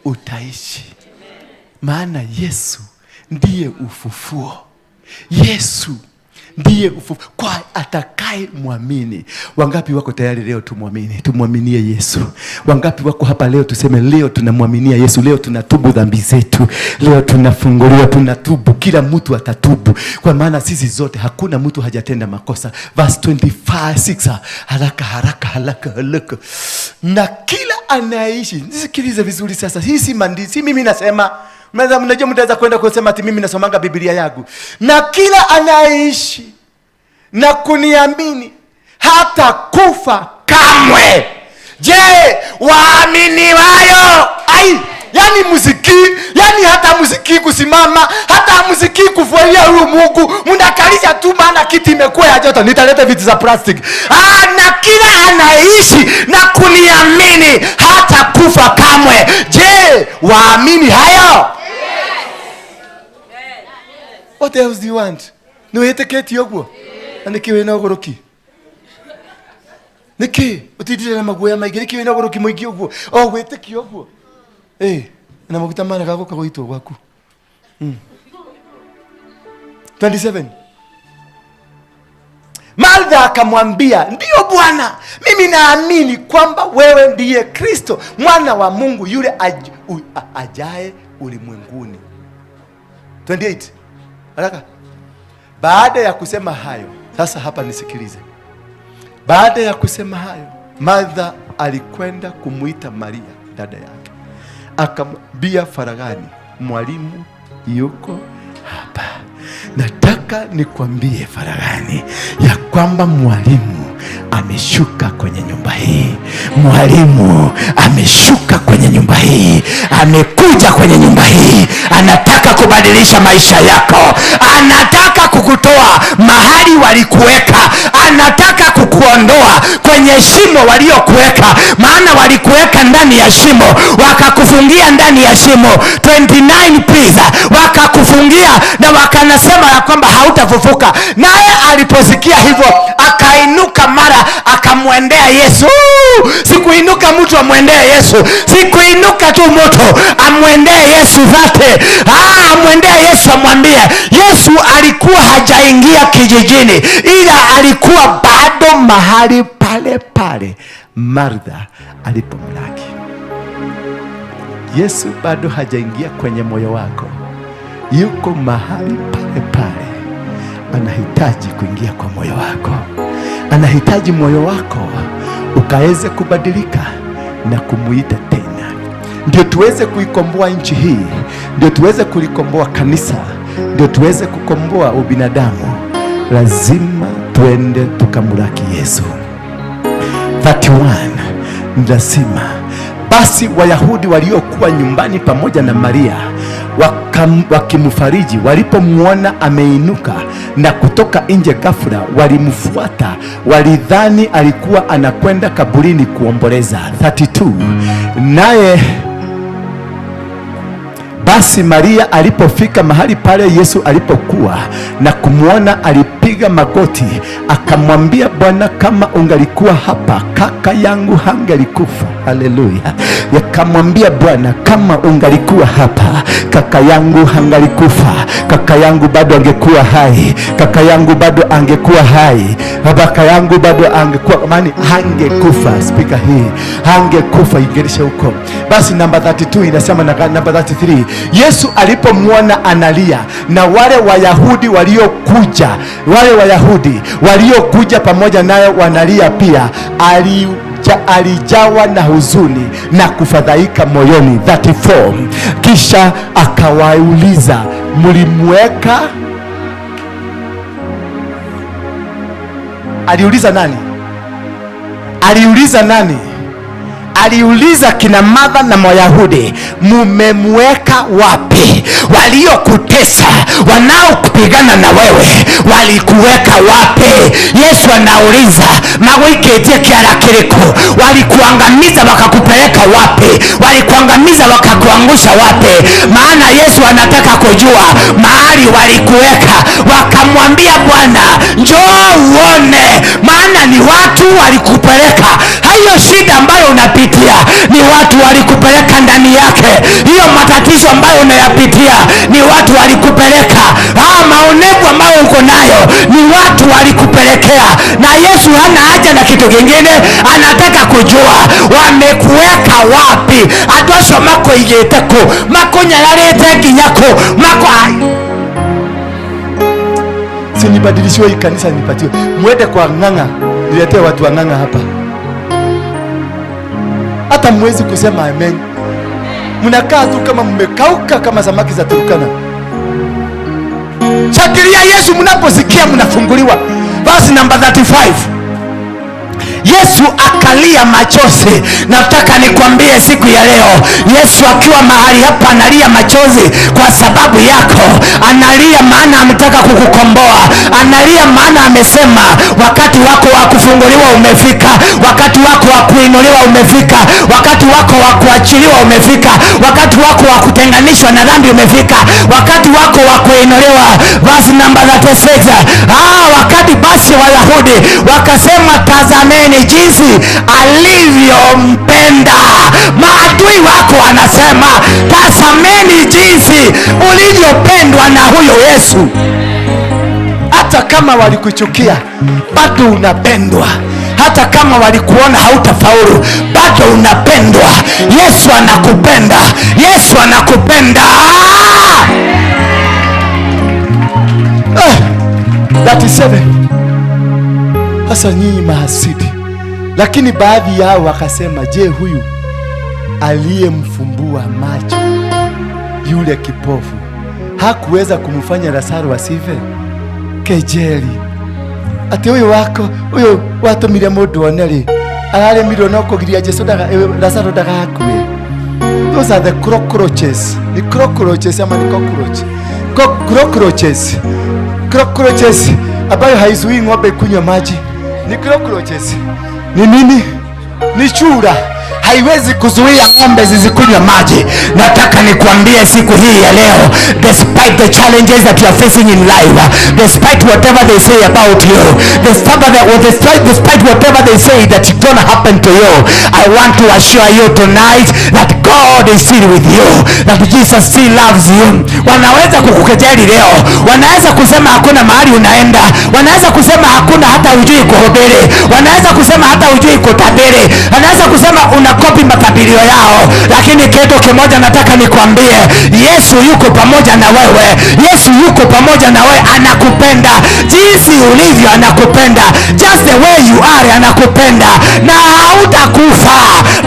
utaishi. Maana Yesu ndiye ufufuo. Yesu ndiye ufufuo kwa atakaye muamini. Wangapi wako tayari leo tumwamini? Tumwaminie Yesu. Wangapi wako hapa leo tuseme leo tunamwaminia Yesu, leo tunatubu dhambi zetu, leo tunafunguliwa, tunatubu. Kila mtu atatubu, kwa maana sisi zote hakuna mtu hajatenda makosa. Verse 25:6, haraka haraka haraka haraka. Na kila anaishi, nisikilize vizuri sasa. Hii si maandishi, mimi nasema. Mnajua mtaweza kwenda kusema ati mimi nasomanga Biblia yangu. Na kila anaishi na kuniamini hata kufa kamwe. Je, waamini wayo? Ai, yani muziki, yani hata muziki kusimama, hata muziki kufuatia huyu Mungu, mnakalisha tu maana kiti imekuwa ya joto, nitaleta viti za plastic. Na kila anaishi na kuniamini hata kufa kamwe. Je, waamini hayo? What else do you want? Niweteketi yoguo. Na niki wina uguruki? Niki utindire na maguoya maingi, niki wina uguruki muingi uguo? O gwitikia uguo. Na maguta maraga guka guitwo gwaku. 27. Martha akamwambia, ndio Bwana, mimi naamini kwamba wewe ndiye Kristo, mwana wa Mungu yule ajaye ulimwenguni. 28. Haraka. Baada ya kusema hayo, sasa hapa nisikilize. Baada ya kusema hayo, Martha alikwenda kumuita Maria dada yake. Akamwambia faraghani, mwalimu yuko hapa. Nataka nikwambie faraghani ya kwamba mwalimu ameshuka kwenye nyumba hii. Mwalimu ameshuka kwenye nyumba hii. Amekuja kwenye nyumba hii. Anataka kubadilisha maisha yako. Anataka kukutoa mahali walikuweka. Anataka kukuondoa kwenye shimo waliokuweka. Maana walikuweka ndani ya shimo, wakakufungia ndani ya shimo. 29 please. Wakakufungia na wakanasema ya kwamba hautafufuka. Naye aliposikia hivyo akainuka mara akamwendea Yesu. Sikuinuka mtu amwendee Yesu. Sikuinuka tu mtu amwendee Yesu zate. Amwendee Yesu amwambie. Yesu alikuwa hajaingia kijijini, ila alikuwa bado mahali pale pale Martha alipomlaki. Yesu bado hajaingia kwenye moyo wako. Yuko mahali pale pale. Anahitaji kuingia kwa moyo wako. Anahitaji moyo wako ukaweze kubadilika na kumuita tena. Ndio tuweze kuikomboa nchi hii, ndio tuweze kulikomboa kanisa, ndio tuweze kukomboa ubinadamu. Lazima tuende tukamulaki Yesu. 31. Lazima. Basi Wayahudi waliokuwa nyumbani pamoja na Maria wakimfariji, walipomuona ameinuka na kutoka nje ghafla, walimfuata. Walidhani alikuwa anakwenda kaburini kuomboleza. 32. Naye basi Maria alipofika mahali pale Yesu alipokuwa na kumuona, alipiga magoti akamwambia, Bwana, kama ungalikuwa hapa kaka yangu hangelikufa. Haleluya. Yakamwambia, Bwana, kama ungalikuwa hapa kaka yangu hangalikufa. Kaka yangu bado angekuwa hai. Kaka yangu bado angekuwa hai. Kaka yangu bado angekuwa, maana hangekufa. Speaker hii hangekufa, ingelisha huko. Basi namba 32 inasema na namba 33, Yesu alipomuona analia na wale Wayahudi waliokuja, wale Wayahudi waliokuja pamoja naye wanalia pia, alijawa na huzuni na kufadhaika moyoni. 34. Kisha akawauliza, Mlimweka? Aliuliza nani? Aliuliza nani? Aliuliza kina Martha na Mayahudi, mumemweka wapi? Waliokutesa, wanaokupigana na wewe, walikuweka wapi? Yesu anauliza, magwiketie kiara kiriko? Walikuangamiza wakakupeleka wapi? Walikuangamiza wakakuangusha wapi? Maana Yesu anataka kujua mahali walikuweka. Wakamwambia, Bwana, njoo uone, maana ni watu walikupeleka. Hayo shida ambayo unapitia ni watu walikupeleka ndani yake. Hiyo matatizo ambayo unayapitia ni watu walikupeleka. Maonevu ambayo uko nayo ni watu walikupelekea. Na Yesu hana haja na kitu kingine, anataka kujua wamekuweka wapi. Andũ acio makoigĩte kũ, makũnyararĩte nginya kũ, mako. Si nibadilishiwe hii kanisa nipatiwe. Mwende kwa Ng'ang'a, niletee watu wa Ng'ang'a hapa. Hata mwezi kusema amen. Mnakaa tu kama mmekauka kama samaki za Turkana. Shakilia Yesu, mnaposikia mnafunguliwa. Verse number 35. Yesu akalia machozi. Nataka nikwambie siku ya leo, Yesu akiwa mahali hapa analia machozi kwa sababu yako. Analia maana ametaka kukukomboa. Analia maana amesema wakati wako wa kufunguliwa umefika, wakati wako wa kuinuliwa umefika, wakati wako wa kuachiliwa umefika, wakati wako wa kutenganishwa na dhambi umefika, wakati wako wa kuinuliwa. Verse number 36. Wakati basi Wayahudi wakasema, tazameni jinsi alivyompenda. Maadui wako wanasema, tazameni jinsi ulivyopendwa na huyo Yesu. Hata kama walikuchukia bado unapendwa. Hata kama walikuona hautafaulu bado unapendwa. Yesu anakupenda. Yesu anakupenda. 37. Sasa nyinyi mahasidi. Lakini baadhi yao wakasema, je, huyu aliyemfumbua macho yule kipofu hakuweza kumfanya Lazaro asife? Kejeli. Ati huyu wako, huyu watumire mundu one ri, araremirwo no kugiria Jesu daga Lazaro ndagakue. Those are the cockroaches. Ni cockroaches ama ni cockroach? Cockroaches. Cockroaches ambayo haizuii ng'ombe kunywa maji. Ni cockroaches. Ni nini? Ni chura. Haiwezi kuzuia ng'ombe zisikunywe maji. Nataka nikuambie siku hii ya leo, despite the challenges that you are facing in life, despite whatever they say about you, despite whatever they say that it's gonna happen to you, I want to assure you tonight that God is still with you, that Jesus still loves you. Wanaweza kukukejeli leo, wanaweza kusema hakuna mahali unaenda, wanaweza kusema hakuna hata hujui kuhubiri, wanaweza kusema hata hujui kutabiri, wanaweza kusema unakopi makabilio yao, lakini kitu kimoja nataka nikwambie, Yesu yuko pamoja na wewe. Yesu yuko pamoja na wewe, anakupenda jinsi ulivyo, anakupenda just the way you are, anakupenda na hautakufa,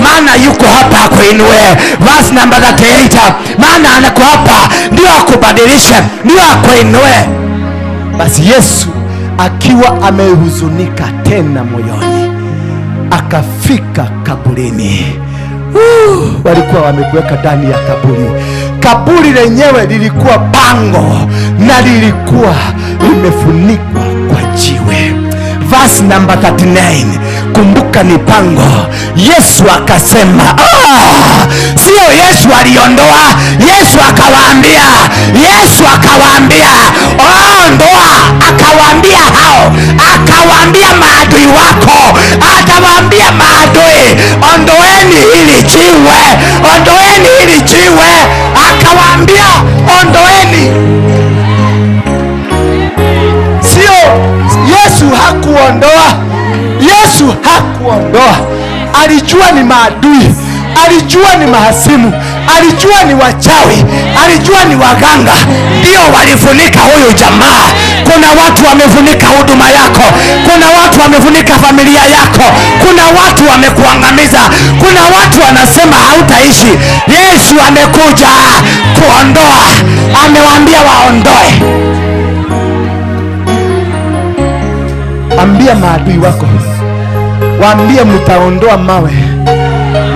maana yuko hapa akuinue. Verse number 38. Maana anako hapa ndio akubadilishe, ndio akuinue. Basi Yesu akiwa amehuzunika tena moyoni akafika kaburini. Walikuwa wamekuweka ndani ya kaburi. Kaburi lenyewe lilikuwa pango na lilikuwa limefunikwa kwa jiwe. Verse number 39. Kumbuka ni pango. Yesu akasema, sio Yesu aliondoa. Yesu akawaambia, Yesu akawaambia, ondoa. Akawaambia hao, akawaambia maadui wako, akawaambia maadui, ondoeni hili jiwe, ondoeni hili jiwe. Akawaambia ondoeni. Sio Yesu hakuondoa. Yesu hakuondoa. Alijua ni maadui. Alijua ni mahasimu, alijua ni wachawi, alijua ni waganga ndio walifunika huyu jamaa. Kuna watu wamefunika huduma yako, kuna watu wamefunika familia yako, kuna watu wamekuangamiza, kuna watu wanasema hautaishi. Yesu amekuja kuondoa, amewaambia waondoe. Ambia maadui wako, waambie mtaondoa mawe,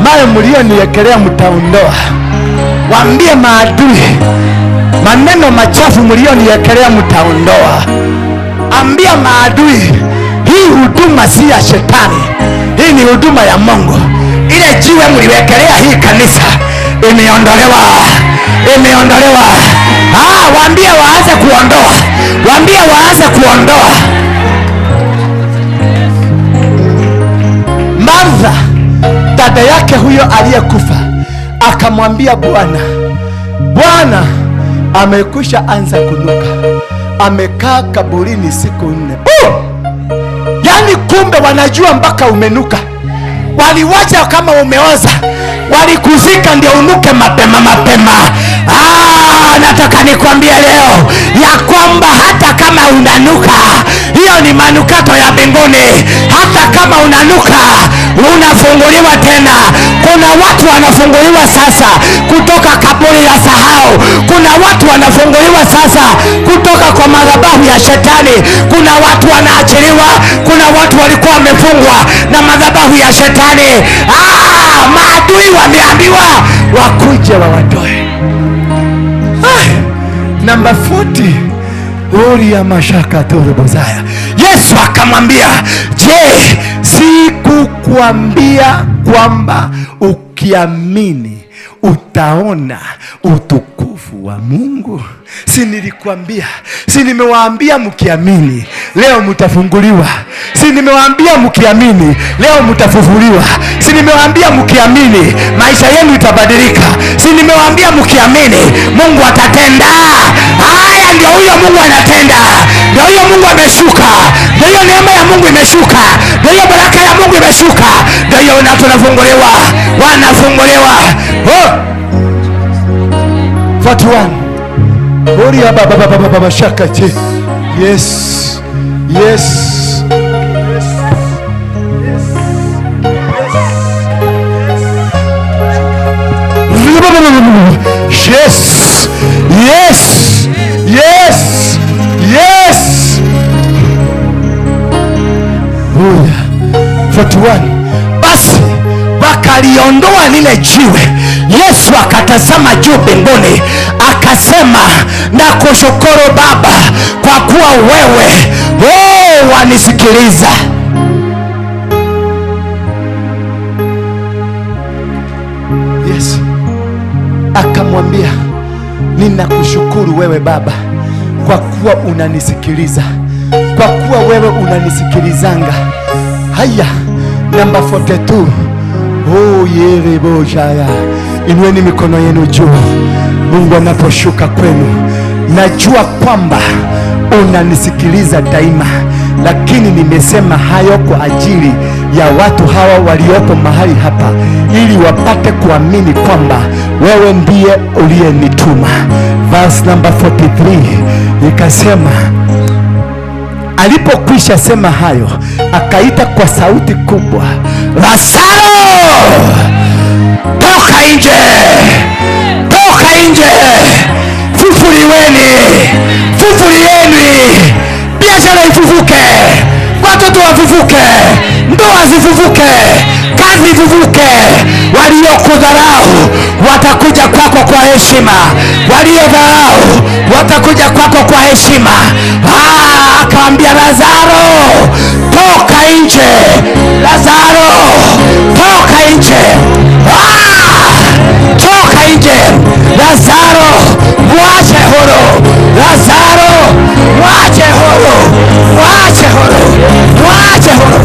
mawe mlioniekelea mtaondoa. Waambie maadui, maneno machafu mlioniekelea mtaondoa. Ambia maadui, hii huduma si ya shetani, hii ni huduma ya Mungu. Ile jiwe mliwekelea hii kanisa imeondolewa, imeondolewa. Waambie waanze kuondoa, waambie waanze kuondoa. Martha, dada yake huyo aliyekufa, akamwambia Bwana, Bwana amekwisha anza kunuka, amekaa kaburini siku 4. Yaani kumbe wanajua mpaka umenuka. Waliwacha kama umeoza, walikuzika ndio unuke mapema mapema. Nataka nikwambie leo ya kwamba hata kama unanuka, hiyo ni manukato ya mbinguni. Hata kama unanuka, unafunguliwa tena. Kuna watu wanafunguliwa sasa kutoka kaburi la sahau. Kuna watu wanafunguliwa sasa kutoka kwa madhabahu ya shetani. Kuna watu wanaachiliwa. Kuna watu walikuwa wamefungwa na madhabahu ya shetani. Maadui wameambiwa wakuje wawatoe. Namba 40. Uri mashaka turubozaya. Yesu akamwambia, je, sikukwambia kwamba ukiamini utaona utukufu wa Mungu? Si nilikwambia? Si nimewaambia mkiamini leo mtafunguliwa? Si nimewaambia mkiamini leo mtafufuliwa? Si nimewaambia mkiamini maisha yenu itabadilika? Si nimewaambia mkiamini Mungu atatenda? Haya, ndio huyo Mungu anatenda, ndio huyo Mungu ameshuka, ndio hiyo neema ya Mungu imeshuka, ndio hiyo baraka ya Mungu imeshuka, ndio hiyo watu wanafunguliwa, wanafunguliwa. 41. Oria baba baba baba shaka che. Yes. Yes. Yes. Yes. Yes. Yes. Yes. 41. Basi wakaliondoa lile jiwe. Yesu akatazama juu mbinguni akasema, nakushukuru Baba kwa kuwa wewe wanisikiliza. Yesu akamwambia, ninakushukuru wewe Baba kwa kuwa unanisikiliza, kwa kuwa wewe unanisikilizanga. Haya, namba 42. Oh, yereboshaya. Inueni mikono yenu juu. Mungu anaposhuka kwenu, najua kwamba unanisikiliza daima, lakini nimesema hayo kwa ajili ya watu hawa waliopo mahali hapa, ili wapate kuamini kwamba wewe ndiye uliyenituma. Verse number 43 ikasema, alipokwisha sema hayo, akaita kwa sauti kubwa, Lazaro, toka nje, toka nje, fufuliweni, fufulieni, biashara ifufuke, watoto wafufuke, ndoa zifufuke, kazi ifufuke. Waliokudharau watakuja kwako kwa heshima, waliodharau watakuja kwako kwa heshima. Akaambia Lazaro, toka nje, Lazaro, toka nje, toka nje, Lazaro, mwache huru, Lazaro, mwache huru, mwache huru, mwache huru.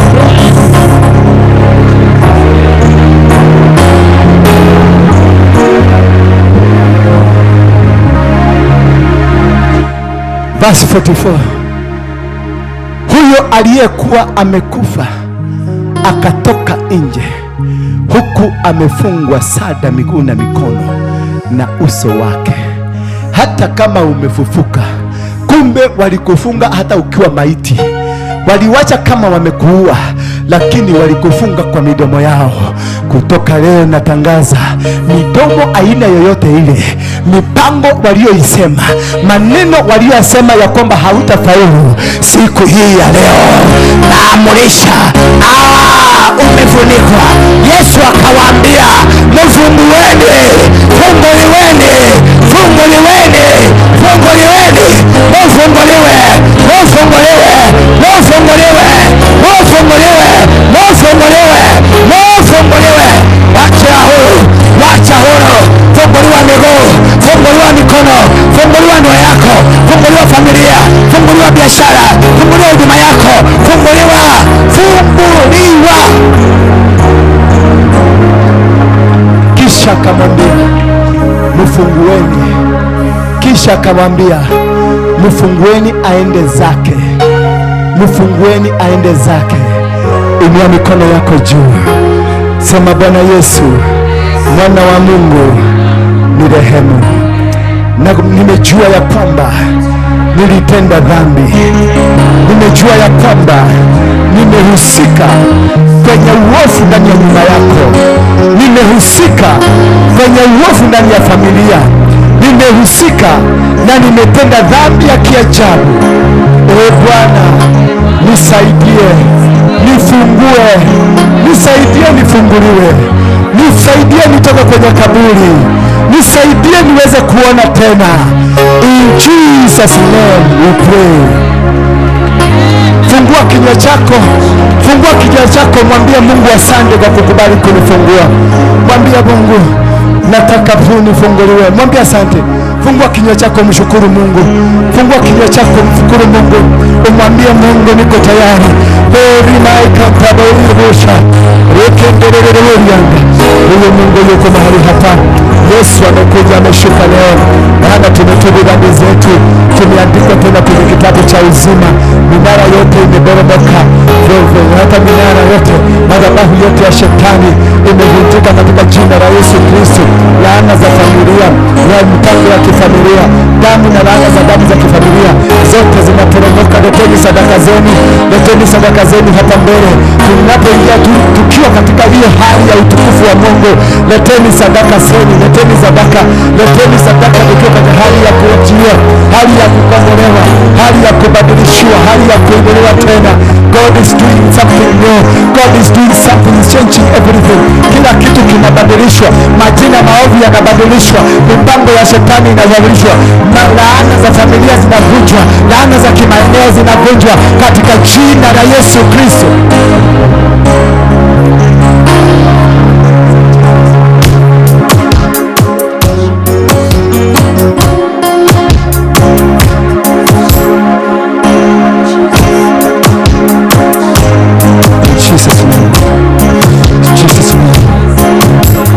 Verse 44. Huyo aliyekuwa amekufa akatoka nje, huku amefungwa sada miguu na mikono na uso wake. Hata kama umefufuka, kumbe walikufunga hata ukiwa maiti. Waliwacha kama wamekuua, lakini walikufunga kwa midomo yao. Kutoka leo natangaza midomo aina yoyote ile, mipango walioisema, maneno walioyasema ya kwamba hautafaulu, siku hii ya leo Naamurisha, umefunikwa. Yesu akawaambia, mfungueni, funguliweni, funguliweni, funguliweni, mfunguliwe, mfunguliwe, mfunguliwe, mfunguliwe, mfunguliwe, mfunguliwe. Wacha huru, wacha huru. Funguliwa miguu, funguliwa mikono, funguliwa ndoa yako, funguliwa familia, funguliwa biashara, funguliwa huduma yako, funguliwa, funguliwa. Kisha akamwambia mfungueni, kisha akamwambia mfungueni aende zake, mfungueni aende zake. Inua mikono yako juu, sema Bwana Yesu, mwana wa Mungu, nirehemu. Na nimejua ya kwamba nilitenda dhambi, nimejua ya kwamba nimehusika kwenye uovu ndani ya nyumba yako, nimehusika kwenye uovu ndani ya familia, nimehusika na nimetenda dhambi ya kiajabu. Ee Bwana, nisaidie, nifungue, nisaidie nifunguliwe, nisaidie nitoke kwenye kaburi, nisaidie niweze kuona tena. In Jesus name we pray. Fungua kinywa chako, fungua kinywa chako, mwambie Mungu asante kwa kukubali kunifungua. Mwambie Mungu nataka nifunguliwe, mwambie asante. Fungua kinywa chako, mshukuru Mungu. Fungua kinywa chako, mshukuru Mungu, umwambie Mungu niko tayari. Huyo Mungu yuko mahali hapa. Yesu amekuja, ameshuka leo, maana tumetubu dhambi zetu, tumeandikwa tena kwenye kitabu cha uzima. Minara yote imeboromoka, hata minara yote, madhabahu yote ya shetani imevunjika katika jina la Yesu Kristo. Laana za familia, ya mipango ya kifamilia, damu na laana za damu za kifamilia zote zinaporomoka. Leteni sadaka zenu, leteni sadaka zenu hapa mbele. Tunapoingia tukiwa katika hiyo hali ya utukufu wa Mungu, leteni sadaka zenu, leteni sadaka, leteni sadaka tukiwa katika hali ya kuachiwa, hali ya kukombolewa, hali ya kubadilishiwa, hali ya kuinuliwa tena. God is doing something new. God is doing something, is changing everything. Kila kitu kinabadilishwa, majina maovu yanabadilishwa, mipango ya shetani inabadilishwa, laana za familia zinavunjwa, laana za kimaeneo zinavunjwa katika jina la Yesu Kristo. Jesus name. Jesus name.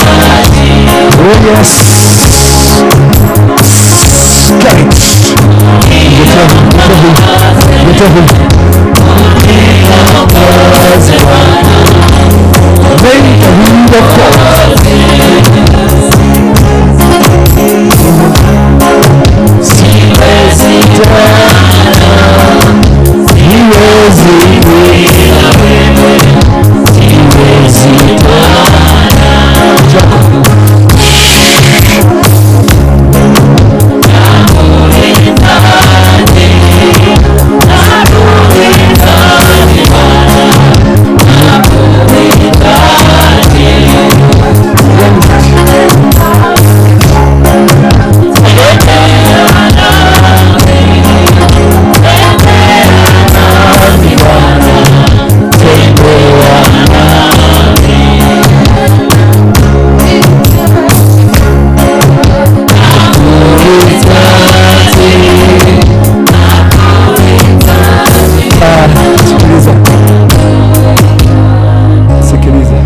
Oh yes. Get it. May the wind of God. Sikiliza. Sikiliza.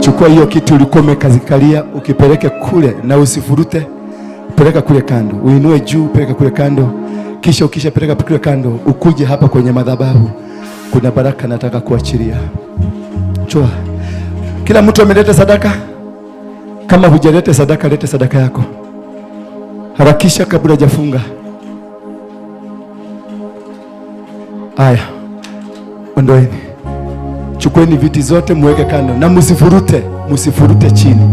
Chukua hiyo kitu ulikuwa umekazikalia ukipeleke kule na usifurute. Peleka kule kando. Uinue juu, peleka kule kando. Kisha ukishapeleka kule kando, ukuje hapa kwenye madhabahu. Kuna baraka nataka kuachilia. Chua. Kila mtu ameleta sadaka? Kama hujaleta sadaka, leta sadaka yako. Harakisha kabla hujafunga. Aya. Ondoeni. Chukueni viti zote muweke kando na msifurute, msifurute chini.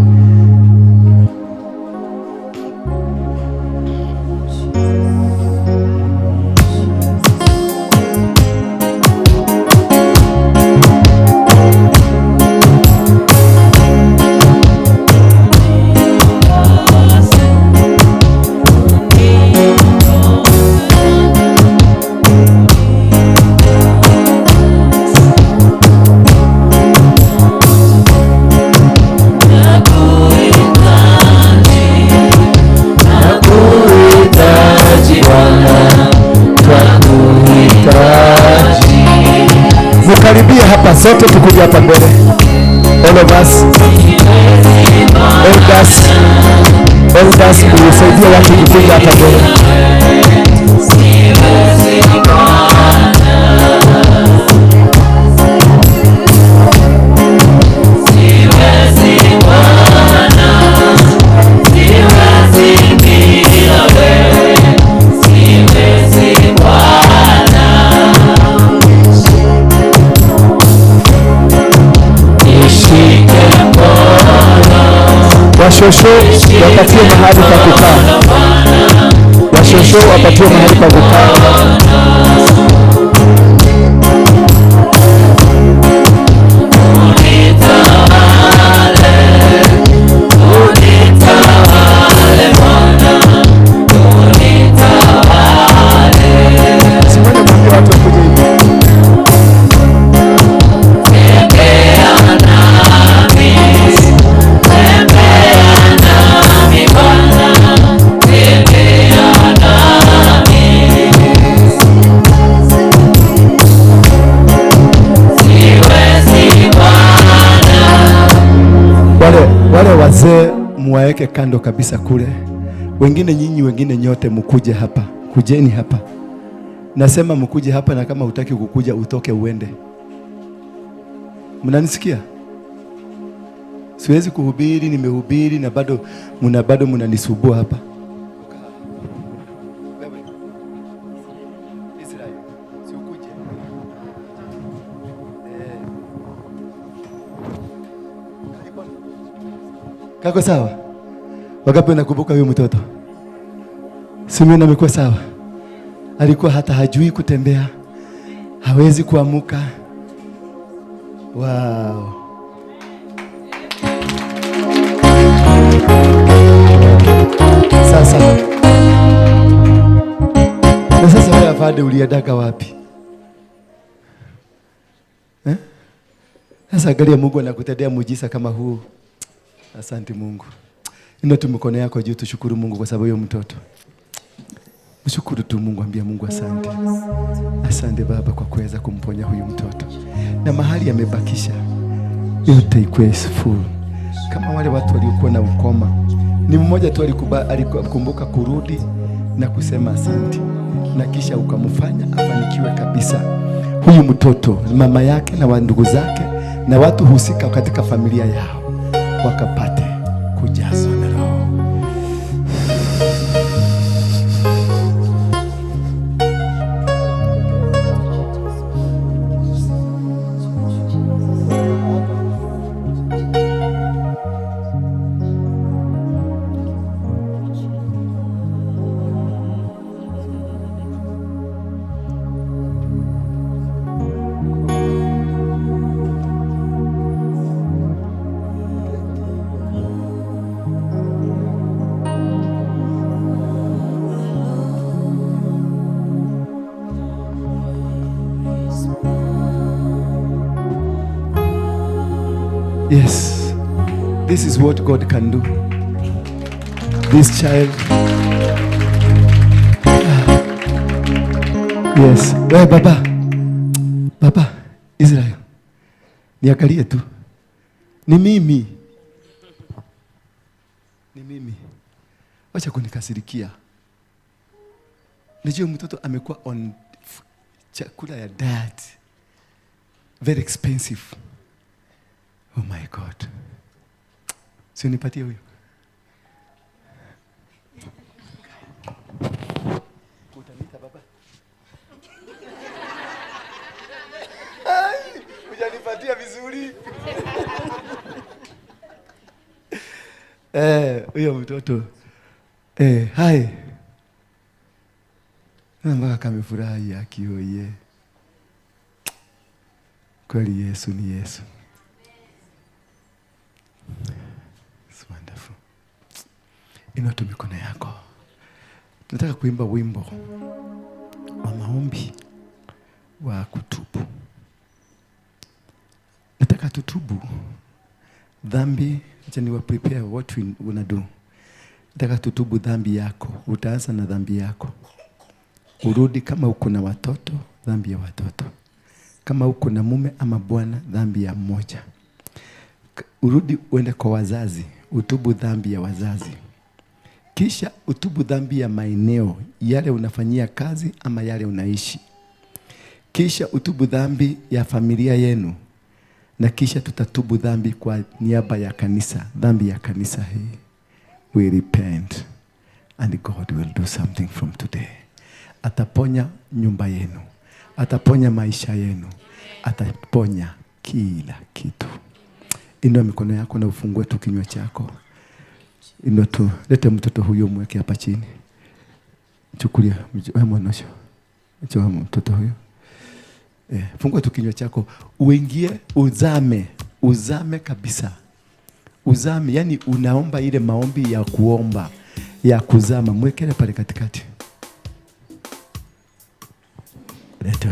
Mkaribie hapa sote, tukuje hapa mbele. All of us. Elders. Elders, msaidie watu kukuja hapa mbele. Washosho wapatie mahali pa kukaa. Washosho wapatie mahali pa kukaa. Simone, mwambie watu wakuje hivi. Wale wazee muwaeke kando kabisa kule. Wengine nyinyi, wengine nyote mkuje hapa. Kujeni hapa. Nasema mkuje hapa, na kama hutaki kukuja utoke uende. Mnanisikia? Siwezi kuhubiri, nimehubiri na bado mnanisumbua hapa. Wewe. Israel, si ukuje. Kako sawa? Wagapi wanakumbuka huyu mtoto? Simeon amekuwa sawa. Alikuwa hata hajui kutembea, hawezi kuamuka. Wow. Sasa. Na sasa wewe afande uliendaka wapi? Eh? Sasa angalia Mungu anakutendea muujiza kama huu. Asante Mungu. Inua tu mikono yako juu, tushukuru Mungu kwa sababu huyo mtoto. Mshukuru tu Mungu, ambia Mungu asante. Asante Baba kwa kuweza kumponya huyu mtoto. Na mahali amebakisha yote ikuwe full. Kama wale watu waliokuwa na ukoma, ni mmoja tu alikumbuka kurudi na kusema asante, na kisha ukamfanya afanikiwe kabisa. Huyu mtoto, mama yake na ndugu zake na watu husika katika familia yao wakapate kujazwa na Roho. Yes, this is what God can do. This child Yes. Wewe baba. Baba Israel. Niangalie tu. Ni mimi. Ni mimi. Wacha kunikasirikia. Najua mtoto amekuwa on chakula ya diet. Very expensive. Oh my God. Si unipatie huyo. Utaniita baba? Ai, hujanipatia vizuri. Huyo mtoto. Hai. Mpaka kamefurahi akioye. Kweli Yesu ni Yesu. It's wonderful. Inua tu mikono yako. Nataka kuimba wimbo wa maombi wa kutubu. Nataka tutubu dhambi. Acha niwa prepare what we gonna do. Nataka tutubu dhambi yako. Utaanza na dhambi yako. Urudi kama uko na watoto, dhambi ya watoto. Kama uko na mume ama bwana, dhambi ya mmoja. Urudi uende kwa wazazi, utubu dhambi ya wazazi. Kisha utubu dhambi ya maeneo yale unafanyia kazi ama yale unaishi. Kisha utubu dhambi ya familia yenu. Na kisha tutatubu dhambi kwa niaba ya kanisa, dhambi ya kanisa hii. We repent and God will do something from today. Ataponya nyumba yenu, ataponya maisha yenu, ataponya kila kitu. Inua mikono yako na ufungue tu kinywa chako. Inua tu, lete mtoto huyo mweke hapa chini. Chukulia, mwonosho. Chukua mtoto huyo. Fungua tu kinywa chako, uingie, uzame, uzame kabisa. Uzame, yani unaomba ile maombi ya kuomba, ya kuzama. Mwekele pale katikati. Lete.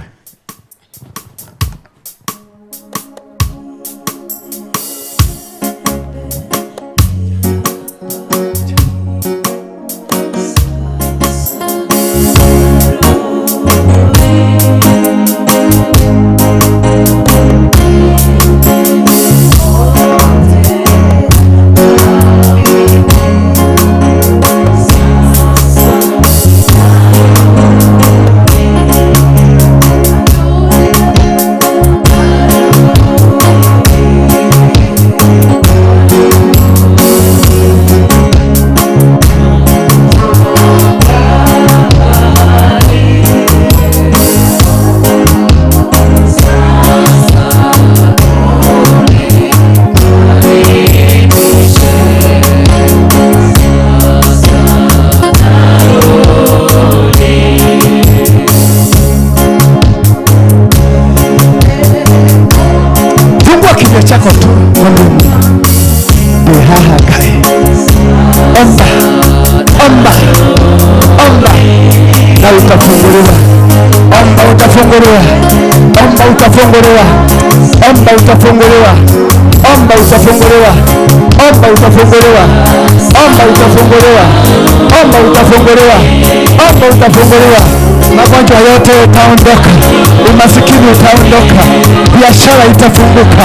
Omba utafunguliwa. Omba utafunguliwa. Omba utafunguliwa. Omba utafunguliwa. Omba utafunguliwa. Omba utafunguliwa. Omba utafunguliwa. Magonjwa yote itaondoka. Umasikini utaondoka. Biashara itafunguka.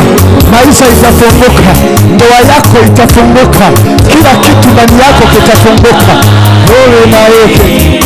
Maisha itafunguka. Ndoa yako itafunguka. Kila kitu ndani yako kitafunguka. Wewe na yeye.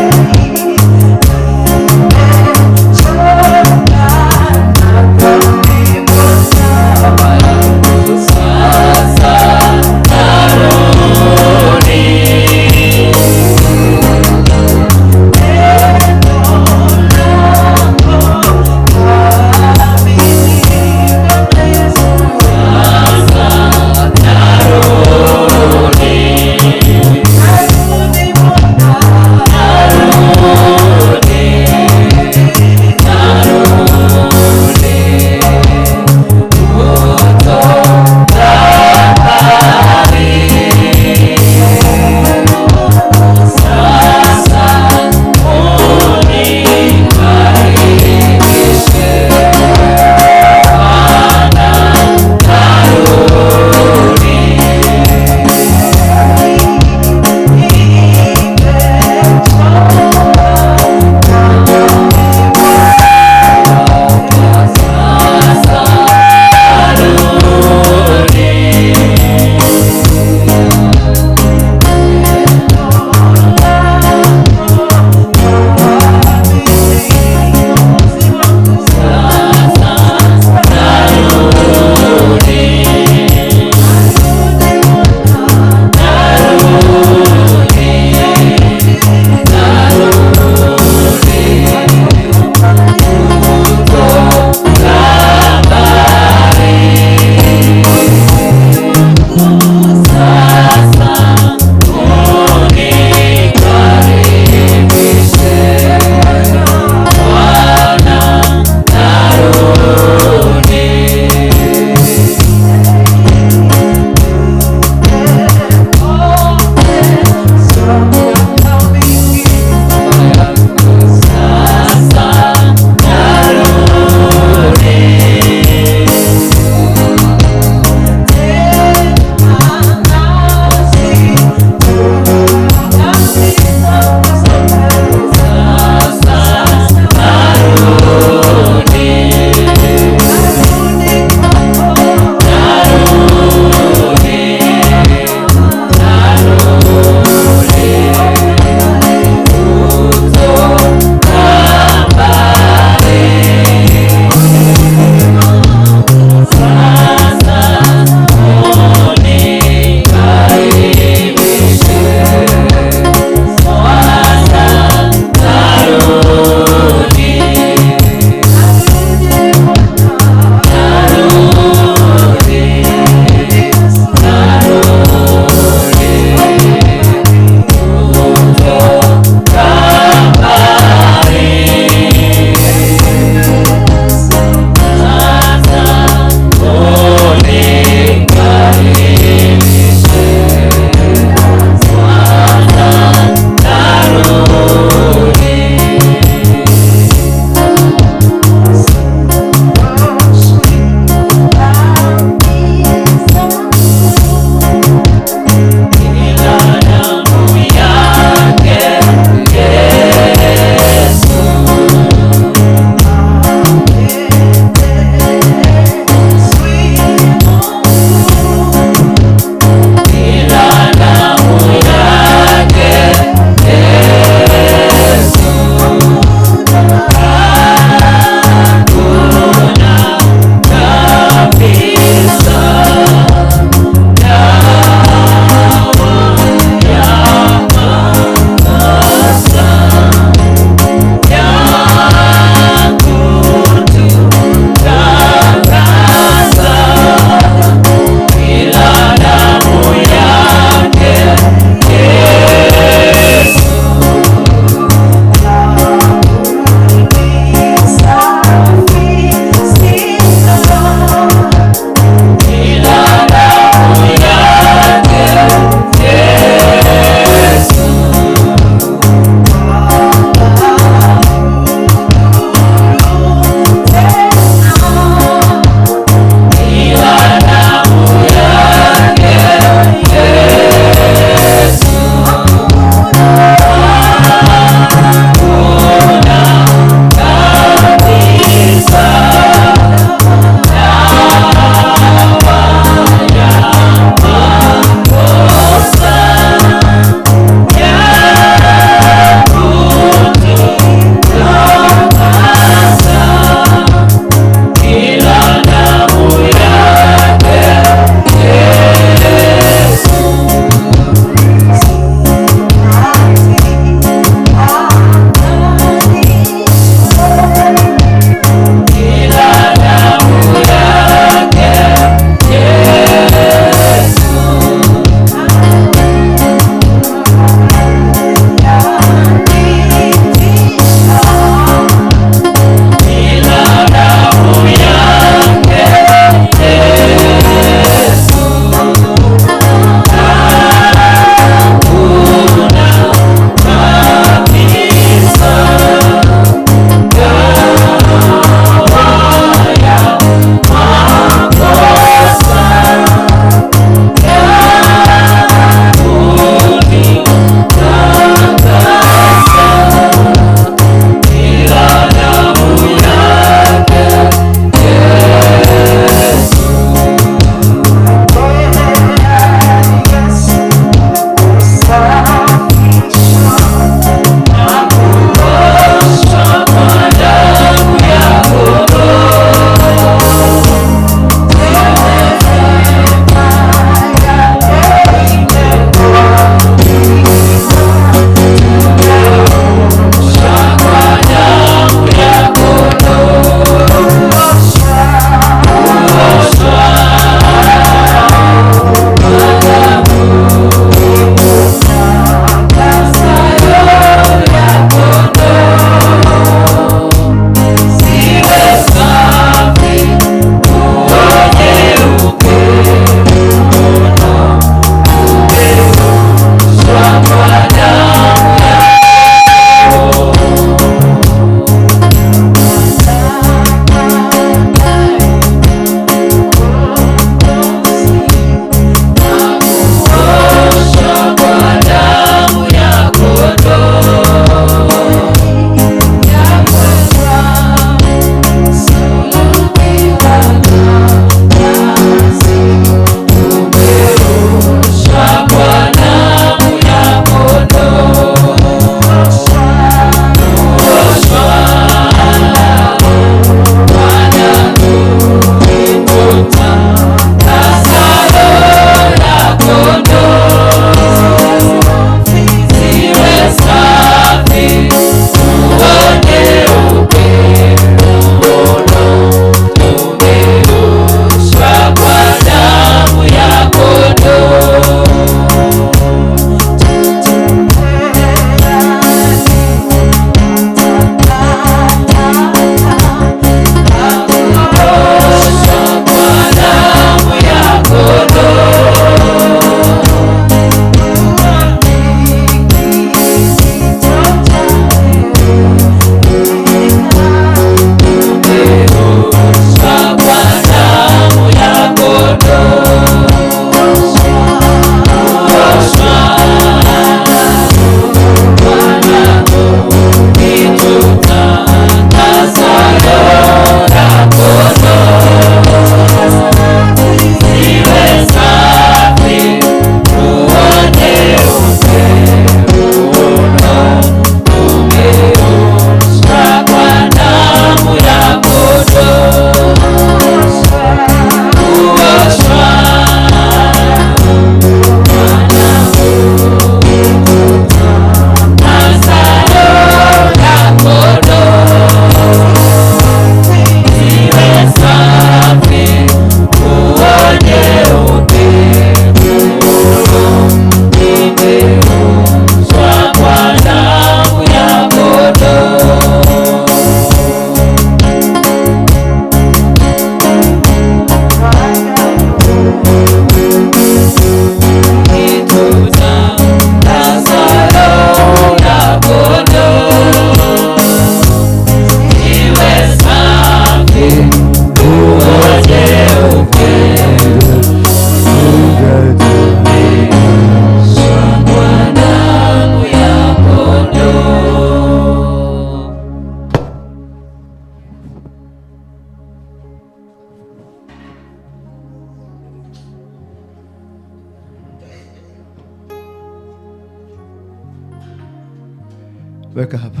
Weka hapa.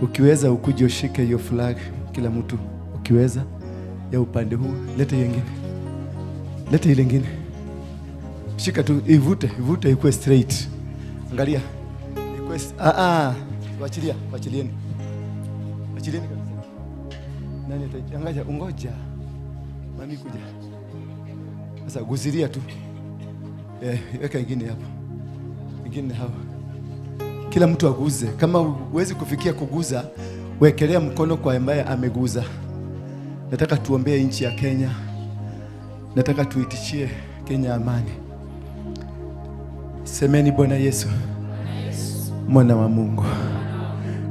Ukiweza ukuje ushike hiyo flag, kila mtu ukiweza ya upande huu, leta hiyo nyingine. Leta ile nyingine. Shika tu, ivute, ivute ikuwe straight. Angalia. Ikuwe wachilia, wachilieni. Wachilieni kabisa. Nani ataiangalia? Ungoja. Mami kuja. Sasa guzilia tu. Weka ingine hapo. Ingine hapo. Kila mtu aguze. Kama huwezi kufikia kuguza, wekelea mkono kwa ambaye ameguza. Nataka tuombee nchi ya Kenya. Nataka tuitishie Kenya amani. Semeni, Bwana Yesu, Mwana wa Mungu,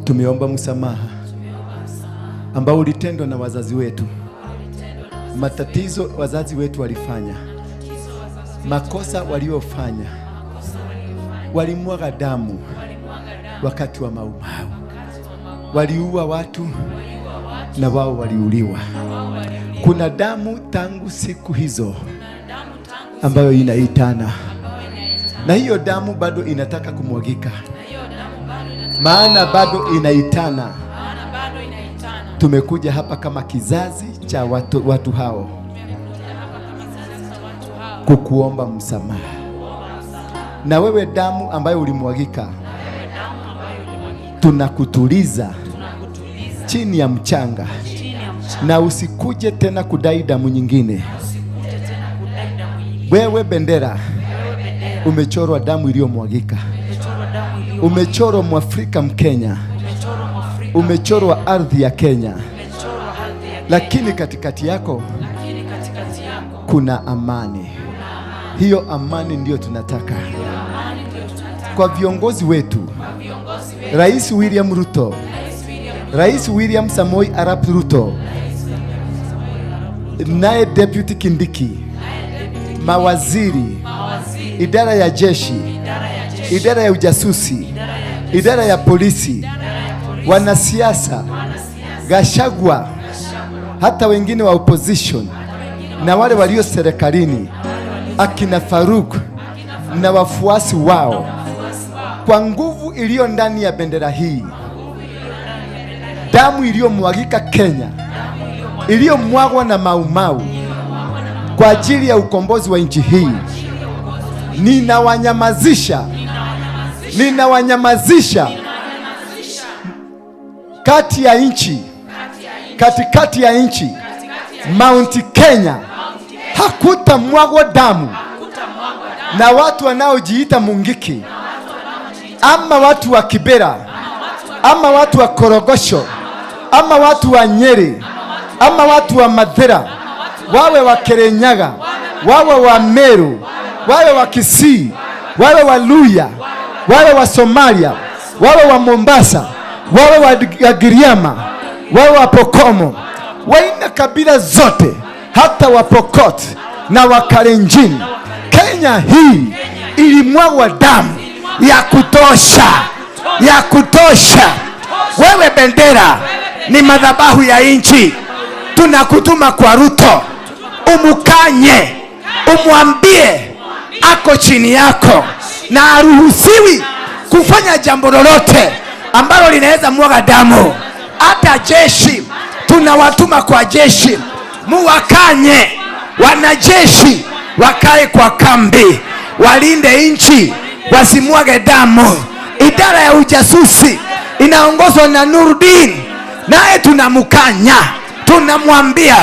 tumeomba msamaha ambao ulitendwa na wazazi wetu. Matatizo wazazi wetu walifanya, makosa waliofanya, walimwaga damu wakati wa Mau Mau, waliua watu na wao waliuliwa. Kuna damu tangu siku hizo ambayo inaitana, na hiyo damu bado inataka kumwagika, maana bado inaitana. Tumekuja hapa kama kizazi cha watu hao kukuomba msamaha. Na wewe damu ambayo ulimwagika, tunakutuliza chini ya mchanga, na usikuje tena kudai damu nyingine. Wewe bendera umechorwa damu iliyomwagika, umechorwa Mwafrika Mkenya, umechorwa ardhi ya Kenya, lakini katikati yako kuna amani. Hiyo amani ndiyo tunataka. Kwa viongozi wetu, Rais William Ruto, Rais William Samoei Arap Ruto, naye Deputy Kindiki, mawaziri, idara ya jeshi, idara ya ujasusi, idara ya polisi, wanasiasa, Gachagua, hata wengine wa opposition na wale walio serikalini, akina Faruk na wafuasi wao, kwa nguvu iliyo ndani ya bendera hii, damu iliyomwagika Kenya, iliyomwagwa na Mau Mau kwa ajili ya ukombozi wa nchi hii, ninawanyamazisha, ninawanyamazisha kati ya nchi, katikati ya nchi, Mount Kenya hakutamwagwa damu na watu wanaojiita Mungiki, ama watu wa Kibera, ama watu wa Korogosho, ama watu wa Nyeri, ama watu wa Mathira, wawe wa Kirinyaga, wawe wa Meru, wawe wa Kisii, wawe wa Luya, wawe wa Somalia, wawe wa Mombasa, wawe wa Giriama, wawe wa Pokomo, waina kabila zote, hata wa Pokot na wa Kalenjin. Kenya hii ilimwagwa damu ya kutosha, ya kutosha. Wewe bendera ni madhabahu ya nchi. Tunakutuma kwa Ruto, umukanye, umwambie ako chini yako na haruhusiwi kufanya jambo lolote ambalo linaweza mwaga damu. Hata jeshi tunawatuma kwa jeshi, muwakanye wanajeshi wakae kwa kambi, walinde nchi, wasimwage damu. Idara ya ujasusi inaongozwa na Nurdin, naye tunamkanya, tunamwambia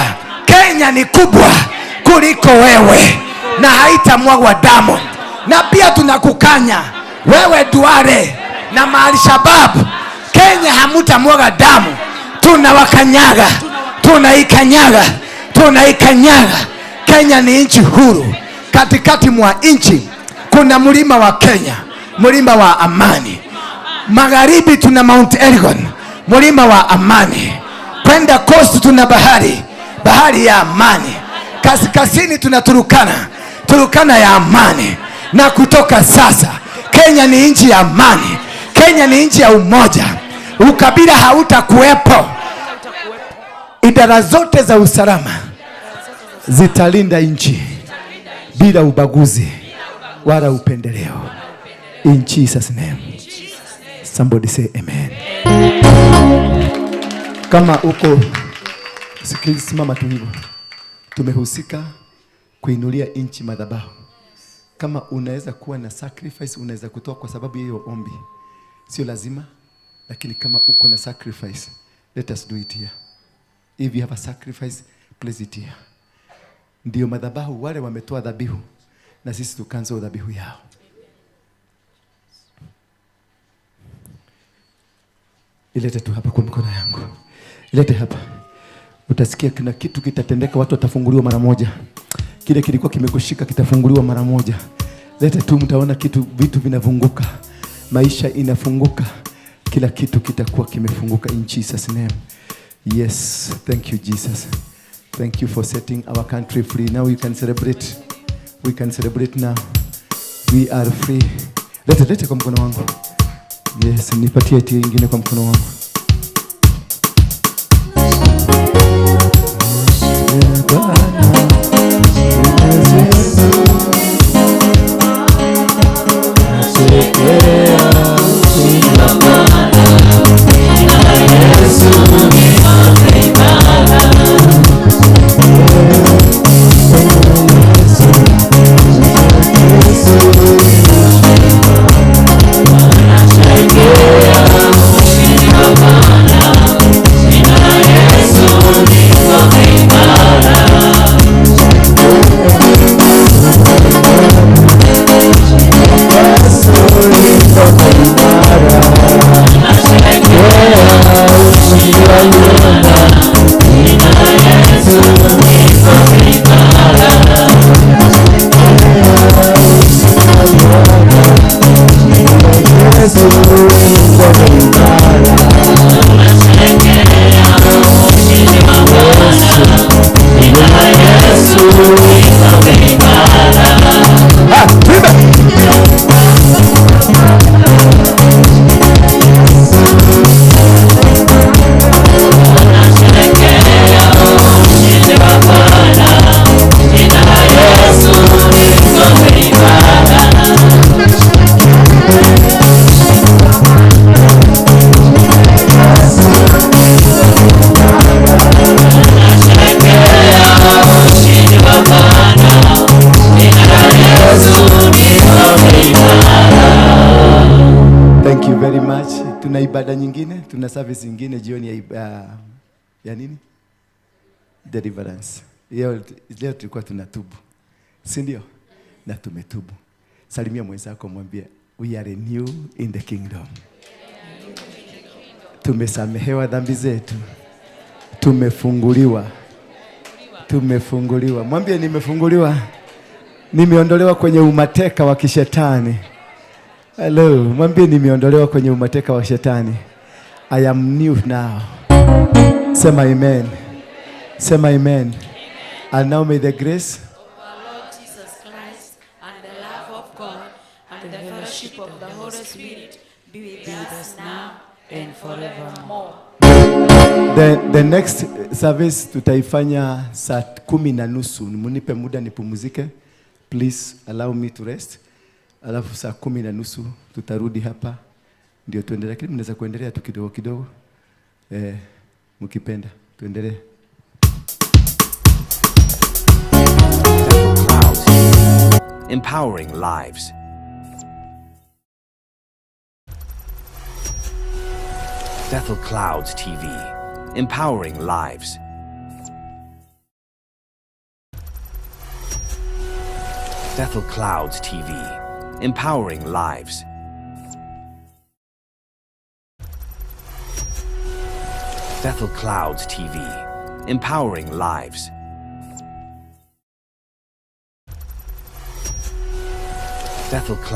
Kenya ni kubwa kuliko wewe na haitamwagwa damu. Na pia tunakukanya wewe Duale na Al-Shabaab, Kenya hamutamwaga damu. Tunawakanyaga, tunaikanyaga, tunaikanyaga. Kenya ni nchi huru. Katikati mwa nchi kuna mlima wa Kenya, mlima wa amani. Magharibi tuna Mount Elgon, mlima wa amani. Kwenda coast tuna bahari, bahari ya amani. Kaskazini tuna Turukana, Turukana ya amani. Na kutoka sasa Kenya ni nchi ya amani. Kenya ni nchi ya umoja. Ukabila hautakuwepo. Idara zote za usalama zitalinda nchi bila ubaguzi wala upendeleo. In Jesus name. Somebody say amen. Kama uko simama tu hivyo. Tumehusika kuinulia nchi madhabahu. Kama unaweza kuwa na sacrifice, unaweza kutoa kwa sababu hiyo ombi. Sio lazima, lakini kama uko na sacrifice, let us do it here. If you have a sacrifice, place it here. Ndio madhabahu wale wametoa dhabihu na sisi tukanzo dhabihu yao. Ilete tu hapa kwa mkono yangu. Ilete hapa. Utasikia kuna kitu kitatendeka, watu watafunguliwa mara moja. Kile kilikuwa kimekushika kitafunguliwa mara moja. Lete tu, mtaona kitu, vitu vinavunguka. Maisha inafunguka. Kila kitu kitakuwa kimefunguka in Jesus name. Yes, thank you Jesus. Thank you for setting our country free. Now we can celebrate. We can celebrate now. We are free. Lete, lete kwa mkono wangu. Yes, nipatie tia ingine kwa mkono wangu. Tuna ibada nyingine, tuna service nyingine jioni ya nini? Deliverance. Leo tulikuwa tunatubu. Si ndio? Na tumetubu. Salimia mwenzako mwambie we are new in the kingdom. Tumesamehewa dhambi zetu. Tumefunguliwa. Tumefunguliwa. Mwambie nimefunguliwa. Nimeondolewa kwenye umateka wa kishetani. Hello, mwambie nimeondolewa kwenye umateka wa shetani. I am new now. Sema amen. Sema amen. And now may the grace of our Lord Jesus Christ and the love of God and the fellowship of the Holy Spirit be with us now and forevermore. The next service tutaifanya saa 10:30. Munipe muda nipumzike. Please allow me to rest. Alafu saa 10:30 tutarudi hapa ndio tuendelee. Lakini mnaweza kuendelea tu kidogo kidogo. Mkipenda tuendelee. Empowering lives. Bethel Clouds TV, empowering lives. Bethel Clouds TV, empowering lives. Bethel Clouds TV, empowering lives. Bethel Clouds.